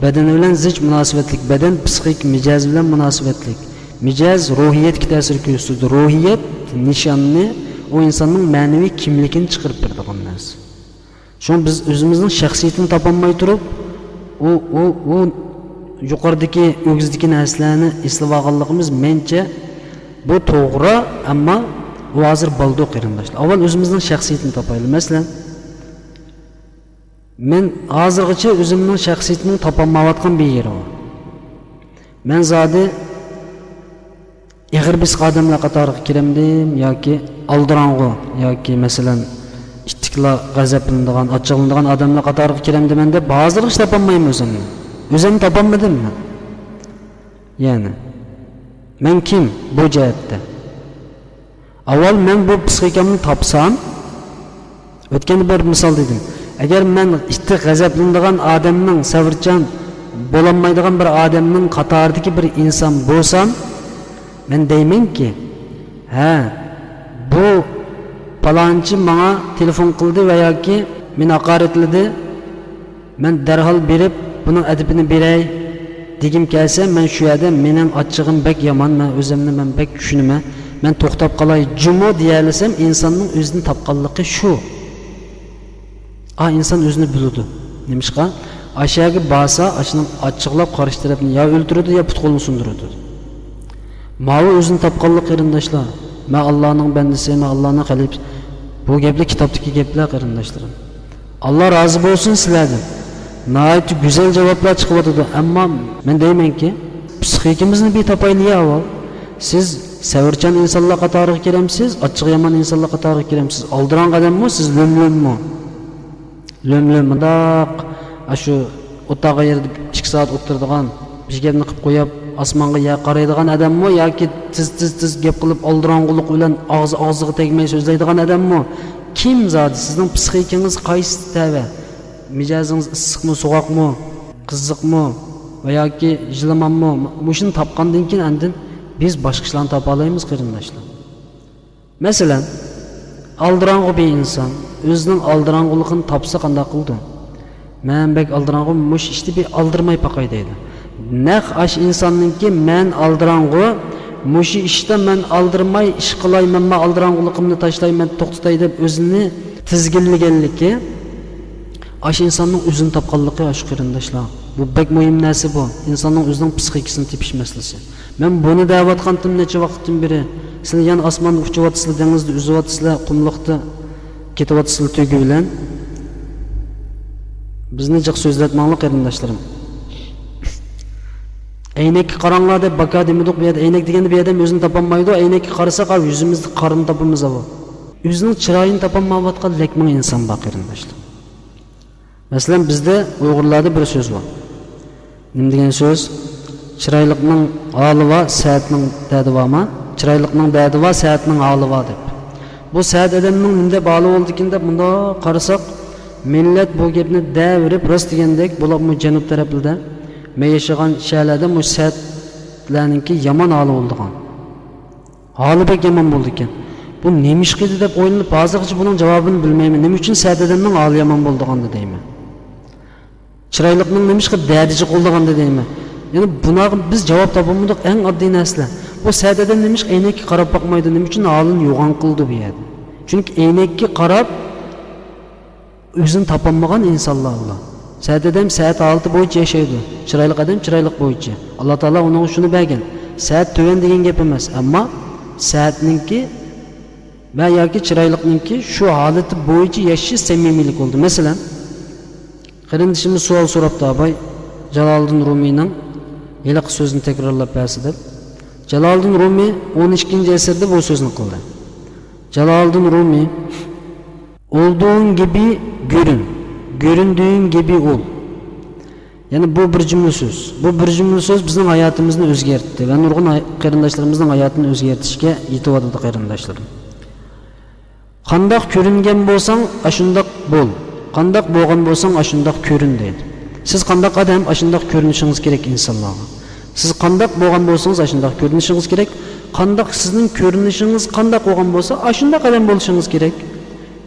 بەدىنى بىلەن زىچ مۇناسىۋەتلىك، بەدەن پسىخىك مىجەز بىلەن مۇناسىۋەتلىك. مىجەز روھىيەتكە تەسىر كۆرسىتىدۇ. روھىيەت نىشاننى، ئۇ ئىنساننىڭ مەنىۋى كىملىكىنى چىقىرىپ بېرىدىغان نەرسە. شۇڭا بىز ئۆزىمىزنىڭ شەخسىيىتىنى تاپالماي تۇرۇپ، ئۇ، ئۇ، ئۇ يۇقىرىدىكى، ئۆگزىدىكى نەرسىلەرنى ئېسىلىۋالغانلىقىمىز مەنچە بۇ توغرا، ئەمما ئۇ ھازىر بالدۇر قېرىنداشلار. ئاۋۋال ئۆزىمىزنىڭ شەخسىيىتىنى تاپايلى. مەسىلەن، مەن ھازىرغىچە ئۆزۈمنىڭ شەخسىيىتىنى تاپالمايۋاتقان بىر يېرى بار. مەن زادى ئېغىر بېسىق ئادەملەر قاتارىغا كىرەمدىم ياكى ئالدىراڭغۇ ياكى، مەسىلەن، ئىتتىكلا غەزەپلىنىدىغان، ئاچچىقلىنىدىغان ئادەملەر قاتارىغا كىرەمدىمەن دەپ ھازىرغىچە تاپالمايمەن ئۆزۈمنى. ئۆزۈمنى تاپالمىدىم مەن. يەنى، مەن كىم بۇ جەھەتتە؟ ئاۋۋال مەن بۇ پسىخىكامنى تاپسام، ئۆتكەندە بىر مىسال دېدىم. ئەگەر مەن ئىتتىك غەزەپلىنىدىغان ئادەمنىڭ، سەۋرچان بولالمايدىغان بىر ئادەمنىڭ قاتارىدىكى بىر ئىنسان بولسام، مەن دەيمەنكى، ھە، بۇ پالانچى ماڭا تېلېفون قىلدى ۋە ياكى مېنى ھاقارەتلىدى، مەن دەرھال بېرىپ بۇنىڭ ئەدىپىنى بېرەي دېگۈم كەلسە، مەن شۇ يەردە مېنىڭ ئاچچىقىم بەك يامان، مەن ئۆزۈمنى مەن بەك چۈشىنىمەن، مەن توختاپ قالاي جۇمۇ دېيەلىسەم، ئىنساننىڭ ئۆزىنى تاپقانلىقى شۇ. ئا، ئىنسان ئۆزىنى بىلىدۇ. نېمىشقا؟ ئاشۇ يەرگە بارسا، ئاشۇنىڭ ئاچچىقلاپ قارشى تەرەپنى يا ئۆلتۈرىدۇ، يا پۇت-قولىنى سۇندۇرىدۇ. ماۋۇ ئۆزىنى تاپقانلىق، قېرىنداشلار. مەن ئاللانىڭ بەندىسى، مەن ئاللانىڭ خەلىپىسى. بۇ گەپلەر كىتابتىكى گەپلەر، قېرىنداشلىرىم. ئاللا رازى بولسۇن سىلەردىن. ناھايىتى گۈزەل جاۋابلار چىقىۋاتىدۇ، ئەمما مەن دەيمەنكى، پسىخىكىمىزنى بىر تاپايلى ئاۋۋال. سىز سەۋرچان ئىنسانلار قاتارىغا كىرەمسىز، ئاچچىقى يامان ئىنسانلار قاتارىغا كىرەمسىز؟ ئالدىراڭغۇ ئادەممۇ سىز، لۆم-لۆممۇ؟ لۆم-لۆم مۇنداق، ئاشۇ ئولتۇرغان يېرىدە ئىككى سائەت ئولتۇرىدىغان، بىر گەپنى قىلىپ قويۇپ، ئاسمانغا يەرگە قارايدىغان ئادەممۇ ياكى تېز، تېز، تېز گەپ قىلىپ، ئالدىراڭغۇلۇق بىلەن ئاغزى ئاغزىغا تەگمەي سۆزلەيدىغان ئادەممۇ؟ كىم زادى؟ سىزنىڭ پسىخىكىڭىز قايسى تەۋە؟ مىجەزىڭىز ئىسسىقمۇ، سوغۇقمۇ، قىزىقمۇ ۋە ياكى يىلىماممۇ؟ مۇشۇنى تاپقاندىن كېيىن ئاندىن بىز باشقا ئىشلارنى تاپالايمىز، قېرىنداشلار. مەسىلەن، ئالدىراڭغۇ بىر ئىنسان ئۆزىنىڭ ئالدىراڭغۇلۇقىنى تاپسا قانداق قىلىدۇ؟ مەن بەك ئالدىراڭغۇ، مۇشۇ ئىشتا بىر ئالدىرىماي باقاي دەيدۇ. نەق ئاشۇ ئىنساننىڭكى مەن ئالدىراڭغۇ، مۇشۇ ئىشتا مەن ئالدىرىماي ئىش قىلاي، مەن مانا ئالدىراڭغۇلۇقۇمنى تاشلاي، مەن توختىتاي دەپ ئۆزىنى تىزگىنلىگەنلىكى، ئاشۇ ئىنساننىڭ ئۆزىنى تاپقانلىقى ئاشۇ، قېرىنداشلار. بۇ بەك مۇھىم نەرسە بۇ. ئىنساننىڭ ئۆزىنىڭ پسىخىكىسىنى تېپىش مەسىلىسى. مەن بۇنى دەۋاتقانتىم نەچچە ۋاقىتتىن بېرى. سىلەر يەنە ئاسماندا ئۇچۇۋاتىسىلەر، دېڭىزدا ئۈزۈۋاتىسىلەر، قۇملۇقتا كېتىۋاتىسىلەر تۆگە بىلەن. بىزنى جىق سۆزلەتمەڭلار، قېرىنداشلىرىم. ئەينەككە قاراڭلار دەپ باكا دېمىدۇق بۇ يەردە. ئەينەك دېگەندە بۇ يەردە ھەم ئۆزىنى تاپالمايدۇ. ئەينەككە قارىساق، ھا، يۈزىمىزنى، قارنى تاپىمىز، ھاۋا. ئۆزىنىڭ چىرايىنى تاپالمايۋاتقان لەك مىڭ ئىنسان بار، قېرىنداشلار. مەسىلەن، بىزدە ئۇيغۇرلاردا بىر سۆز بار. نېمە دېگەن سۆز؟ چىرايلىقنىڭ ھالى بار، سەتنىڭ دەردى بارما؟ چىرايلىقنىڭ دەردى بار، سەتنىڭ ھالى بار دەپ. بۇ سەت ئادەمنىڭ نېمە دەپ ھالى بولدىكىن دەپ مۇنداق قارىساق، مىللەت بۇ گەپنى دەۋېرىپ راست دېگەندەك، بولۇپمۇ جەنۇب تەرەپلىدە، مەن ياشىغان شەھەرلەردە مۇشۇ سەتلەرنىڭكى يامان ھالى بولىدىغان. ھالى بەك يامان بولىدىكەن. بۇ نېمىشقا ئىدى دەپ ئويلىنىپ، ھازىرغىچە بۇنىڭ جاۋابىنى بىلمەيمەن. نېمە ئۈچۈن سەت ئادەمنىڭ ھالى يامان بولىدىغاندا دەيمەن. چىرايلىقنىڭ نېمىشقا دەردى جىق بولىدىغاندا دەيمەن. يەنى بۇنىڭغا بىز جاۋاب تاپالمىدۇق، ئەڭ ئاددىي نەرسىلەر. بۇ سەت ئادەم نېمىشقا ئەينەككە قاراپ باقمايدۇ، نېمە ئۈچۈن ھالىنى يوغان قىلىدۇ بۇ يەردە؟ چۈنكى ئەينەككە قاراپ ئۆزىنى تاپالمىغان ئىنسانلار ئۇلار. سەت ئادەم سەت ھالىتى بويىچە ياشايدۇ. چىرايلىق ئادەم چىرايلىق بويىچە. ئاللا تائالا ئۇنىڭغا شۇنى بەرگەن. سەت تۆۋەن دېگەن گەپ ئەمەس، ئەمما سەتنىڭكى ۋە ياكى چىرايلىقنىڭكى شۇ ھالىتى بويىچە ياشىشى سەمىمىيلىك بولىدۇ. مەسىلەن، قېرىندىشىمىز سوئال سوراپتۇ، ئاباي، جالالىدىن رۇمىينىڭ ھېلىقى سۆزىنى تەكرارلاپ بەرسە دەپ. جالالىدىن رۇمىي ئون ئىككىنچى ئەسىردە بۇ سۆزنى قىلدى. جالالىدىن رۇمىي، «Olduğun gibi görün, göründüğün gibi ol.» يەنى بۇ بىر جۈملە سۆز. بۇ بىر جۈملە سۆز بىزنىڭ ھاياتىمىزنى ئۆزگەرتتى ۋە نۇرغۇن ھاي-، قېرىنداشلىرىمىزنىڭ ھاياتىنى ئۆزگەرتىشكە يېتىۋاتىدۇ، قېرىنداشلىرىم. قانداق كۆرۈنگەن بولساڭ، ئاشۇنداق بول. قانداق بولغان بولساڭ، ئاشۇنداق كۆرۈن، دەيدۇ. سىز قانداق ئادەم، ئاشۇنداق كۆرۈنۈشىڭىز كېرەك ئىنسانلارغا. سىز قانداق بولغان بولسىڭىز، ئاشۇنداق كۆرۈنۈشىڭىز كېرەك. قانداق سىزنىڭ كۆرۈنۈشىڭىز قانداق بولغان بولسا، ئاشۇنداق ئادەم بولۇشىڭىز كېرەك.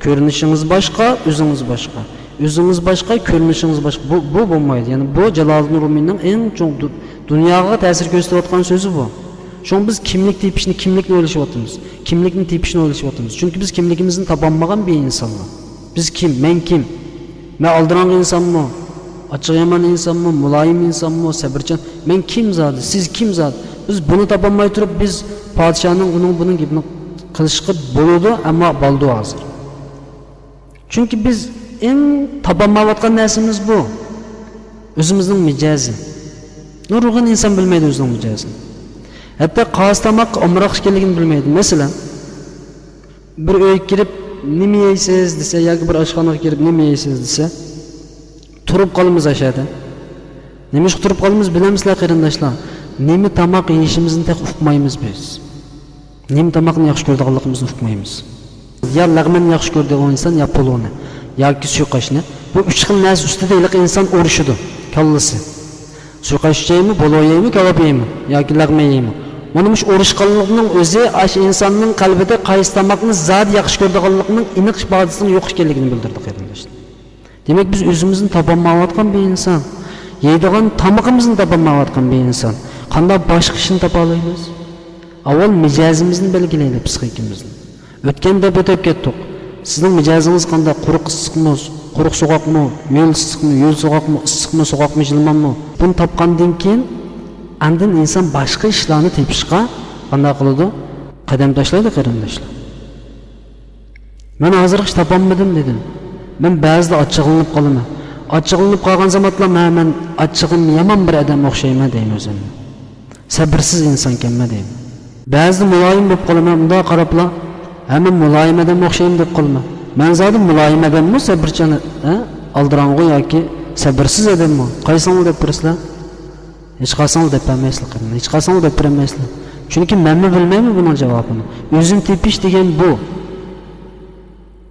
كۆرۈنۈشىڭىز باشقا، ئۆزىڭىز باشقا. ئۆزىڭىز باشقا، كۆرۈنۈشىڭىز باشقا. بۇ، بۇ بولمايدۇ. يەنى بۇ جالالىدىن رۇمىينىڭ ئەڭ چوڭ دۇ-، دۇنياغا تەسىر كۆرسىتىۋاتقان سۆزى بۇ. شۇڭا بىز كىملىك تېپىشنى، كىملىكنى ئويلىشىۋاتىمىز. كىملىكنى تېپىشنى ئويلىشىۋاتىمىز. چۈنكى بىز كىملىكىمىزنى تاپالمىغان بىر ئىنسانلار. بىز كىم؟ مەن كىم؟ مەن ئالدىراڭغۇ ئىنسانمۇ؟ ئاچچىقى يامان ئىنسانمۇ؟ مۇلايىم ئىنسانمۇ؟ سەبرچان؟ مەن كىم زادى؟ سىز كىم زادى؟ بىز بۇنى تاپالماي تۇرۇپ، بىز پادىشاھنىڭ، ئۇنىڭ، بۇنىڭ گېپىنى قىلىشقا بولىدۇ، ئەمما بولىدۇ ھازىر. چۈنكى بىز ئەڭ تاپالمايۋاتقان نەرسىمىز بۇ. ئۆزىمىزنىڭ مىجەزى. نۇرغۇن ئىنسان بىلمەيدۇ ئۆزىنىڭ مىجەزىنى. ھەتتا قايسى تاماق ئامراق ئىكەنلىكىنى بىلمەيدۇ. مەسىلەن، بىر ئۆيگە كىرىپ، «نېمە يەيسىز؟» دېسە ياكى بىر ئاشخانىغا كىرىپ، «نېمە يەيسىز؟» دېسە، تۇرۇپ قالىمىز ئاشۇ يەردە. نېمىشقا تۇرۇپ قالىمىز، بىلەمسىلەر، قېرىنداشلار؟ نېمە تاماق يېيىشىمىزنى تېخى ئۇقمايمىز بىز. نېمە تاماقنى ياخشى كۆرىدىغانلىقىمىزنى ئۇقمايمىز. يا لەغمەننى ياخشى كۆرىدۇ ئۇ ئىنسان، يا پولۇنى، ياكى سۇيىقاشنى. بۇ ئۈچ خىل نەرسە ئۈستىدە ھېلىقى ئىنسان ئۇرۇشىدۇ، كاللىسى. سۇيىقاش ئىچەيمۇ، پولۇ يەيمۇ، كاۋاپ يەيمۇ ياكى لەغمەن يەيمۇ؟ مانا مۇشۇ ئۇرۇشقانلىقنىڭ ئۆزى ئاشۇ ئىنساننىڭ قەلبىدە قايسى تاماقنى زادى ياخشى كۆرىدىغانلىقىنىڭ ئېنىق ئىپادىسىنىڭ يوق ئىكەنلىكىنى بىلدۈرىدۇ، قېرىنداشلار. دېمەك، بىز ئۆزىمىزنى تاپالمايۋاتقان بىر ئىنسان، يەيدىغان تامىقىمىزنى تاپالمايۋاتقان بىر ئىنسان، قانداق باشقا ئىشنى تاپالايمىز؟ ئاۋۋال مىجەزىمىزنى بەلگىلەيلى، پسىخىكىمىزنى. ئۆتكەندە ئۆتۈپ كەتتۇق. سىزنىڭ مىجەزىڭىز قانداق؟ قۇرۇق ئىسسىقمۇ، قۇرۇق سوغۇقمۇ، ھۆل ئىسسىقمۇ، ھۆل سوغۇقمۇ، ئىسسىقمۇ، سوغۇقمۇ، ژىلماممۇ؟ بۇنى تاپقاندىن كېيىن، ئاندىن ئىنسان باشقا ئىشلارنى تېپىشقا قانداق قىلىدۇ؟ قەدەم تاشلايدۇ، قېرىنداشلار. مەن ھازىرغىچە تاپالمىدىم دېدىم. مەن بەزىدە ئاچچىقلىنىپ قالىمەن. ئاچچىقلىنىپ قالغان زامانلار، ھە، مەن ئاچچىقىم يامان بىر ئادەم ئوخشايمەن دەيمەن ئۆزۈمنى. سەبرسىز ئىنسانكەنمەن دەيمەن. بەزىدە مۇلايىم بولۇپ قالىمەن، مۇنداق قاراپلا، ھە، مەن مۇلايىم ئادەم ئوخشايمەن دەپ قالىمەن. مەن زادى مۇلايىم ئادەممۇ، سەبرچان، ھە، ئالدىراڭغۇ ياكى سەبرسىز ئادەممۇ؟ قايسىڭلار دەپ بېرىسىلەر؟ ھېچقايسىڭلار دەپ بەرمەيسىلەر، قېرىنداش. ھېچقايسىڭلار دەپ بېرەلمەيسىلەر. چۈنكى مەنمۇ بىلمەيمەن بۇنىڭ جاۋابىنى. ئۆزىنى تېپىش دېگەن بۇ.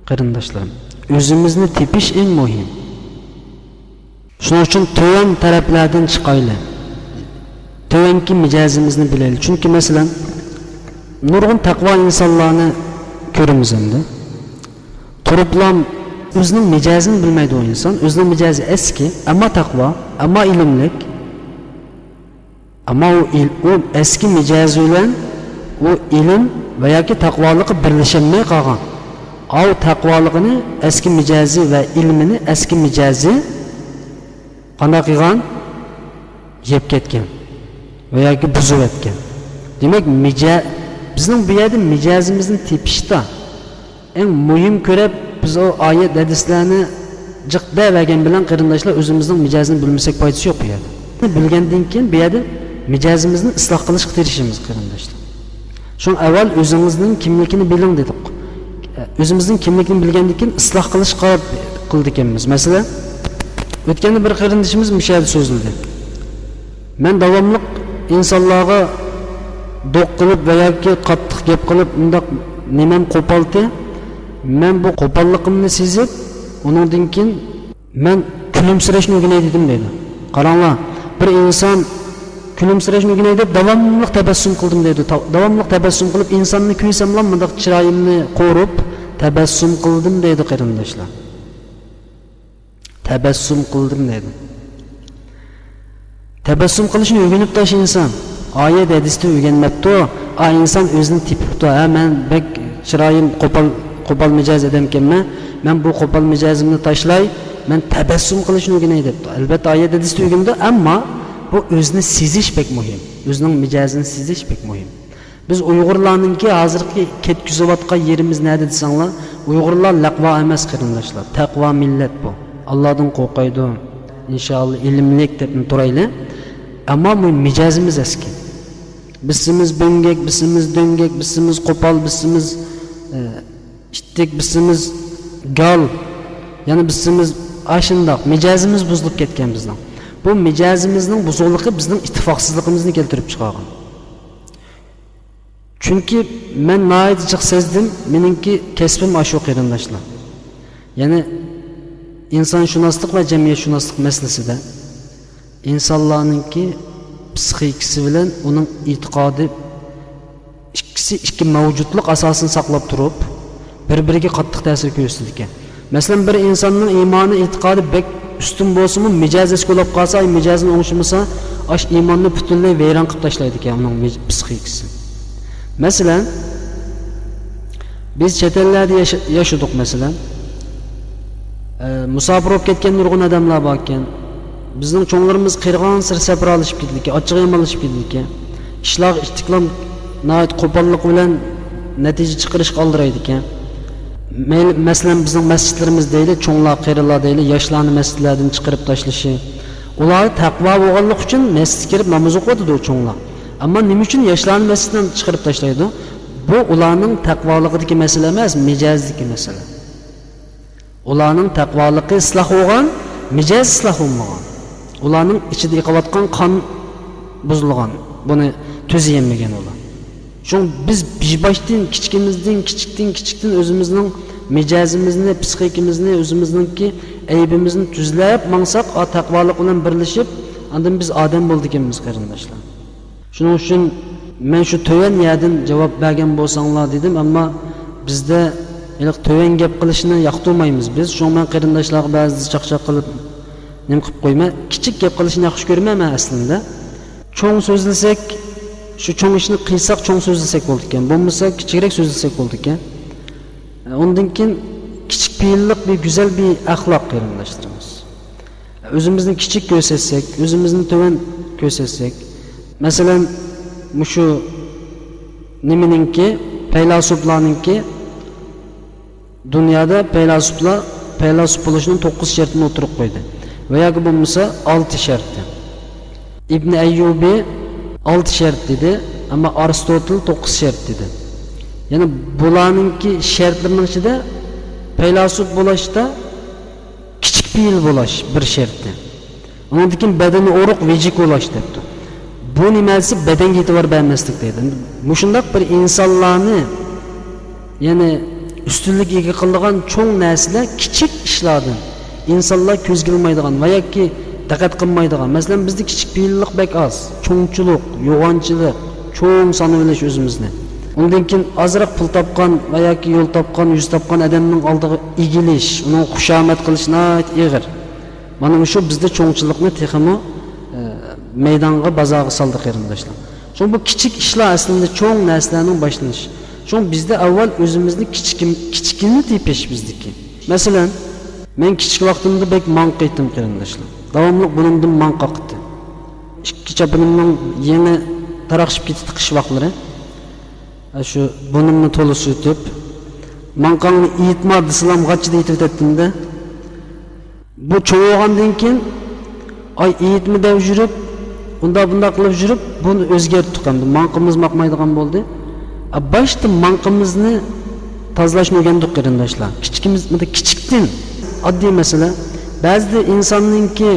قېرىنداشلىرىم، ئۆزىمىزنى تېپىش ئەڭ مۇھىم. شۇنىڭ ئۈچۈن تۆۋەن تەرەپلەردىن چىقايلى. تۆۋەنكى مىجەزىمىزنى بىلەيلى. چۈنكى، مەسىلەن، نۇرغۇن تەقۋا ئىنسانلارنى كۆرىمىز ئەمدى. تۇرۇپلام ئۆزىنىڭ مىجەزىنى بىلمەيدۇ ئۇ ئىنسان. ئۆزىنىڭ مىجەزى ئەسكى، ئەمما تەقۋا، ئەمما ئىلىملىك. ئەمما ئۇ ئىل-، ئۇ ئەسكى مىجەزى بىلەن ئۇ ئىلىم ۋە ياكى تەقۋالىقى بىرلىشەلمەي قالغان. ئاۋۇ تەقۋالىقىنى ئەسكى مىجەزى ۋە ئىلمىنى ئەسكى مىجەزى قانداق قىلغان؟ يەپ كەتكەن ۋە ياكى بۇزۇۋەتكەن. دېمەك، مىجە-، بىزنىڭ بۇ يەردە مىجەزىمىزنى تېپىشتا ئەڭ مۇھىم كۆرۈپ، بىز ئۇ ئايەت، ھەدىسلەرنى جىق دەۋەرگەن بىلەن، قېرىنداشلار، ئۆزىمىزنىڭ مىجەزىنى بىلمىسەك پايدىسى يوق بۇ يەردە. بىلگەندىن كېيىن بۇ يەردە مىجەزىمىزنى ئىسلاھ قىلىشقا تىرىشىمىز، قېرىنداشلار. شۇڭا ئەۋۋەل ئۆزىڭىزنىڭ كىملىكىنى بىلىڭ دېدۇق. ئۆزىمىزنىڭ كىملىكىنى بىلگەندىن كېيىن ئىسلاھ قىلىشقا قىلىدىكەنمىز. مەسىلەن، ئۆتكەندە بىر قېرىندىشىمىز مۇشۇ يەردە سۆزلىدى. مەن داۋاملىق ئىنسانلارغا دوق قىلىپ ۋە ياكى قاتتىق گەپ قىلىپ، ئۇنداق نېمەم قوپالتى. مەن بۇ قوپاللىقىمنى سېزىپ، ئۇنىڭدىن كېيىن مەن كۈلۈمسىرەشنى ئۆگىنەي دېدىم دەيدۇ. قاراڭلار، بىر ئىنسان كۈلۈمسىرەشنى ئۆگىنەي دەپ داۋاملىق تەبەسسۇم قىلدىم دەيدۇ. تا-، داۋاملىق تەبەسسۇم قىلىپ، ئىنساننى كۆرسەملا مۇنداق چىرايىمنى قورۇپ تەبەسسۇم قىلدىم دەيدۇ، قېرىنداشلار. تەبەسسۇم قىلدىم دەيدۇ. تەبەسسۇم قىلىشنى ئۆگىنىپتۇ شۇ ئىنسان. ئايەت ھەدىستىن ئۆگەنمەپتۇ. ئا ئىنسان ئۆزىنى تېپىپتۇ. ھە، مەن بەك چىرايىم قوپال، قوپال مىجەز ئادەمكەنمەن. مەن بۇ قوپال مىجەزىمنى تاشلاي، مەن تەبەسسۇم قىلىشنى ئۆگىنەي دەپتۇ. ئەلۋەتتە، ئايەت ھەدىستىن ئۆگىنىدۇ، ئەمما بۇ ئۆزىنى سېزىش بەك مۇھىم. ئۆزىنىڭ مىجەزىنى سېزىش بەك مۇھىم. بىز ئۇيغۇرلارنىڭكى ھازىرقى كەتكۈزۈۋاتقان يېرىمىز نەدە دېسەڭلار، ئۇيغۇرلار لەقۋا ئەمەس، قېرىنداشلار. تەقۋا مىللەت بۇ. ئاللادىن قورقايدۇ. ئىنشائاللا، ئىلىملىك دەپمۇ تۇرايلى. ئەمما بۇ مىجەزىمىز ئەسكى. بىسىمىز بۆڭگەك، بىسىمىز دۆڭگەك، بىسىمىز قوپال، بىسىمىز، ئە، ئىتتىك، بىسىمىز گال. يەنە بىسىمىز ئاشۇنداق. مىجەزىمىز بۇزۇلۇپ كەتكەن بىزنىڭ. بۇ مىجەزىمىزنىڭ بۇزۇقلۇقى بىزنىڭ ئىتتىپاقسىزلىقىمىزنى كەلتۈرۈپ چىقارغان. چۈنكى مەن ناھايىتى جىق سەزدىم، مېنىڭكى كەسپىم ئاشۇ، قېرىنداشلار. يەنى ئىنسانشۇناسلىق ۋە جەمئىيەتشۇناسلىق مەسىلىسىدە ئىنسانلارنىڭكى پسىخىكىسى بىلەن ئۇنىڭ ئېتىقادى ئىككىسى ئىككى مەۋجۇتلۇق ئاساسىنى ساقلاپ تۇرۇپ، بىر-بىرىگە قاتتىق تەسىر كۆرسىتىدىكەن. مەسىلەن، بىر ئىنساننىڭ ئىمانى، ئېتىقادى بەك ئۈستۈن بولسىمۇ، مىجەزى ئەسكى بولاپ قالسا، ئاي مىجەزىنى ئوڭشىمىسا، ئاش ئىماننى پۈتۈنلەي ۋەيران قىلىپ تاشلايدىكەن ئۇنىڭ مىج-، پسىخىكىسى. مەسىلەن، بىز چەت ئەللەردە ياشا-، ياشىدۇق، مەسىلەن. ئە، مۇساپىر بولۇپ كەتكەن نۇرغۇن ئادەملەر باركەن. بىزنىڭ چوڭلىرىمىز قېرىغانسېرى سەپرالىشىپ كېتىدىكەن، ئاچچىقى يامانلىشىپ كېتىدىكەن. ئىشلارغا ئىتتىكلام ناھايىتى قوپاللىق بىلەن نەتىجە چىقىرىشقا ئالدىرايدىكەن. مەيلى، مەسىلەن، بىزنىڭ مەسچىتلىرىمىز دەيلى، چوڭلار، قېرىلار دەيلى، ياشلارنى مەسچىتلەردىن چىقىرىپ تاشلىشى. ئۇلار تەقۋا بولغانلىقى ئۈچۈن مەسچىتكە كىرىپ ناماز ئوقۇۋاتىدۇ چوڭلار. ئەمما نېمە ئۈچۈن ياشلارنى مەسچىتتىن چىقىرىپ تاشلايدۇ؟ بۇ ئۇلارنىڭ تەقۋالىقىدىكى مەسىلە ئەمەس، مىجەزدىكى مەسىلە. ئۇلارنىڭ تەقۋالىقى ئىسلاھ بولغان، مىجەز ئىسلاھ بولمىغان. ئۇلارنىڭ ئىچىدە ئېقىۋاتقان قان بۇزۇلغان. بۇنى تۈزىيەلمىگەن ئۇلار. شۇڭا بىز بېشىدىن، كىچىكىمىزدىن، كىچىكتىن، كىچىكتىن ئۆزىمىزنىڭ مىجەزىمىزنى، پسىخىكىمىزنى، ئۆزىمىزنىڭكى ئەيىبىمىزنى تۈزلەپ ماڭساق، ئا، تەقۋالىق بىلەن بىرلىشىپ، ئاندىن بىز ئادەم بولىدىكەنمىز، قېرىنداشلار. شۇنىڭ ئۈچۈن مەن شۇ تۆۋەن يەردىن جاۋاب بەرگەن بولساڭلار دېدىم، ئەمما بىزدە ھېلىقى تۆۋەن گەپ قىلىشنى ياقتۇرمايمىز بىز. شۇڭا مەن قېرىنداشلارغا بەزىدە چاقچاق قىلىپ نېمە قىلىپ قويىمەن. كىچىك گەپ قىلىشنى ياخشى كۆرىمەن مەن ئەسلىدە. چوڭ سۆزلىسەك، شۇ چوڭ ئىشنى قىلساق چوڭ سۆزلىسەك بولىدىكەن. بولمىسا كىچىكرەك سۆزلىسەك بولىدىكەن. ئۇندىن كېيىن كىچىك پېئىللىق بىر گۈزەل بىر ئەخلاق، قېرىنداشلىرىمىز. ئۆزىمىزنى كىچىك كۆرسەتسەك، ئۆزىمىزنى تۆۋەن كۆرسەتسەك. مەسىلەن، مۇشۇ نېمىنىڭكى، پەيلاسوپلارنىڭكى، دۇنيادا پەيلاسوپلار پەيلاسوپ بولۇشنىڭ توققۇز شەرتىنى ئوتتۇرىغا قويدى. ۋە ياكى بولمىسا ئالتە شەرتى. ئىبن ئەييۇبى ئالتە شەرت دېدى، ئەمما ئارستوتېل توققۇز شەرت دېدى. يەنى بۇلارنىڭكى شەرتلىرىنىڭ ئىچىدە پەيلاسوپ بولۇشتا كىچىك پېئىل بولاش بىر شەرتى. ئۇنىڭدىن كېيىن بەدىنى ئورۇق، ۋىجىك بولاش دەپتۇ. بۇ نېمە دېسە، بەدەنگە ئېتىبار بەرمەسلىك دەيدۇ. مۇشۇنداق بىر ئىنسانلارنى، يەنى ئۈستۈنلۈك ئىگە قىلىدىغان چوڭ نەرسىلەر كىچىك ئىشلاردىن ئىنسانلار كۆزگە ئىلمايدىغان ۋە ياكى دىققەت قىلمايدىغان. مەسىلەن، بىزدە كىچىك پېئىللىق بەك ئاز. چوڭچىلىق، يوغانچىلىق، چوڭ سانىۋېلىش ئۆزىمىزنى. ئۇندىن كېيىن ئازراق پۇل تاپقان ۋە ياكى يول تاپقان، يۈز تاپقان ئادەمنىڭ ئالدىغا ئېگىلىش، ئۇنىڭغا خۇشامەت قىلىش ناھايىتى ئېغىر. مانا مۇشۇ بىزدە چوڭچىلىقنى تېخىمۇ، ئە، مەيدانغا، بازارغا سالدى، قېرىنداشلار. شۇڭا بۇ كىچىك ئىشلار ئەسلىدە چوڭ نەرسىلەرنىڭ باشلىنىشى. شۇڭا بىزدە ئەۋۋەل ئۆزىمىزنى كىچىكىم-، كىچىكىنى تېپىش بىزدىكى. مەسىلەن، مەن كىچىك ۋاقتىمدا بەك ماڭقا ئىدىم، قېرىنداشلار. داۋاملىق بۇرنۇمدىن ماڭقا ئاقتى. ئىككى چاپىنىمنىڭ يېڭى تاراقشىپ كېتىتتى قىش ۋاقىتلىرى. شۇ بۇرنۇمنى تولا سۈرتۈپ، ماڭقاڭنى ئېيىتما دېسىلام، غاچچىدا ئېيىتىۋېتەتتىم-دە. بۇ چوڭ بولغاندىن كېيىن، ئاي، ئېيىتما دەپ يۈرۈپ، ئۇنداق بۇنداق قىلىپ يۈرۈپ، بۇنى ئۆزگەرتتۇق ئەمدى. ماڭقىمىز ماقمايدىغان بولدى. ئا، باشتا ماڭقىمىزنى تازىلاشنى ئۆگەندۇق، قېرىنداشلار. كىچىكىمىز، مۇنداق كىچىكتىن، ئاددىي مەسىلە. بەزىدە ئىنساننىڭكى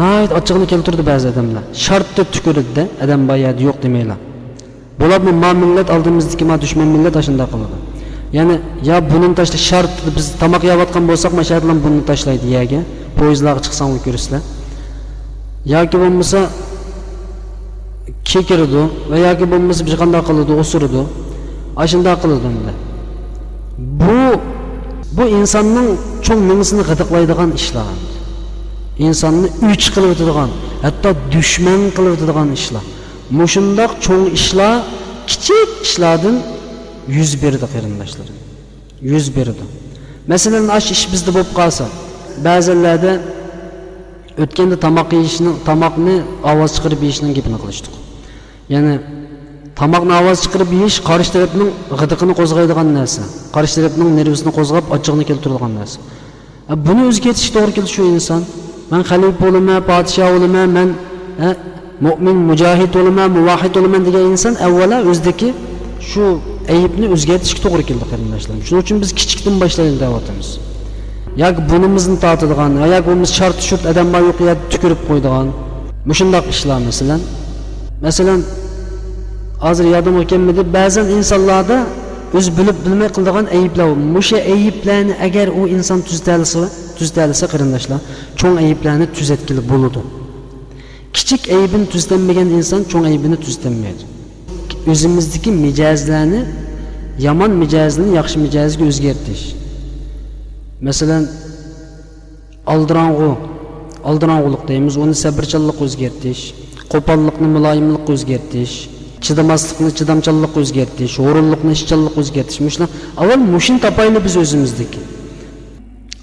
ناھايىتى ئاچچىقىنى كەلتۈرىدۇ بەزى ئادەملەر. شارتتا تۈكۈرىدۇ-دە، ئادەم بار يەردە يوق دېمەيلا. بولۇپمۇ ما مىللەت ئالدىمىزدىكى ما دۈشمەن مىللەت ئاشۇنداق قىلىدۇ. يەنى يا بۇنىنى تاشلا، شارت، بىز تاماق يەۋاتقان بولساق، ماشۇ يەردىلا بۇنىنى تاشلايدۇ يەرگە. پويىزلارغا چىقساڭلار كۆرىسىلەر. ياكى بولمىسا كېكىرىدۇ ۋە ياكى بولمىسا بىر قانداق قىلىدۇ، ئوسۇرىدۇ. ئاشۇنداق قىلىدۇ ئەمدى. بۇ، بۇ ئىنساننىڭ چوڭ مېڭىسىنى غىدىقلايدىغان ئىشلار. ئىنساننى ئۆچ قىلىۋېتىدىغان، ھەتتا دۈشمەن قىلىۋېتىدىغان ئىشلار. مۇشۇنداق چوڭ ئىشلار كىچىك ئىشلاردىن يۈز بېرىدۇ، قېرىنداشلىرىم. يۈز بېرىدۇ. مەسىلەن، ئاشۇ ئىش بىزدە بولۇپ قالسا، بەزىلەردە ئۆتكەندە تاماق يېيىشنىڭ، تاماقنى ئاۋاز چىقىرىپ يېيىشنىڭ گېپىنى قىلىشتۇق. يەنى تاماقنى ئاۋاز چىقىرىپ يېيىش قارشى تەرەپنىڭ غىدىقىنى قوزغايدىغان نەرسە، قارشى تەرەپنىڭ نېرۋىسىنى قوزغاپ، ئاچچىقىنى كەلتۈرىدىغان نەرسە. ھە، بۇنى ئۆزگەرتىشكە توغرا كېلىدۇ شۇ ئىنسان. مەن خەلىپە بولىمەن، پادىشاھ بولىمەن، مەن، ھە، مۆمىن، مۇجاھىد بولىمەن، مۇۋەھھىد بولىمەن دېگەن ئىنسان ئەۋۋەلا ئۆزىدىكى شۇ ئەيىبنى ئۆزگەرتىشكە توغرا كېلىدۇ، قېرىنداشلار. شۇنىڭ ئۈچۈن بىز كىچىكتىن باشلايلى دەۋاتىمىز. ياكى بۇرنىمىزنى تارتىدىغان، ياكى بولمىسا شارت-شۇرت ئادەم بار يوق يەردە تۈكۈرۈپ قويىدىغان، مۇشۇنداق ئىشلار مەسىلەن. مەسىلەن، ھازىر يادىمغا كەلمىدى، بەزەن ئىنسانلاردا ئۆزى بىلىپ بىلمەي قىلىدىغان ئەيىبلەر بار. مۇشۇ ئەيىبلەرنى ئەگەر ئۇ ئىنسان تۈزىتەلىسە، تۈزىتەلىسە، قېرىنداشلار، چوڭ ئەيىبلەرنى تۈزەتكىلى بولىدۇ. كىچىك ئەيىبىنى تۈزىتەلمىگەن ئىنسان چوڭ ئەيىبىنى تۈزىتەلمەيدۇ. ئۆزىمىزدىكى مىجەزلەرنى، يامان مىجەزنى ياخشى مىجەزگە ئۆزگەرتىش. مەسىلەن، ئالدىراڭغۇ، ئالدىراڭغۇلۇق دەيمىز، ئۇنى سەبرچانلىققا ئۆزگەرتىش، قوپاللىقنى مۇلايىملىققا ئۆزگەرتىش، چىدىماسلىقنى چىدامچانلىققا ئۆزگەرتىش، ھۇرۇنلۇقنى ئىشچانلىققا ئۆزگەرتىش. مۇشۇلار، ئاۋۋال مۇشۇنى تاپايلى بىز ئۆزىمىزدىكى.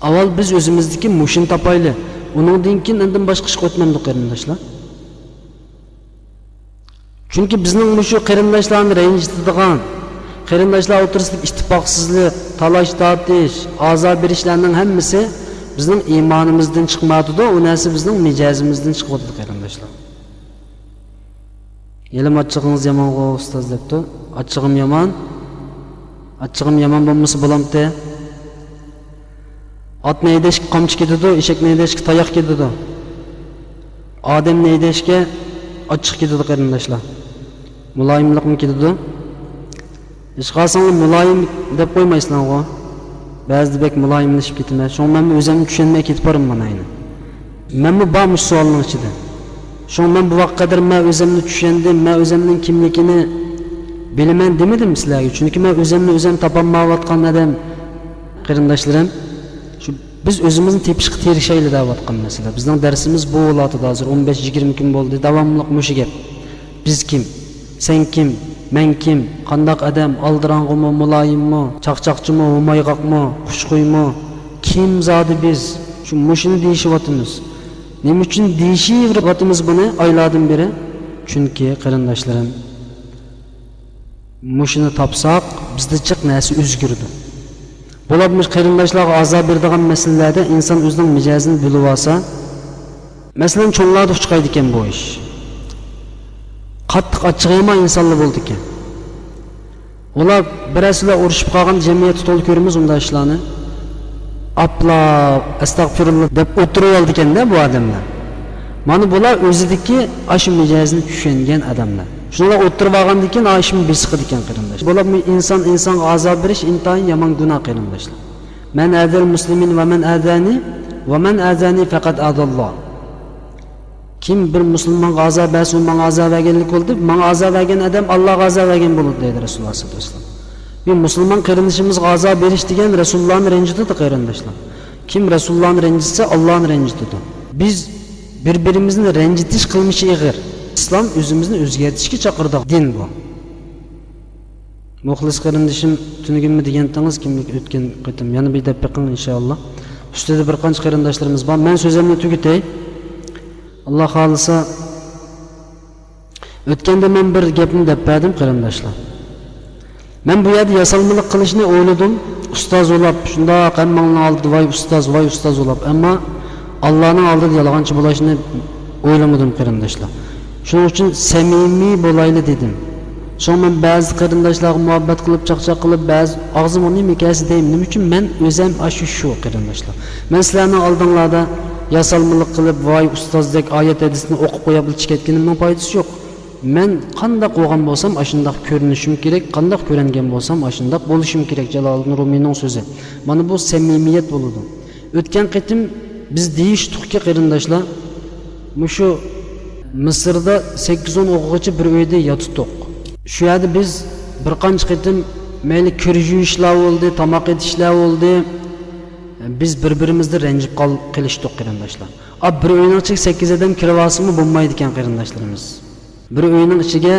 ئاۋۋال بىز ئۆزىمىزدىكى مۇشۇنى تاپايلى. ئۇنىڭدىن كېيىن ئاندىن باشقا ئىشقا ئۆتمەمدۇ، قېرىنداشلار. چۈنكى بىزنىڭ مۇشۇ قېرىنداشلارنى رەنجىتىدىغان، قېرىنداشلار ئوتتۇرىسىدىكى ئىتتىپاقسىزلىق، تالاش-تارتىش، ئازار بېرىشلەرنىڭ ھەممىسى بىزنىڭ ئىمانىمىزدىن چىقمايۋاتىدۇ، ئۇ نەرسە بىزنىڭ مىجەزىمىزدىن چىقىۋاتىدۇ، قېرىنداشلار. ھېلىمۇ ئاچچىقىڭىز يامانغۇ، ئۇستاز، دەپتۇ. ئاچچىقىم يامان. ئاچچىقىم يامان بولمىسا بولامتى؟ ئاتنى ھەيدەشكە قامچا كېتىدۇ، ئېشەكنى ھەيدەشكە تاياق كېتىدۇ. ئادەمنى ھەيدەشكە ئاچچىق كېتىدۇ، قېرىنداشلار. مۇلايىملىقمۇ كېتىدۇ. ھېچقالساڭلار مۇلايىم دەپ قويمايسىلەرغۇ. بەزىدە بەك مۇلايىملىشىپ كېتىمەن. شۇڭا مەنمۇ ئۆزۈمنى چۈشەنمەي كېتىپ بارىمەن مانا ئەينى. مەنمۇ بار مۇشۇ سوئالنىڭ ئىچىدە. شۇڭا مەن بۇ ۋاقىتقا قەدەر مەن ئۆزۈمنى چۈشەندىم، مەن ئۆزۈمنىڭ كىملىكىنى بىلىمەن دېمىدىم سىلەرگە. چۈنكى مەن ئۆزۈمنى ئۆزۈم تاپالمايۋاتقان ئادەم، قېرىنداشلىرىم. شۇ بىز ئۆزىمىزنى تېپىشقا تىرىشايلى دەۋاتقان مەسىلە. بىزنىڭ دەرسىمىز بۇ بولۇۋاتىدۇ ھازىر ئون بەش يىگىرمە كۈن بولدى، داۋاملىق مۇشۇ گەپ. بىز كىم؟ سەن كىم؟ مەن كىم؟ قانداق ئادەم؟ ئالدىراڭغۇمۇ، مۇلايىممۇ، چاقچاقچىمۇ، ھومايغاقمۇ، خۇشخۇيمۇ؟ كىم زادى بىز؟ شۇ مۇشۇنى دېيىشىۋاتىمىز. نېمە ئۈچۈن دېيىشىۋېتىۋاتىمىز بۇنى ئايلاردىن بېرى؟ چۈنكى، قېرىنداشلىرىم، مۇشۇنى تاپساق، بىزدە جىق نەرسە ئۆزگىرىدۇ. بولۇپمۇ قېرىنداشلارغا ئازار بېرىدىغان مەسىلىلەردە ئىنسان ئۆزىنىڭ مىجەزىنى بىلىۋالسا، مەسىلەن، چوڭلاردا ئۇچرايدىكەن بۇ ئىش. قاتتىق ئاچچىقى يامان ئىنسانلار بولىدىكەن. ئۇلار بىرەرسىلەر ئۇرۇشۇپ قالغان جەمئىيەتتە تولا كۆرىمىز ئۇنداق ئىشلارنى. ئاپلا، ئەستەغپىرۇللا دەپ ئولتۇرۇۋالىدىكەن-دە بۇ ئادەملەر. مانا بۇلار ئۆزىدىكى ئاشۇ مىجەزنى چۈشەنگەن ئادەملەر. شۇنىڭغا ئولتۇرۇۋالغاندىن كېيىن ئاشۇ بېسىقىدىكەن، قېرىنداش. بولۇپمۇ ئىنسان ئىنسانغا ئازار بېرىش ئىنتايىن يامان گۇناھ، قېرىنداشلار. مەن ئەزەل مۇسلىمىن ۋە مەن ئەزەنى ۋە مەن ئەزەنى فەقەت ئەزەللا. كىم بىر مۇسۇلمانغا ئازار بەرسە، ئۇ ماڭا ئازار بەرگەنلىك بولدى، ماڭا ئازار بەرگەن ئادەم ئاللاغا ئازار بەرگەن بولىدۇ، دەيدۇ رەسۇلۇللا سەللەللاھۇ ئەلەيھى ۋەسەللەم. بىر مۇسۇلمان قېرىندىشىمىزغا ئازار بېرىش دېگەن رەسۇلۇللانى رەنجىتىدۇ، قېرىنداشلار. كىم رەسۇلۇللانى رەنجىتسە، ئاللانى رەنجىتىدۇ. بىز بىر-بىرىمىزنى رەنجىتىش قىلمىشى ئېغىر. ئىسلام ئۆزىمىزنى ئۆزگەرتىشكە چاقىرىدىغان دىن بۇ. مۇخلىس قېرىندىشىم، تۈنۈگۈنمۇ دېگەنتىڭىز كىملىك ئۆتكەن قېتىم. يەنە بىر دەپ بېقىڭ، ئىنشائاللا. ئۈستىدە بىر قانچە قېرىنداشلىرىمىز بار. مەن سۆزۈمنى تۈگىتەي. ئاللا خالىسا، ئۆتكەندە مەن بىر گەپنى دەپ بەردىم، قېرىنداشلار. مەن بۇ يەردە ياسالمىلىق قىلىشنى ئويلىدىم. ئۇستاز بولاپ، شۇنداق ھەممىڭلارنىڭ ئالدىدا ۋاي ئۇستاز، ۋاي ئۇستاز بولاپ. ئەمما ئاللانىڭ ئالدىدا يالغانچى بولۇشنى ئويلىمىدىم، قېرىنداشلار. شۇنىڭ ئۈچۈن سەمىمىي بولايلى دېدىم. شۇڭا مەن بەزى قېرىنداشلارغا مۇھەببەت قىلىپ، چاقچاق قىلىپ، بەزى ئاغزىمغا نېمە كەلسە دەيمەن. نېمە ئۈچۈن؟ مەن ئۆزەم ئاشۇ شۇ، قېرىنداشلار. مەن سىلەرنىڭ ئالدىڭلاردا ياسالمىلىق قىلىپ، ۋاي ئۇستازدەك ئايەت ھەدىسنى ئوقۇپ قويۇپلا چىقىپ كەتكىنىمنىڭ پايدىسى يوق. مەن قانداق بولغان بولسام، ئاشۇنداق كۆرۈنۈشۈم كېرەك، قانداق كۆرۈنگەن بولسام، ئاشۇنداق بولۇشۇم كېرەك، جالالىدىن رۇمىينىڭ سۆزى. مانا بۇ سەمىمىيەت بولىدۇ. ئۆتكەن قېتىم بىز دېيىشتۇقكى، قېرىنداشلار، مۇشۇ مىسىردا سەككىز ئون ئوقۇغۇچى بىر ئۆيدە ياتىتتۇق. شۇ يەردە بىز بىر قانچە قېتىم مەيلى كىر يۇيۇشلار بولدى، تاماق ئېتىشلار بولدى، بىز بىر-بىرىمىزدىن رەنجىپ قال-، قېلىشتۇق، قېرىنداشلار. ئا، بىر ئۆينىڭ ئىچىگە سەككىز ئادەم كىرىۋالسىمۇ بولمايدىكەن، قېرىنداشلىرىمىز. بىر ئۆينىڭ ئىچىگە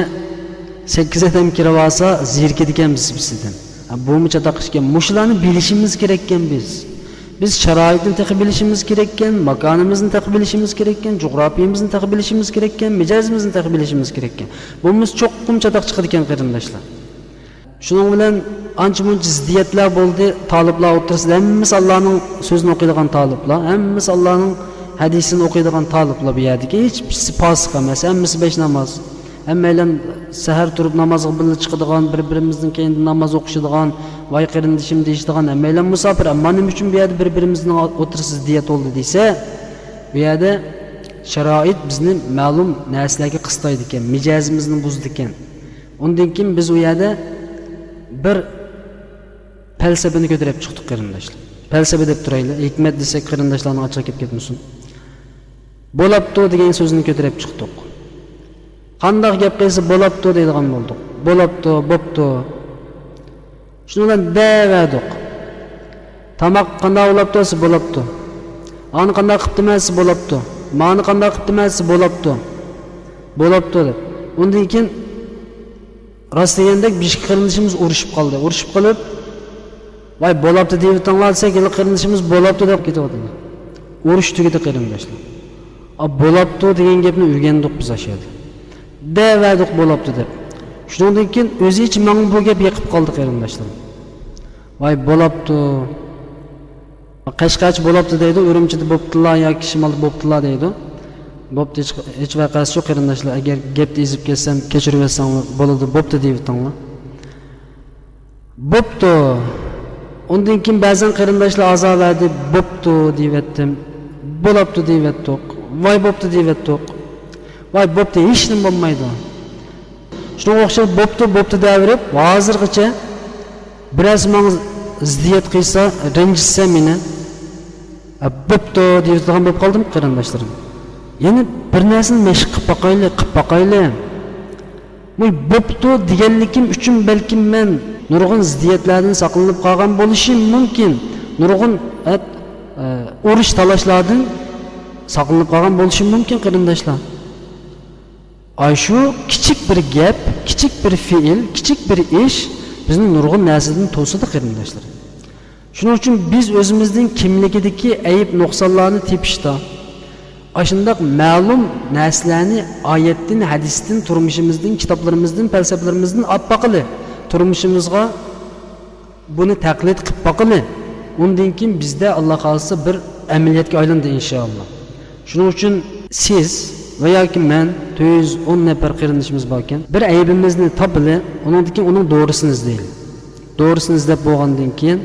سەككىز ئادەم كىرىۋالسا، زېرىكىدىكەنمىز بىسىدىن. ھە، بۇمۇ چاتاق ئىشكەن. مۇشۇلارنى بىلىشىمىز كېرەككەن بىز. بىز شارائىتنى تېخى بىلىشىمىز كېرەككەن، ماكانىمىزنى تېخى بىلىشىمىز كېرەككەن، جۇغراپىيىمىزنى تېخى بىلىشىمىز كېرەككەن، مىجەزىمىزنى تېخى بىلىشىمىز كېرەككەن. بولمىسا چوقۇم چاتاق چىقىدىكەن، قېرىنداشلار. شۇنىڭ بىلەن ئانچە-مۇنچە زىددىيەتلەر بولدى تالىپلار ئوتتۇرىسىدا. ھەممىسى ئاللانىڭ سۆزىنى ئوقۇيدىغان تالىپلار، ھەممىسى ئاللانىڭ ھەدىسىنى ئوقۇيدىغان تالىپلار بۇ يەردىكى. ھېچبىرسى پاسىق ئەمەس، ھەممىسى بەش ناماز. ھەممەيلەن سەھەر تۇرۇپ نامازغا بىللە چىقىدىغان، بىر-بىرىمىزنىڭ كەينىدىن ناماز ئوقۇشىدىغان، ۋاي قېرىندىشىم دېيىشىدىغان، ھەممەيلەن مۇساپىر. ئەمما نېمە ئۈچۈن بۇ يەردە بىر-بىرىمىزنىڭ ئوتتۇرىسىدا زىددىيەت بولدى دېسە، بۇ يەردە شارائىت بىزنى مەلۇم نەرسىلەرگە قىستايدىكەن، مىجەزىمىزنى بۇزىدىكەن. ئۇندىن كېيىن بىز ئۇ يەردە بىر پەلسەپىنى كۆتۈرۈپ چىقتۇق، قېرىنداشلار. پەلسەپە دەپ تۇرايلى، ھېكمەت دېسەك، قېرىنداشلارنىڭ ئاچچىقى كېلىپ كەتمىسۇن. بولاپتۇ دېگەن سۆزنى كۆتۈرۈپ چىقتۇق. قانداق گەپ قىلسا بولاپتۇ دەيدىغان بولدۇق. بولاپتۇ، بوپتۇ. شۇنىڭ بىلەن دەۋەردۇق. تاماق قانداق بولاپتۇ دېسە، بولاپتۇ. ئانى قانداق قىپتىمەن دېسە، بولاپتۇ. مانى قانداق قىپتىمەن دېسە، بولاپتۇ. بولاپتۇ دەپ. ئۇندىن كېيىن راست دېگەندەك بىر ئىككى قېرىندىشىمىز ئۇرۇشۇپ قالدى. ئۇرۇشۇپ قېلىپ، ۋاي، بولاپتۇ دېيىۋېتىڭلار دېسەك، ھېلىقى قېرىندىشىمىز بولاپتۇ دەپ كېتىۋاتىدۇ. ئۇرۇش تۈگىدى، قېرىنداشلار. ئا، بولاپتۇ دېگەن گەپنى ئۆگەندۇق بىز ئاشۇ يەردە. دەۋەردۇق بولاپتۇ دەپ. شۇنىڭدىن كېيىن ئۆزىچە ماڭا بۇ گەپ يېقىپ قالدى، قېرىنداشلار. ۋاي، بولاپتۇ. قەشقەرچە بولاپتۇ دەيدۇ، ئۈرۈمچىدە بوپتۇلا ياكى شىمالدا بوپتۇلا دەيدۇ. بوپتۇ، ھېچ، ھېچ ۋەقەسى يوق، قېرىنداشلار. ئەگەر گەپتە ئېزىپ كەتسەم، كەچۈرۈۋەتسەڭلار بولىدۇ، بوپتۇ دەيۋېتىڭلار. بوپتۇ. ئۇندىن كېيىن بەزەن قېرىنداشلار ئازار بەردى، بوپتۇ دەيۋەتتىم، بولاپتۇ دەيۋەتتۇق، ۋاي بوپتۇ دەيۋەتتۇق. ۋاي بوپتۇ، ھېچنېمە بولمايدۇ. شۇنىڭغا ئوخشاش بوپتۇ، بوپتۇ دەۋېرىپ، ھازىرغىچە بىرەرسى ماڭا زىددىيەت قىلسا، رەنجىتسە مېنى، ئە، بوپتۇ دەيدىغان بولۇپ قالدىم، قېرىنداشلىرىم. يەنە بىر نەرسىنى مەشىق قىلىپ باقايلى، قىلىپ باقايلى. بۇ بوپتۇ دېگەنلىكىم ئۈچۈن بەلكىم مەن نۇرغۇن زىددىيەتلەردىن ساقلىنىپ قالغان بولۇشۇم مۇمكىن. نۇرغۇن، ئە، ئە، ئۇرۇش تالاشلاردىن ساقلىنىپ قالغان بولۇشۇم مۇمكىن، قېرىنداشلار. ئاشۇ كىچىك بىر گەپ، كىچىك بىر پېئىل، كىچىك بىر ئىش بىزنى نۇرغۇن نەرسىدىن توسىدۇ، قېرىنداشلار. شۇنىڭ ئۈچۈن بىز ئۆزىمىزنىڭ كىملىكىدىكى ئەيىب نۇقسانلارنى تېپىشتا، ئاشۇنداق مەلۇم نەرسىلەرنى ئايەتتىن، ھەدىستىن، تۇرمۇشىمىزدىن، كىتابلىرىمىزدىن، پەلسەپىلىرىمىزدىن ئاپ باقىلى. تۇرمۇشىمىزغا بۇنى تەقلىد قىلىپ باقىلى. ئۇندىن كېيىن بىزدە، ئاللا خالىسا، بىر ئەمەلىيەتكە ئايلاندى، ئىنشائاللا. شۇنىڭ ئۈچۈن سىز ۋە ياكى مەن، تۆت يۈز ئون نەپەر قېرىندىشىمىز باركەن، بىر ئەيىبىمىزنى تاپىلى، ئۇنىڭدىن كېيىن ئۇنىڭ دورىسىنى ئىزدەيلى. دورىسىنى ئىزدەپ بولغاندىن كېيىن،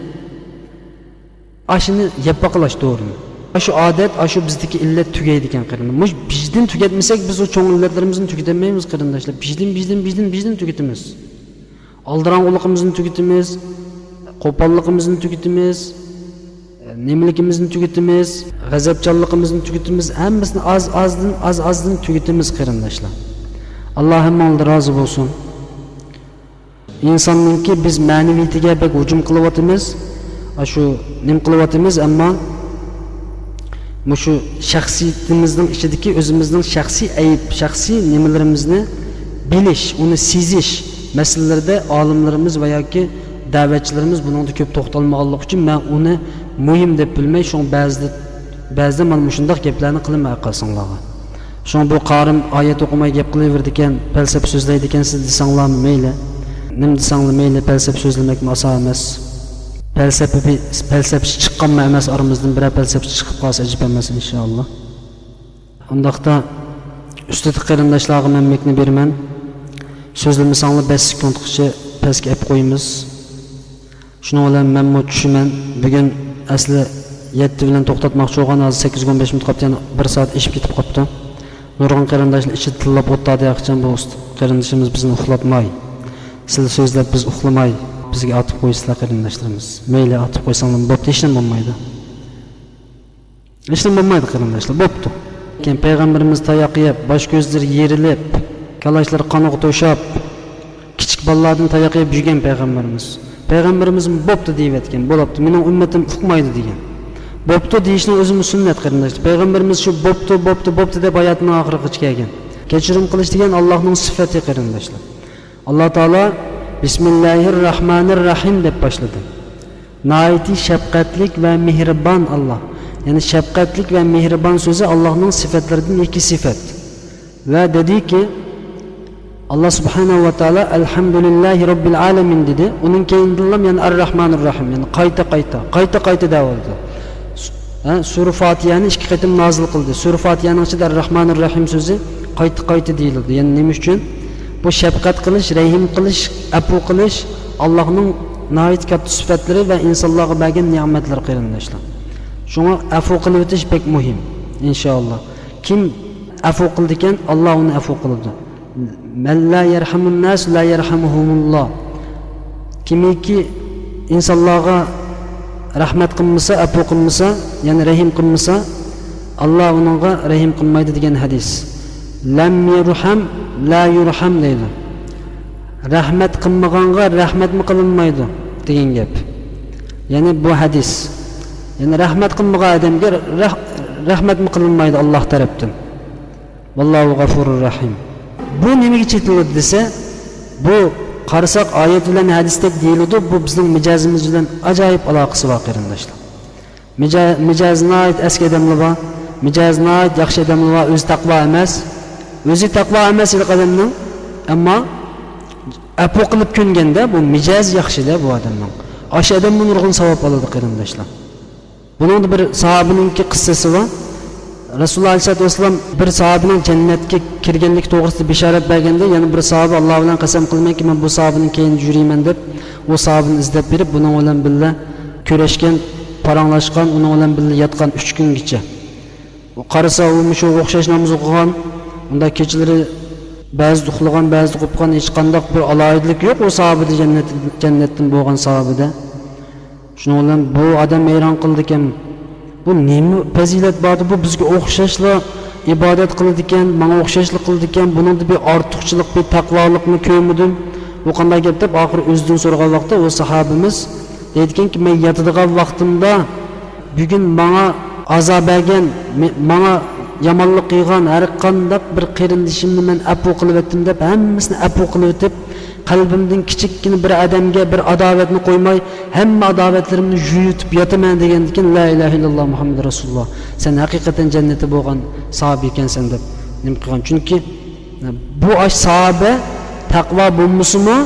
ئاشۇنى يەپ باقىلاش دورىنى. ئاشۇ ئادەت، ئاشۇ بىزدىكى ئىللەت تۈگەيدىكەن، قېرىنداش. مۇشۇ بىزدىن تۈگەتمىسەك، بىز ئۇ چوڭ ئىللەتلىرىمىزنى تۈگىتەلمەيمىز، قېرىنداشلار. بىزدىن، بىزدىن، بىزدىن، بىزدىن تۈگىتىمىز. ئالدىراڭغۇلۇقىمىزنى تۈگىتىمىز، قوپاللىقىمىزنى تۈگىتىمىز، نېمىلىكىمىزنى تۈگىتىمىز، غەزەپچانلىقىمىزنى تۈگىتىمىز، ھەممىسىنى ئاز-ئازدىن، ئاز-ئازدىن تۈگىتىمىز، قېرىنداشلار. ئاللا ھەممىڭلاردىن رازى بولسۇن. ئىنساننىڭكى بىز مەنىۋىيىتىگە بەك ھۇجۇم قىلىۋاتىمىز، ئاشۇ نېمە قىلىۋاتىمىز، ئەمما مۇشۇ شەخسىيىتىمىزنىڭ ئىچىدىكى ئۆزىمىزنىڭ شەخسىي ئەيىب، شەخسىي نېمىلىرىمىزنى بىلىش، ئۇنى سېزىش مەسىلىلىرىدە ئالىملىرىمىز ۋە ياكى دەۋەتچىلىرىمىز بۇنىڭدا كۆپ توختالمىغانلىقى ئۈچۈن، مەن ئۇنى مۇھىم دەپ بىلمەي، شۇڭا بەزىدە، بەزىدە مانا مۇشۇنداق گەپلەرنى قىلىمەن ھەر قايسىڭلارغا. شۇڭا بۇ قارىم ئايەت ئوقۇماي گەپ قىلىۋېرىدىكەن، پەلسەپە سۆزلەيدىكەنسىز دېسەڭلارمۇ مەيلى، نېمە دېسەڭلار مەيلى، پەلسەپە سۆزلىمەكمۇ ئاسان ئەمەس. پەلسەپە، پەلسەپىچى چىققانمۇ ئەمەس، ئارىمىزدىن بىرەر پەلسەپىچى چىقىپ قالسا ئەجەب ئەمەس، ئىنشائاللا. ئۇنداقتا ئۈستىدىكى قېرىنداشلارغا مەن مىكنى بېرىمەن. سۆزلىمىسەڭلار بەش سېكۇنتقىچە پەسكە ئەپ قويىمىز. شۇنىڭ بىلەن مەنمۇ چۈشىمەن. بۈگۈن ئەسلى يەتتە بىلەن توختاتماقچى بولغان، ھازىر سەككىزگە ئون بەش مىنۇت قاپتۇ، يەنە بىر سائەت ئېشىپ كېتىپ قاپتۇ. نۇرغۇن قېرىنداشلار ئىچىدە تىللاپ ئولتۇردى، ھەقىچان بۇ ئۇست-، قېرىندىشىمىز بىزنى ئۇخلاتماي، سىلەر سۆزلەپ بىز ئۇخلىماي، بىزگە ئاتىپ قويسىلەر قېرىنداشلىرىمىز. مەيلى، ئاتىپ قويساڭلار بوپتۇ، ھېچنېمە بولمايدۇ. ھېچنېمە بولمايدۇ قېرىنداشلار، بوپتۇ. كېيىن پەيغەمبىرىمىز تاياق يەپ، باش كۆزلىرى يېرىلىپ، كاللاشلىرى قانغا توشاپ، كىچىك بالىلاردىن تاياق يەپ يۈرگەن پەيغەمبىرىمىز. پەيغەمبىرىمىزمۇ بوپتۇ دەيۋەتكەن، بولاپتۇ، مېنىڭ ئۈممىتىم ئۇقمايدۇ دېگەن. بوپتۇ دېيىشنىڭ ئۆزىمۇ سۈننەت قېرىنداشلار. پەيغەمبىرىمىز شۇ بوپتۇ، بوپتۇ، بوپتۇ دەپ ھاياتىنىڭ ئاخىرىغىچە كەلگەن. كەچۈرۈم قىلىش دېگەن ئاللاھنىڭ سۈپىتى قېرىنداشلار. ئاللا تائالا بىسمىللاھىر راھمانىر راھىم دەپ باشلىدى. ناھايىتى شەپقەتلىك ۋە مېھرىبان ئاللا. يەنى شەپقەتلىك ۋە مېھرىبان سۆزى ئاللاھنىڭ سۈپەتلىرىدىن ئىككى سۈپەت. ۋە دېدىكى، ئاللا سۇبھانەھۇ ۋە تائالا ئەلھەمدۇلىللاھى رەببىل ئالەمىن دېدى. ئۇنىڭ كەينىدىنلا يەنە ئەر راھمانىر راھىم، يەنى قايتا قايتا، قايتا قايتا دەۋالدى. ھە، سۈرە فاتىھەنى ئىككى قېتىم نازىل قىلدى. سۈرە فاتىھەنىڭ ئىچىدە ئەر راھمانىر راھىم سۆزى قايتا قايتا دېيىلىدۇ. يەنى نېمە ئۈچۈن؟ بۇ شەپقەت قىلىش، رەھىم قىلىش، ئەپۇ قىلىش ئاللاھنىڭ ناھايىتى كاتتا سۈپەتلىرى ۋە ئىنسانلارغا بەرگەن نېمەتلىرى قېرىنداشلار. شۇڭا ئەپۇ قىلىۋېتىش بەك مۇھىم، ئىنشائاللا. كىم ئەپۇ قىلىدىكەن، ئاللا ئۇنى ئەپۇ قىلىدۇ. مەن لا يەرھەمۇنناس لا يەرھەمۇھۇمۇللا. كىمكى ئىنسانلارغا رەھمەت قىلمىسا، ئەپۇ قىلمىسا، يەنى رەھىم قىلمىسا، ئاللا ئۇنىڭغا رەھىم قىلمايدۇ دېگەن ھەدىس. لەم يەرھەم لا يۇرھەم دەيدۇ. رەھمەت قىلمىغانغا رەھمەتمۇ قىلىنمايدۇ دېگەن گەپ. يەنى بۇ ھەدىس. يەنى رەھمەت قىلمىغان ئادەمگە رەھ-، رەھمەتمۇ قىلىنمايدۇ ئاللا تەرەپتىن. ۋاللاھۇ غەفۇرۇر رەھىم. بۇ نېمىگە چېتىلىدۇ دېسە، بۇ قارىساق ئايەت بىلەن ھەدىستەك دېيىلىدۇ، بۇ بىزنىڭ مىجەزىمىز بىلەن ئاجايىپ ئالاقىسى بار قېرىنداشلار. مىجە-، مىجەزى ناھايىتى ئەسكى ئادەملەر بار، مىجەزى ناھايىتى ياخشى ئادەملەر بار، ئۆزى تەقۋا ئەمەس. ئۆزى تەقۋا ئەمەس ھېلىقى ئادەمنىڭ، ئەمما ئەپۇ قىلىپ كۆنگەندە، بۇ مىجەزى ياخشىدە بۇ ئادەمنىڭ. ئاشۇ ئادەممۇ نۇرغۇن ساۋاب ئالىدۇ قېرىنداشلار. بۇنىڭدا بىر ساھابىنىڭكى قىسسىسى بار. رەسۇلۇللا ئەلەيھىسسالاتۇ ۋەسسالام بىر ساھابىنىڭ جەننەتكە كىرگەنلىكى توغرىسىدا بېشارەت بەرگەندە، يەنە بىر ساھابە، ئاللا بىلەن قەسەم قىلىمەنكى، مەن بۇ ساھابىنىڭ كەينىدە يۈرىمەن دەپ، ئۇ ساھابىنى ئىزدەپ بېرىپ، بۇنىڭ بىلەن بىللە كۆرۈشكەن، پاراڭلاشقان، ئۇنىڭ بىلەن بىللە ياتقان ئۈچ كۈنگىچە. ئۇ قارىسا، ئۇ مۇشۇغا ئوخشاش ناماز ئوقۇغان، ئۇنداق كېچىلىرى بەزىدە ئۇخلىغان، بەزىدە قوپقان، ھېچقانداق بىر ئالاھىدىلىك يوق ئۇ ساھابىدە، جەننەت، جەننەتتىن بولغان ساھابىدە. شۇنىڭ بىلەن بۇ ئادەم ھەيران قىلىدىكەن، بۇ نېمە پەزىلەت باردى، بۇ بىزگە ئوخشاشلا ئىبادەت قىلىدىكەن، ماڭا ئوخشاشلا قىلىدىكەن، بۇنىڭدا بىر ئارتۇقچىلىق، بىر تەقۋالىقنى كۆرمىدىم. بۇ قانداق گەپ دەپ ئاخىرى ئۆزىدىن سورىغان ۋاقىتتا ئۇ ساھابىمىز دەيدىكەنكى، مەن ياتىدىغان ۋاقتىمدا بۈگۈن ماڭا ئازا بەرگەن، مې-، ماڭا يامانلىق قىلغان ھەر قانداق بىر قېرىندىشىمنى مەن ئەپۇ قىلىۋەتتىم دەپ، ھەممىسىنى ئەپۇ قىلىۋېتىپ، قەلبىمدىن كىچىككىنە بىر ئادەمگە بىر ئاداۋەتنى قويماي، ھەممە ئاداۋەتلىرىمنى يۇيۇۋېتىپ ياتىمەن دېگەندىكىن، لا ئىلاھە ئىللاللا مۇھەممەدۇر رەسۇلۇللا، سەن ھەقىقەتەن جەننەتتە بولغان ساھابە ئىكەنسەن دەپ نېمە قىلغان. چۈنكى بۇ ئاش ساھابە تەقۋا بولمىسىمۇ،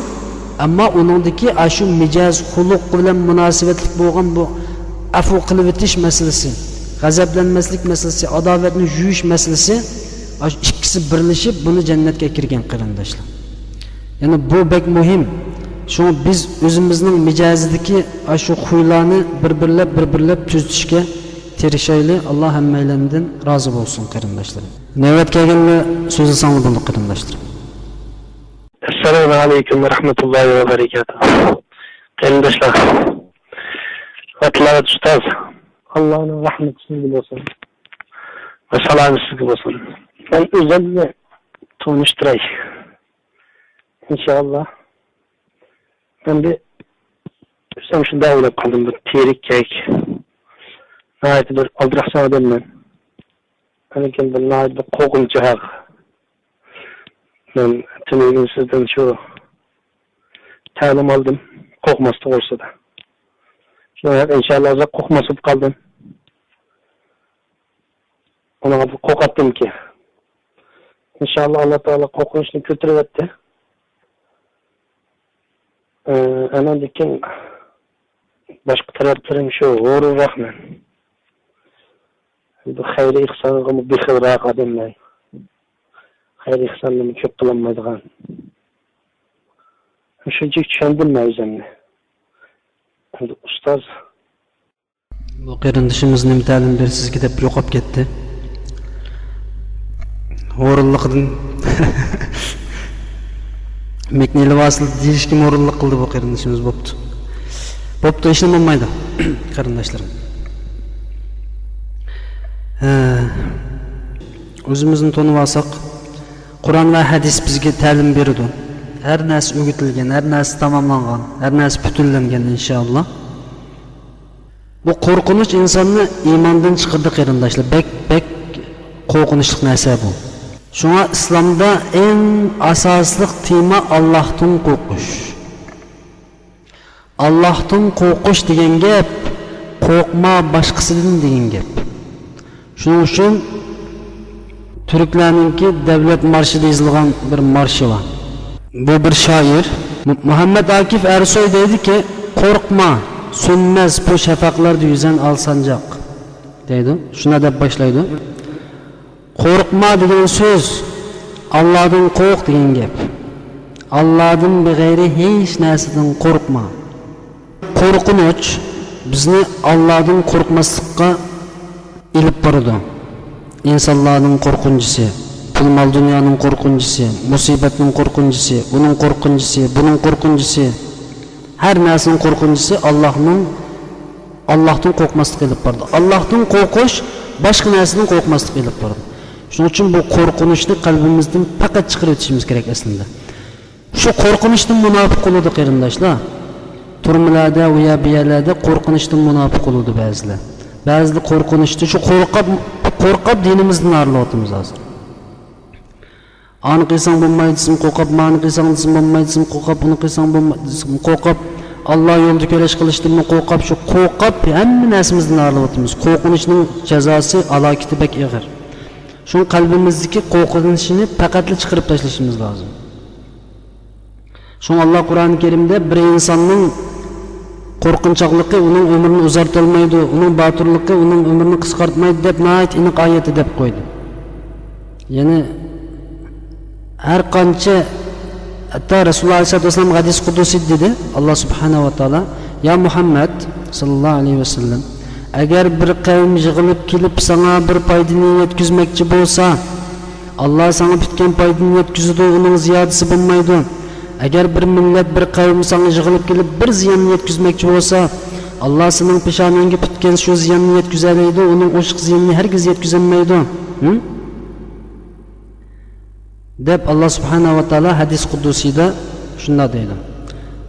ئەمما ئۇنىڭدىكى ئاشۇ مىجەز، خۇلق بىلەن مۇناسىۋەتلىك بولغان بۇ ئەپۇ قىلىۋېتىش مەسىلىسى، غەزەپلەنمەسلىك مەسىلىسى، ئاداۋەتنى يۇيۇش مەسىلىسى، ئاشۇ ئىككىسى بىرلىشىپ بۇنى جەننەتكە ئەكىرگەن قېرىنداشلار. يەنى بۇ بەك مۇھىم. شۇڭا بىز ئۆزىمىزنىڭ مىجەزىدىكى ئاشۇ خۇيلارنى بىر-بىرلەپ، بىر-بىرلەپ تۈزىتىشكە تىرىشايلى. ئاللا ھەممەيلەندىن رازى بولسۇن قېرىنداشلىرىم. نۆۋەت كەلگەنلەر سۆزلىسەڭلار بولدى قېرىنداشلىرىم. ئەسسالامۇ ئەلەيكۇم ۋە رەھمەتۇللاھى ۋە بەرىكاتۇھ. قېرىنداشلار، ۋە تىلاۋەت ئۇستاز. ئاللانىڭ رەھمىتى سىزگە بولسۇن. ۋە سالامى سىزگە بولسۇن. مەن ئۆزۈمنى تونۇشتۇراي. ئىنشائاللا. مەن بىر ئۆزۈم شۇنداق ئويلاپ قالدىم، بىر تىرىككەك، ناھايىتى بىر ئالدىراقسان ئادەممەن. لېكىن بىر ناھايىتى بىر قورقۇنچ ھەق. مەن تۈنۈگۈن سىزدىن شۇ تەلىم ئالدىم، قورقماس توغرىسىدا. شۇڭا ئىنشائاللا، ھازىر قورقماس بولۇپ قالدىم. ئۇنىڭغا بىر قورقاتتىمكى. ئىنشائاللا، ئاللا تائالا قورقۇنچنى كۆتۈرۈۋەتتى. ئە، ئاندىن كېيىن باشقا تەرەپلىرىم شۇ، غۇرۇرراقمەن. بۇ خەير ئېھسانغىمۇ بېخىلراق ئادەملەر. خەير ئېھساننىمۇ كۆپ قىلالمايدىغان. شۇنچىلىك چۈشەندىم مەن ئۆزۈمنى. ئەمدى ئۇستاز. بۇ قېرىندىشىمىز نېمە تەلىم بېرىسىزكى دەپ يوقاپ كەتتى. ھورۇنلۇقىدىن مىكنى ئېلىۋالسىلا دېيىشكىمۇ ھورۇنلۇق قىلدى بۇ قېرىندىشىمىز. بوپتۇ. بوپتۇ، ھېچنېمە بولمايدۇ، قېرىنداشلىرىم. ھە، ئۆزىمىزنى تونۇۋالساق، قۇرئان ۋە ھەدىس بىزگە تەلىم بېرىدۇ. ھەر نەرسە ئۆگىتىلگەن، ھەر نەرسە تاماملانغان، ھەر نەرسە پۈتۈنلەنگەن، ئىنشائاللا. بۇ قورقۇنچ ئىنساننى ئىماندىن چىقىرىدۇ، قېرىنداشلار. بەك، بەك قورقۇنچلۇق نەرسە بۇ. شۇڭا ئىسلامدا ئەڭ ئاساسلىق تېما ئاللاھتىن قورقۇش. ئاللاھتىن قورقۇش دېگەن گەپ، قورقما باشقىسىدىن دېگەن گەپ. شۇنىڭ ئۈچۈن تۈركلەرنىڭكى دەۋلەت مارشىدا يېزىلغان بىر مارشى بار. بۇ بىر شائىر. مۇ-، مۇھەممەد ئاكىف ئەرسوي دەيدىكى، «قورقما، سۆنمەس بۇ شەپەقلەردە يۈزەن ئالسانجاق» دەيدۇ. شۇنداق دەپ باشلايدۇ. «قورقما» دېگەن سۆز، «ئاللادىن قورق» دېگەن گەپ. ئاللادىن بىغەيرى ھېچ نەرسىدىن قورقما. قورقۇنچ بىزنى ئاللادىن قورقماسلىققا ئېلىپ بارىدۇ. ئىنسانلارنىڭ قورقۇنچىسى، پۇل-مال دۇنيانىڭ قورقۇنچىسى، مۇسىبەتنىڭ قورقۇنچىسى، ئۇنىڭ قورقۇنچىسى، بۇنىڭ قورقۇنچىسى، ھەر نەرسىنىڭ قورقۇنچىسى ئاللاھنىڭ، ئاللاھتىن قورقماسلىققا ئېلىپ بارىدۇ. ئاللاھتىن قورقۇش باشقا نەرسىدىن قورقماسلىققا ئېلىپ بارىدۇ. شۇنىڭ ئۈچۈن بۇ قورقۇنچنى قەلبىمىزدىن پەقەت چىقىرىۋېتىشىمىز كېرەك ئەسلىندە. شۇ قورقۇنچتىن مۇناپىق بولىدۇ، قېرىنداشلار. تۈرمىلەردە، ئۇ يەر، بۇ يەرلەردە قورقۇنچتىن مۇناپىق بولىدۇ بەزىلەر. بەزىلەر قورقۇنچتا شۇ قورقۇپ، قورقۇپ دىنىمىزدىن ئايرىلىۋاتىمىز ھازىر. ئانى قىلساڭ بولمايدۇ دېسىمۇ قورقۇپ، مانى قىلساڭ دېسىمۇ بولمايدۇ دېسىمۇ قورقۇپ، ئۇنى قىلساڭ بولمايدۇ دېسىمۇ قورقۇپ، ئاللا يولىدا كۈرەش قىلىشتىنمۇ قورقۇپ، شۇ قورقۇپ ھەممە نەرسىمىزدىن ئايرىلىۋاتىمىز. قورقۇنچنىڭ جازاسى، ھالاكىتى بەك ئېغىر. شۇڭا قەلبىمىزدىكى قورقۇنچنى پەقەتلا چىقىرىپ تاشلىشىمىز لازىم. شۇڭا ئاللا قۇرئان كەرىمدە بىر ئىنساننىڭ قورقۇنچاقلىقى ئۇنىڭ ئۆمرىنى ئۇزارتالمايدۇ، ئۇنىڭ باتۇرلۇقى ئۇنىڭ ئۆمرىنى قىسقارتمايدۇ دەپ ناھايىتى ئېنىق ئايەتتە دەپ قويدى. يەنى ھەر قانچە، ھەتتا رەسۇلۇللا ئەلەيھىسسالاتۇ ۋەسسالام ھەدىس قۇدۇسىدا دېدى، ئاللا سۇبھانەھۇ ۋە تائالا، يا مۇھەممەد ساللاللاھۇ ئەلەيھى ۋەسەللەم، ئەگەر بىر قەۋم يىغىلىپ كېلىپ ساڭا بىر پايدىنى يەتكۈزمەكچى بولسا، ئاللا ساڭا پۈتكەن پايدىنى يەتكۈزىدۇ، ئۇنىڭ زىيادىسى بولمايدۇ. ئەگەر بىر مىللەت، بىر قەۋم ساڭا يىغىلىپ كېلىپ بىر زىياننى يەتكۈزمەكچى بولسا، ئاللا سېنىڭ پېشانەڭگە پۈتكەن شۇ زىياننى يەتكۈزەلەيدۇ، ئۇنىڭ ئوشۇق زىيىنىنى ھەرگىز يەتكۈزەلمەيدۇ. ھە؟ دەپ ئاللا سۇبھانەھۇ ۋە تائالا ھەدىس قۇدۇسىدا شۇنداق دەيدۇ.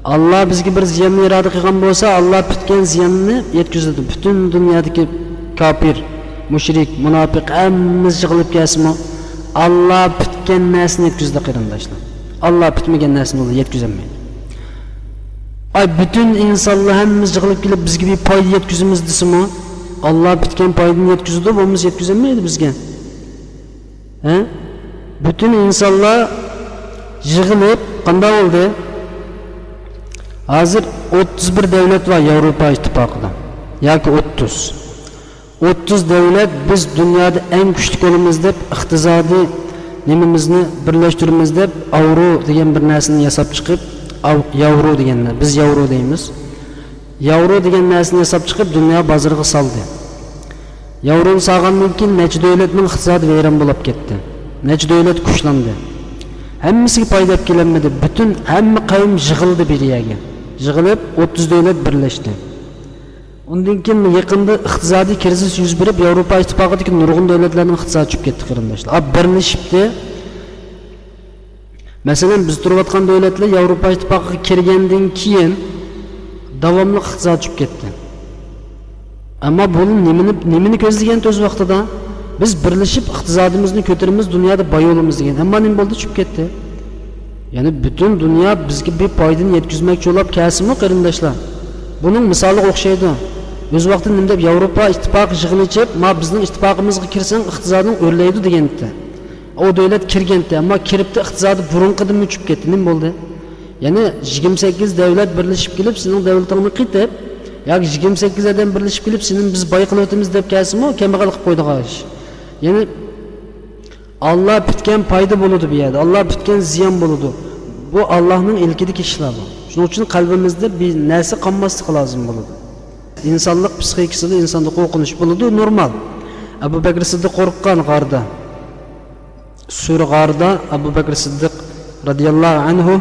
ئاللا بىزگە بىر زىياننى ئىرادە قىلغان بولسا، ئاللا پۈتكەن زىياننى يەتكۈزىدۇ. پۈتۈن دۇنيادىكى كاپىر، مۇشرىك، مۇناپىق ھەممىسى يىغىلىپ كەلسىمۇ، ئاللا پۈتكەن نەرسىنى يەتكۈزىدۇ، قېرىنداشلار. ئاللا پۈتمىگەن نەرسىنى ئۇلار يەتكۈزەلمەيدۇ. ئاي، پۈتۈن ئىنسانلار ھەممىمىز يىغىلىپ كېلىپ بىزگە بىر پايدا يەتكۈزىمىز دېسىمۇ، ئاللا پۈتكەن پايدىنى يەتكۈزىدۇ، بولمىسا يەتكۈزەلمەيدۇ بىزگە. ھە؟ پۈتۈن ئىنسانلار يىغىلىپ قانداق بولدى؟ ھازىر ئوتتۇز بىر دەۋلەت بار ياۋروپا ئىتتىپاقىدا. ياكى ئوتتۇز. ئوتتۇز دەۋلەت بىز دۇنيادا ئەڭ كۈچلۈك بولىمىز دەپ، ئىقتىسادىي نېمىمىزنى بىرلەشتۈرىمىز دەپ، ئاۋرو دېگەن بىر نەرسىنى ياساپ چىقىپ، ئاۋ-، ياۋرو دېگەن، بىز ياۋرو دەيمىز. ياۋرو دېگەن نەرسىنى ياساپ چىقىپ، دۇنيا بازىرىغا سالدى. ياۋرونى سالغاندىن كېيىن نەچچە دۆلەتنىڭ ئىقتىسادى ۋەيران بولاپ كەتتى. نەچچە دۆلەت كۈچلەندى. ھەممىسىگە پايدا ئېلىپ كېلەلمىدى. پۈتۈن ھەممە قەۋم يىغىلدى بىر يەرگە. يىغىلىپ، ئوتتۇز دۆلەت بىرلەشتى. ئۇندىن كېيىن يېقىندا ئىقتىسادىي كىرىزىس يۈز بېرىپ، ياۋروپا ئىتتىپاقىدىكى نۇرغۇن دۆلەتلەرنىڭ ئىقتىسادى چۈشۈپ كەتتى، قېرىنداشلار. ئا، بىرلىشىپتۇ. مەسىلەن، بىز تۇرۇۋاتقان دۆلەتلەر ياۋروپا ئىتتىپاقىغا كىرگەندىن كېيىن داۋاملىق ئىقتىساد چۈشۈپ كەتتى. ئەمما بۇ نېمىنى، نېمىنى كۆزلىگەن ئۆز ۋاقتىدا؟ بىز بىرلىشىپ ئىقتىسادىمىزنى كۆتۈرىمىز، دۇنيادا باي بولىمىز دېگەن. ئەمما نېمە بولدى؟ چۈشۈپ كەتتى. يەنى پۈتۈن دۇنيا بىزگە بىر پايدىنى يەتكۈزمەكچى بولاپ كەلسىمۇ، قېرىنداشلار، بۇنىڭ مىسالىغا ئوخشايدۇ. ئۆز ۋاقتىدا نېمە دەپ ياۋروپا ئىتتىپاقى يىغىنى ئېچىپ، ما بىزنىڭ ئىتتىپاقىمىزغا كىرسەڭ ئىقتىسادىڭ ئۆرلەيدۇ دېگەنتى. ئۇ دۆلەت كىرگەنتى، ئەمما كىرىپتۇ، ئىقتىسادى بۇرۇنقىدىنمۇ چۈشۈپ كەتتى. نېمە بولدى؟ يەنى يىگىرمە سەككىز دەۋلەت بىرلىشىپ كېلىپ سېنىڭ دەۋلىتىڭنى قېتىپ، ياكى يىگىرمە سەككىز ئادەم بىرلىشىپ كېلىپ سېنى بىز باي قىلىۋېتىمىز دەپ كەلسىمۇ، كەمبەغەل قىلىپ قويىدىغان ئىش. يەنى ئاللا پۈتكەن پايدا بولىدۇ بۇ يەردە، ئاللا پۈتكەن زىيان بولىدۇ. بۇ ئاللانىڭ ئىلكىدىكى ئىشلار بۇ. شۇنىڭ ئۈچۈن قەلبىمىزدە بىر نەرسە قالماسلىقى لازىم بولىدۇ. ئىنسانلىق پسىخىكىسىدا ئىنساندا قورقۇنچ بولىدۇ، نورمال. ئەبۇ بەكرى سىددىق قورققان غاردا. سۈر غاردا ئەبۇ بەكرى سىددىق رەزىياللاھۇ ئەنھۇ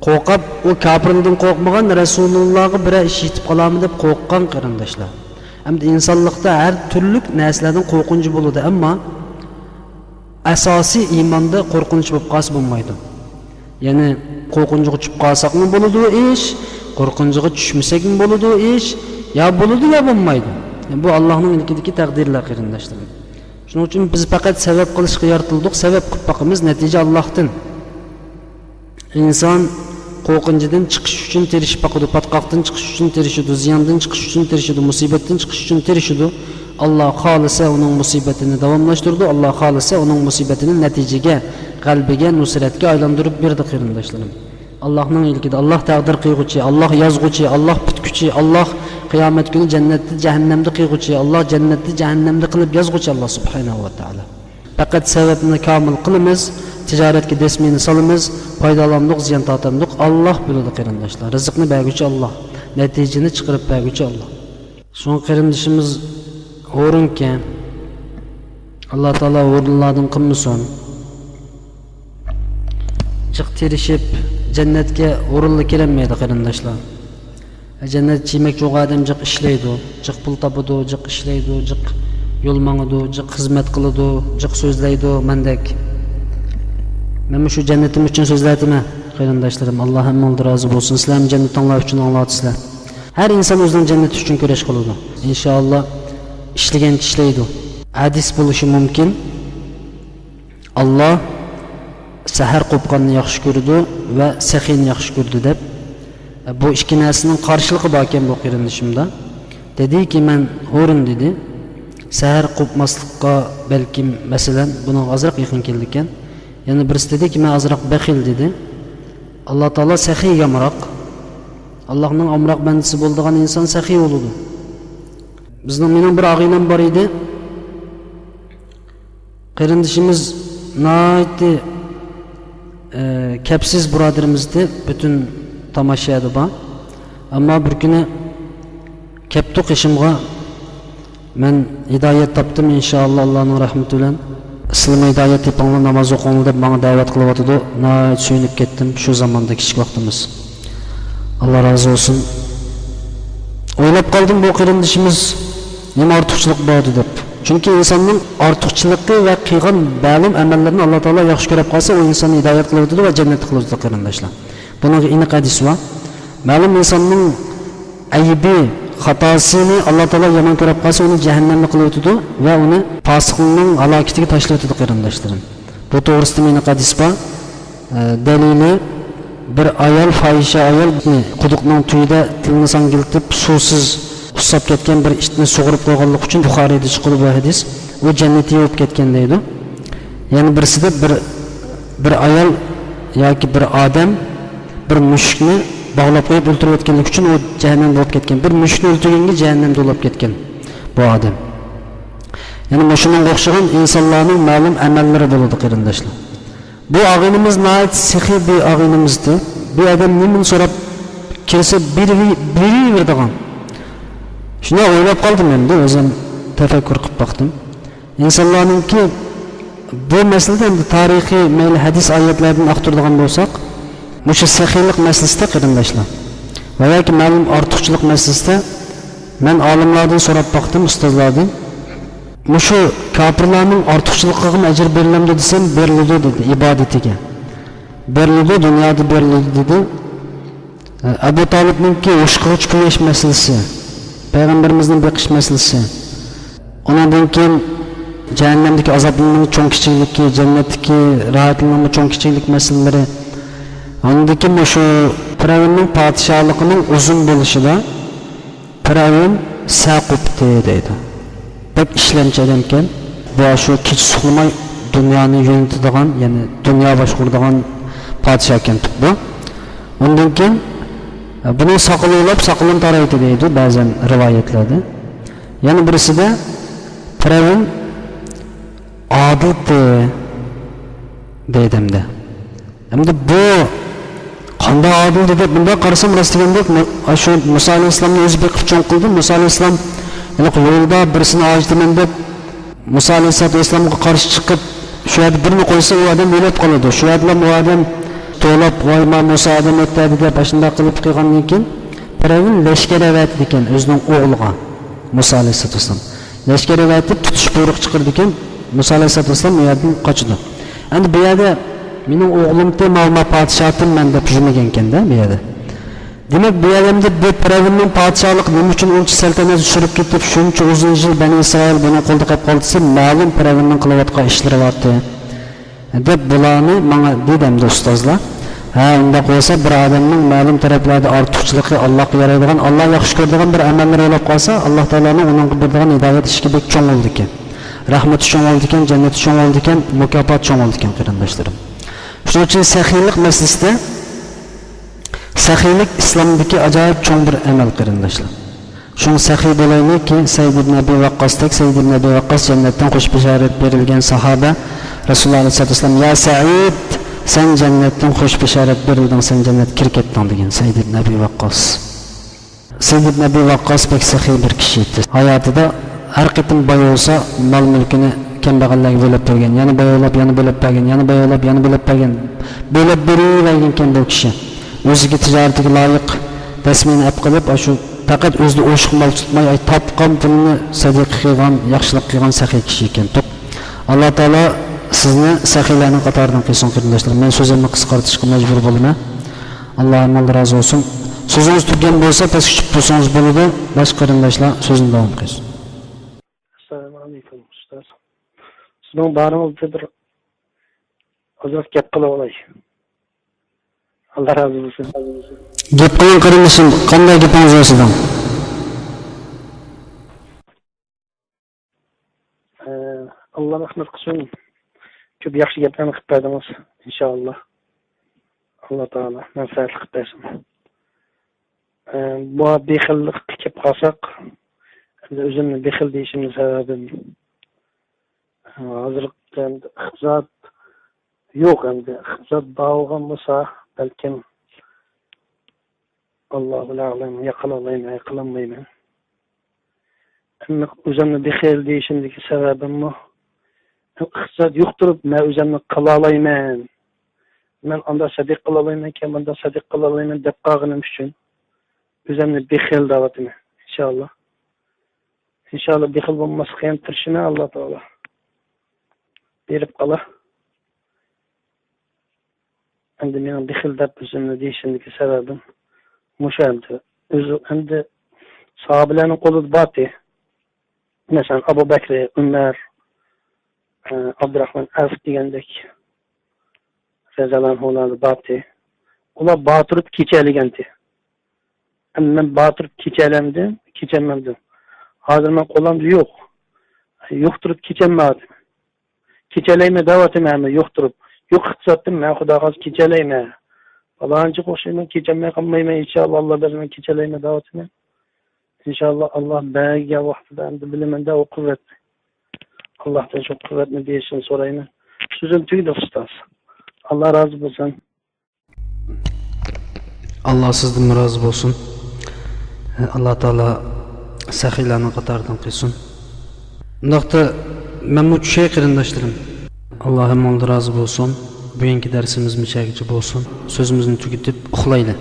قورقۇپ، ئۇ كاپىرلاردىن قورقمىغان، رەسۇلۇللاغا بىرەر ئىش يېتىپ قالارمۇ دەپ قورققان، قېرىنداشلار. ئەمدى ئىنسانلىقتا ھەر تۈرلۈك نەرسىلەردىن قورقۇنچى بولىدۇ، ئەمما ئاساسىي ئىماندا قورقۇنچ بولۇپ قالسا بولمايدۇ. يەنى قورقۇنچىغا چۈشۈپ قالساقمۇ بولىدۇ ئىش، قورقۇنچىغا چۈشمىسەكمۇ بولىدۇ ئىش، يا بولىدۇ يا بولمايدۇ. يەنى بۇ ئاللانىڭ ئىلكىدىكى تەقدىرلەر، قېرىنداشلىرىم. شۇنىڭ ئۈچۈن بىز پەقەت سەۋەب قىلىشقا يارىتىلدۇق، سەۋەب قىلىپ باقىمىز، نەتىجە ئاللاھتىن. ئىنسان قورقۇنچىدىن چىقىش ئۈچۈن تىرىشىپ باقىدۇ، پاتقاقتىن چىقىش ئۈچۈن تىرىشىدۇ، زىياندىن چىقىش ئۈچۈن تىرىشىدۇ، مۇسىبەتتىن چىقىش ئۈچۈن تىرىشىدۇ. ئاللا خالىسا ئۇنىڭ مۇسىبىتىنى داۋاملاشتۇرىدۇ، ئاللا خالىسا ئۇنىڭ مۇسىبىتىنى نەتىجىگە، غەلىبىگە، نۇسرەتكە ئايلاندۇرۇپ بېرىدۇ، قېرىنداشلىرىم. ئاللاھنىڭ ئىلكىدە، ئاللاھ تەقدىر قىلغۇچى، ئاللاھ يازغۇچى، ئاللاھ پۈتكۈچى، ئاللاھ قىيامەت كۈنى جەننەتتە، جەھەننەمدە قىلغۇچى، ئاللاھ جەننەتتە، جەھەننەمدە قىلىپ يازغۇچى ئاللاھ سۇبھانەھۇ ۋە تائالا. پەقەت سەۋەبنى كامىل قىلىمىز، تىجارەتكە دەسمىنى سالىمىز، پايدا ئالامدۇق، زىيان تارتامدۇق، ئاللاھ بىلىدۇ، قېرىنداشلار. رىزىقنى بەرگۈچى ئاللاھ، نەتىجىنى چىقىرىپ بەرگۈچى ئاللاھ. شۇڭا قېرىندىشىمىز ھۇرۇنكەن، ئاللاھ تائالا ھۇرۇنلاردىن قىلمىسۇن. جىق تىرىشىپ جەننەتكە ھۇرۇنلا كىرەلمەيدۇ، قېرىنداشلار. جەننەتكە كىرمەكچى بولغان ئادەم جىق ئىشلەيدۇ، جىق پۇل تاپىدۇ، جىق ئىشلەيدۇ، جىق يول ماڭىدۇ، جىق خىزمەت قىلىدۇ، جىق سۆزلەيدۇ، مەندەك. مەنمۇ شۇ جەننىتىم ئۈچۈن سۆزلەۋاتىمەن، قېرىنداشلىرىم. ئاللا ھەممىڭلارغا رازى بولسۇن. سىلەرمۇ جەننىتىڭلار ئۈچۈن ئاڭلاۋاتىسىلەر. ھەر ئىنسان ئۆزىنىڭ جەننىتى ئۈچۈن كۈرەش قىلىدۇ. ئىنشائاللا، ئىشلىگەنچە ئىشلەيدۇ. ھەدىس بولۇشى مۇمكىن. ئاللا سەھەر قوپقاننى ياخشى كۆرىدۇ ۋە سېخىينى ياخشى كۆرىدۇ دەپ، بۇ ئىككى نەرسىنىڭ قارشىلىقى باركەن بۇ قېرىندىشىمدا. دېدىكى، مەن ھۇرۇن دېدى. سەھەر قوپماسلىققا بەلكىم، مەسىلەن، بۇنىڭغا ئازراق يېقىن كېلىدىكەن. يەنە بىرسى دېدىكى، مەن ئازراق بەخىل دېدى. ئاللا تائالا سېخىيگە ئامراق. ئاللانىڭ ئامراق بەندىسى بولىدىغان ئىنسان سېخىي بولىدۇ. بىزنىڭ، مېنىڭ بىر ئاغىنەم بار ئىدى. قېرىندىشىمىز ناھايىتى، ئە، كەپسىز بۇرادىرىمىز ئىدى، پۈتۈن تاماشا يەردە بار. ئەمما بىر كۈنى كەپتۇ قېشىمغا، مەن ھىدايەت تاپتىم، ئىنشائاللا، ئاللانىڭ رەھمىتى بىلەن. سىلىمۇ ھىدايەت تېپىڭلار، ناماز ئوقۇڭلار دەپ ماڭا دەۋەت قىلىۋاتىدۇ. ناھايىتى سۆيۈنۈپ كەتتىم شۇ زاماندا، كىچىك ۋاقتىمىز. ئاللا رازى بولسۇن. ئويلاپ قالدىم، بۇ قېرىندىشىمىز نېمە ئارتۇقچىلىق بەردى دەپ. چۈنكى ئىنساننىڭ ئارتۇقچىلىقى ۋە قىلغان مەلۇم ئەمەللىرىنى ئاللا تائالا ياخشى كۆرۈپ قالسا، ئۇ ئىنساننى ھىدايەت قىلىۋېتىدۇ ۋە جەننەتتە قىلىۋېتىدۇ، قېرىنداشلار. بۇنىڭغا ئېنىق ھەدىس بار. مەلۇم ئىنساننىڭ ئەيىبى، خاتاسىنى ئاللا تائالا يامان كۆرۈپ قالسا، ئۇنى جەھەننەمگە قىلىۋېتىدۇ ۋە ئۇنى پاسىقنىڭ ھالاكىتىگە تاشلىۋېتىدۇ، قېرىنداشلىرىم. بۇ توغرىسىدا مېنىڭ ھەدىس بار. ئە، دەلىلى، بىر ئايال، پاھىشە ئايال، قۇدۇقنىڭ تۈۋىدە تىلىنى ساڭگىلىتىپ، سۇسىز قۇسساپ كەتكەن بىر ئىتنى سۇغۇرۇپ قويغانلىقى ئۈچۈن، بۇخارىيدا چىقىدۇ بۇ ھەدىس. ئۇ جەننىتى يېۋىپ كەتكەن دەيدۇ. يەنە بىرسىدە بىر، بىر ئايال ياكى بىر ئادەم بىر مۈشۈكنى باغلاپ قويۇپ ئۆلتۈرۈۋەتكەنلىكى ئۈچۈن ئۇ جەھەننەمدە بولۇپ كەتكەن. بىر مۈشۈكنى ئۆلتۈرگەنگە جەھەننەمدە بولۇپ كەتكەن بۇ ئادەم. يەنى مۇشۇنىڭغا ئوخشىغان ئىنسانلارنىڭ مەلۇم ئەمەللىرى بولىدۇ، قېرىنداشلار. بۇ ئاغىنىمىز ناھايىتى سېخىي بىر ئاغىنىمىزدى. بۇ ئادەم نېمىنى سوراپ كىرسە بېرىۋى-، بېرىۋېرىدىغان. شۇنداق ئويلاپ قالدىم ئەمدى، ئۆزۈم تەپەككۇر قىلىپ باقتىم. ئىنسانلارنىڭكى بۇ مەسىلىدە ئەمدى تارىخىي مەيلى ھەدىس ئايەتلەردىن ئاختۇرىدىغان بولساق، مۇشۇ سېخىيلىق مەسىلىسىدە، قېرىنداشلار، ۋە ياكى مەلۇم ئارتۇقچىلىق مەسىلىسىدە مەن ئالىملاردىن سوراپ باقتىم، ئۇستازلاردىن. مۇشۇ كاپىرلارنىڭ ئارتۇقچىلىقىغىمۇ ئەجىر بېرىلەمدۇ دېسەم، بېرىلىدۇ دېدى، ئىبادىتىگە. بېرىلىدۇ، دۇنيادا بېرىلىدۇ دېدى. ئەبۇ تالىپنىڭكى ھوشقىغۇچ قويۇش مەسىلىسى، پەيغەمبىرىمىزنى بېقىش مەسىلىسى، ئۇنىڭدىن كېيىن جەھەننەمدىكى ئازابلارنىڭ چوڭ كىچىكلىكى، جەننەتتىكى راھەتلەرنىڭمۇ چوڭ كىچىكلىك مەسىلىلىرى، ئاندىن كېيىن مۇشۇ پىرئەۋننىڭ پادىشاھلىقىنىڭ ئۇزۇن بولۇشىدا، پىرئەۋن سەقۇپتى دەيدۇ. بەك ئىشلەمچى ئادەمكەن. بۇ شۇ كېچە ئۇخلىماي دۇنيانى يۆنىتىدىغان، يەنى دۇنيا باشقۇرىدىغان پادىشاھكەن بۇ. ئۇندىن كېيىن، بۇنىڭ ساقىلى ئۇلاپ، ساقىلىنى تارايتتى دەيدۇ بەزەن رىۋايەتلەردە. يەنە بىرسىدە پىرئەۋن ئادىلتى دەيدۇ ئەمدى. ئەمدى بۇ قانداق ئادىلتى دەپ بۇنداق قارىسام، راست دېگەندەك، مۇ-، شۇ مۇسا ئەلەيھىسسالامنى ئۆزى بېقىپ چوڭ قىلدى. مۇسا ئەلەيھىسسالام ھېلىقى يولدا بىرسىنى ئاجىتىمەن دەپ، مۇسا ئەلەيھىسسالاتۇ ۋەسسالامغا قارشى چىقىپ، شۇ يەردە بىرنى قويسا، ئۇ ئادەم ئۆلۈپ قالىدۇ. شۇ يەردىلا ئۇ ئادەم توۋلاپ، ۋاي، ما مۇسا ئادەم ئۆلتۈردى دەپ، ئاشۇنداق قىلىپ قىلغاندىن كېيىن، پىرئەۋن لەشكەر ئەۋەتىدىكەن ئۆزىنىڭ ئوغلىغا، مۇسا ئەلەيھىسسالاتۇ ۋەسسالام. لەشكەر ئەۋەتىپ تۇتۇش بۇيرۇق چىقىرىدىكەن، مۇسا ئەلەيھىسسالاتۇ ۋەسسالام ئۇ يەردىن قاچىدۇ. ئەمدى بۇ يەردە مېنىڭ ئوغلۇمتى، ماۋۇ ما پادىشاھتىم مەن دەپ يۈرمىگەنكەن-دە بۇ يەردە. دېمەك، بۇ يەردە ئەمدى بۇ پىرئەۋننىڭ پادىشاھلىقى نېمە ئۈچۈن ئۇنچە سەلتەنەت چۈشۈرۈپ كېتىپ، شۇنچە ئۇزۇن يىل بەنى ئىسرائىل بۇنىڭ قولىدا قېلىپ قالدى دېسە، مەلۇم پىرئەۋننىڭ قىلىۋاتقان ئىشلىرى بارتى. دەپ بۇلارنى ماڭا دېدى ئەمدى ئۇستازلار. ھە، ئۇنداق بولسا بىر ئادەمنىڭ مەلۇم تەرەپلەردە ئارتۇقچىلىقى، ئاللاغا يارايدىغان، ئاللا ياخشى كۆرىدىغان بىر ئەمەللىرى بولۇپ قالسا، ئاللا تائالانىڭ ئۇنىڭغا بېرىدىغان ھىدايەت ئىشىكى بەك چوڭ بولىدىكەن. رەھمىتى چوڭ بولىدىكەن، جەننىتى چوڭ بولىدىكەن، مۇكاپاتى چوڭ بولىدىكەن، قېرىنداشلىرىم. شۇنىڭ ئۈچۈن سەخىيلىق مەسىلىسىدە، سەخىيلىك ئىسلامدىكى ئاجايىپ چوڭ بىر ئەمەل، قېرىنداشلار. شۇڭا سەخىي بولايلى، كېيىن سەئىد ئىبن ئەبى ۋەققاستەك، سەئىد ئىبن ئەبى ۋەققاس جەننەتتىن خۇش بېشارەت بېرىلگەن ساھابە، رەسۇلۇللا ئەلەيھىسسالاتۇ ۋەسسالام، يا سەئىد، سەن جەننەتتىن خۇش بېشارەت بېرىلدىڭ، سەن جەننەتكە كىرىپ كەتتىڭ، دېگەن سەئىد ئىبن ئەبى ۋەققاس. سەئىد ئىبن ئەبى ۋەققاس بەك سەخىي بىر كىشى ئىدى. ھاياتىدا ھەر قېتىم باي بولسا، مال مۈلكىنى كەمبەغەللەرگە بۆلەپ بەرگەن، يەنە باي بولاپ، يەنە بۆلەپ بەرگەن، يەنە باي بولاپ، يەنە بۆلەپ بەرگەن، بۆلەپ بېرىۋەرگەنكەن بۇ كىشى. ئۆزىگە تىجارىتىگە لايىق دەسمىنى ئەپ قىلىپ، ئاشۇ پەقەت ئۆزىدە ئوشۇق مال تۇتماي، ئاي، تاپقان پۇلىنى سەدىقە قىلغان، ياخشىلىق قىلغان سەخىي كىشى ئىكەن. ئاللا تائالا سىزنى سەخىيلەرنىڭ قاتارىدىن قىلسۇن، قېرىنداشلار. مەن سۆزۈمنى قىسقارتىشقا مەجبۇر بولىمەن. ئاللا ھەممىڭلارغا رازى بولسۇن. سۆزىڭىز تۈگىگەن بولسا، پەسكە چۈشۈپ تۇرسىڭىز بولىدۇ. باشقا قېرىنداشلار سۆزىنى داۋام قىلسۇن. ئەسسالامۇ ئەلەيكۇم، ئۇستاز. سىزنىڭ بارىڭىزدا بىر ئازراق گەپ قىلىۋالاي. ئاللا رازى بولسۇن. گەپ قىلىڭ قېرىندىشىم، قانداق گېپىڭىز بار سىزنىڭ؟ ئە، ئاللا رەھمەت قىلسۇن. كۆپ ياخشى گەپلەرنى قىلىپ بەردىڭىز، ئىنشائاللا. ئاللا تائالا مەنپەئەتلىك قىلىپ بەرسۇن. ئە، بۇ بېخىللىققا كېلىپ قالساق، ئەمدى ئۆزۈمنى بېخىل دېيىشىمنىڭ سەۋەبىم، ھازىرقى ئىقتىساد يوق ئەمدى. ئىقتىساد بار بولغان بولسا، بەلكىم، ئاللاھۇ ئەئلەم، يا قىلالايمەن، يا قىلالمايمەن. ئەمما ئۆزۈمنى بېخىل دېيىشىمدىكى سەۋەبىممۇ، ئىقتىساد يوق تۇرۇپ، مەن ئۆزۈمنى قىلالايمەن، مەن ئاندا سەدىقە قىلالايمەنكەن، مۇندا سەدىقە قىلالايمەن دەپ قالغىنىم ئۈچۈن ئۆزۈمنى بېخىل دەۋاتىمەن، ئىنشائاللا. ئىنشائاللا، بېخىل بولماسلىققا يەنە تىرىشىمەن، ئاللا تائالا بېرىپ قالا. ئەمدى مېنىڭ بېخىل دەپ ئۆزۈمنى دېيىشىمدىكى سەۋەبىم مۇشۇ ئەمدى. ئۆزى ئەمدى ساھابىلەرنىڭ قولىدا بارتى. مەسىلەن، ئەبۇ بەكرى، ئۆمەر، ئە، ئابدۇراخمان ئەۋف دېگەندەك رەزىياللاھۇ ئەنھۇلار بارتى. ئۇلار بار تۇرۇپ كېچەلىگەنتى. ئەمما مەن بار تۇرۇپ كېچەلەمدىم، كېچەلمەمدىم. ھازىر مەن قولۇمدا يوق. يوق تۇرۇپ كېچەلمەيۋاتىمەن. كېچەلەيمەن دەۋاتىمەن ھەممە يوق تۇرۇپ. يوق ئىقتىسادتىن مەن خۇداغا ھازىر كېچەلەيمەن. پالانچىغا ئوخشايمەن، كېچەلمەي قالمايمەن، ئىنشائاللا، ئاللا بەرسە مەن كېچەلەيمەن دەۋاتىمەن. ئىنشائاللا، ئاللا بەرگەن ۋاقتىدا ئەمدى بىلىمەن-دە ئۇ قۇۋۋەتنى. ئاللاھتىن شۇ قۇۋۋەتنى بېرىشىنى سورايمەن. سۆزۈم تۈگىدى، ئۇستاز. ئاللا رازى بولسۇن. ئاللا سىزدىنمۇ رازى بولسۇن. ئاللا تائالا سەخىيلەرنىڭ قاتارىدىن قىلسۇن. ئۇنداقتا مەنمۇ چۈشەي، قېرىنداشلىرىم. ئاللا ھەممىڭلاردىن رازى بولسۇن. بۈگۈنكى دەرسىمىز مۇشۇ يەرگىچە بولسۇن. سۆزىمىزنى تۈگىتىپ ئۇخلايلى.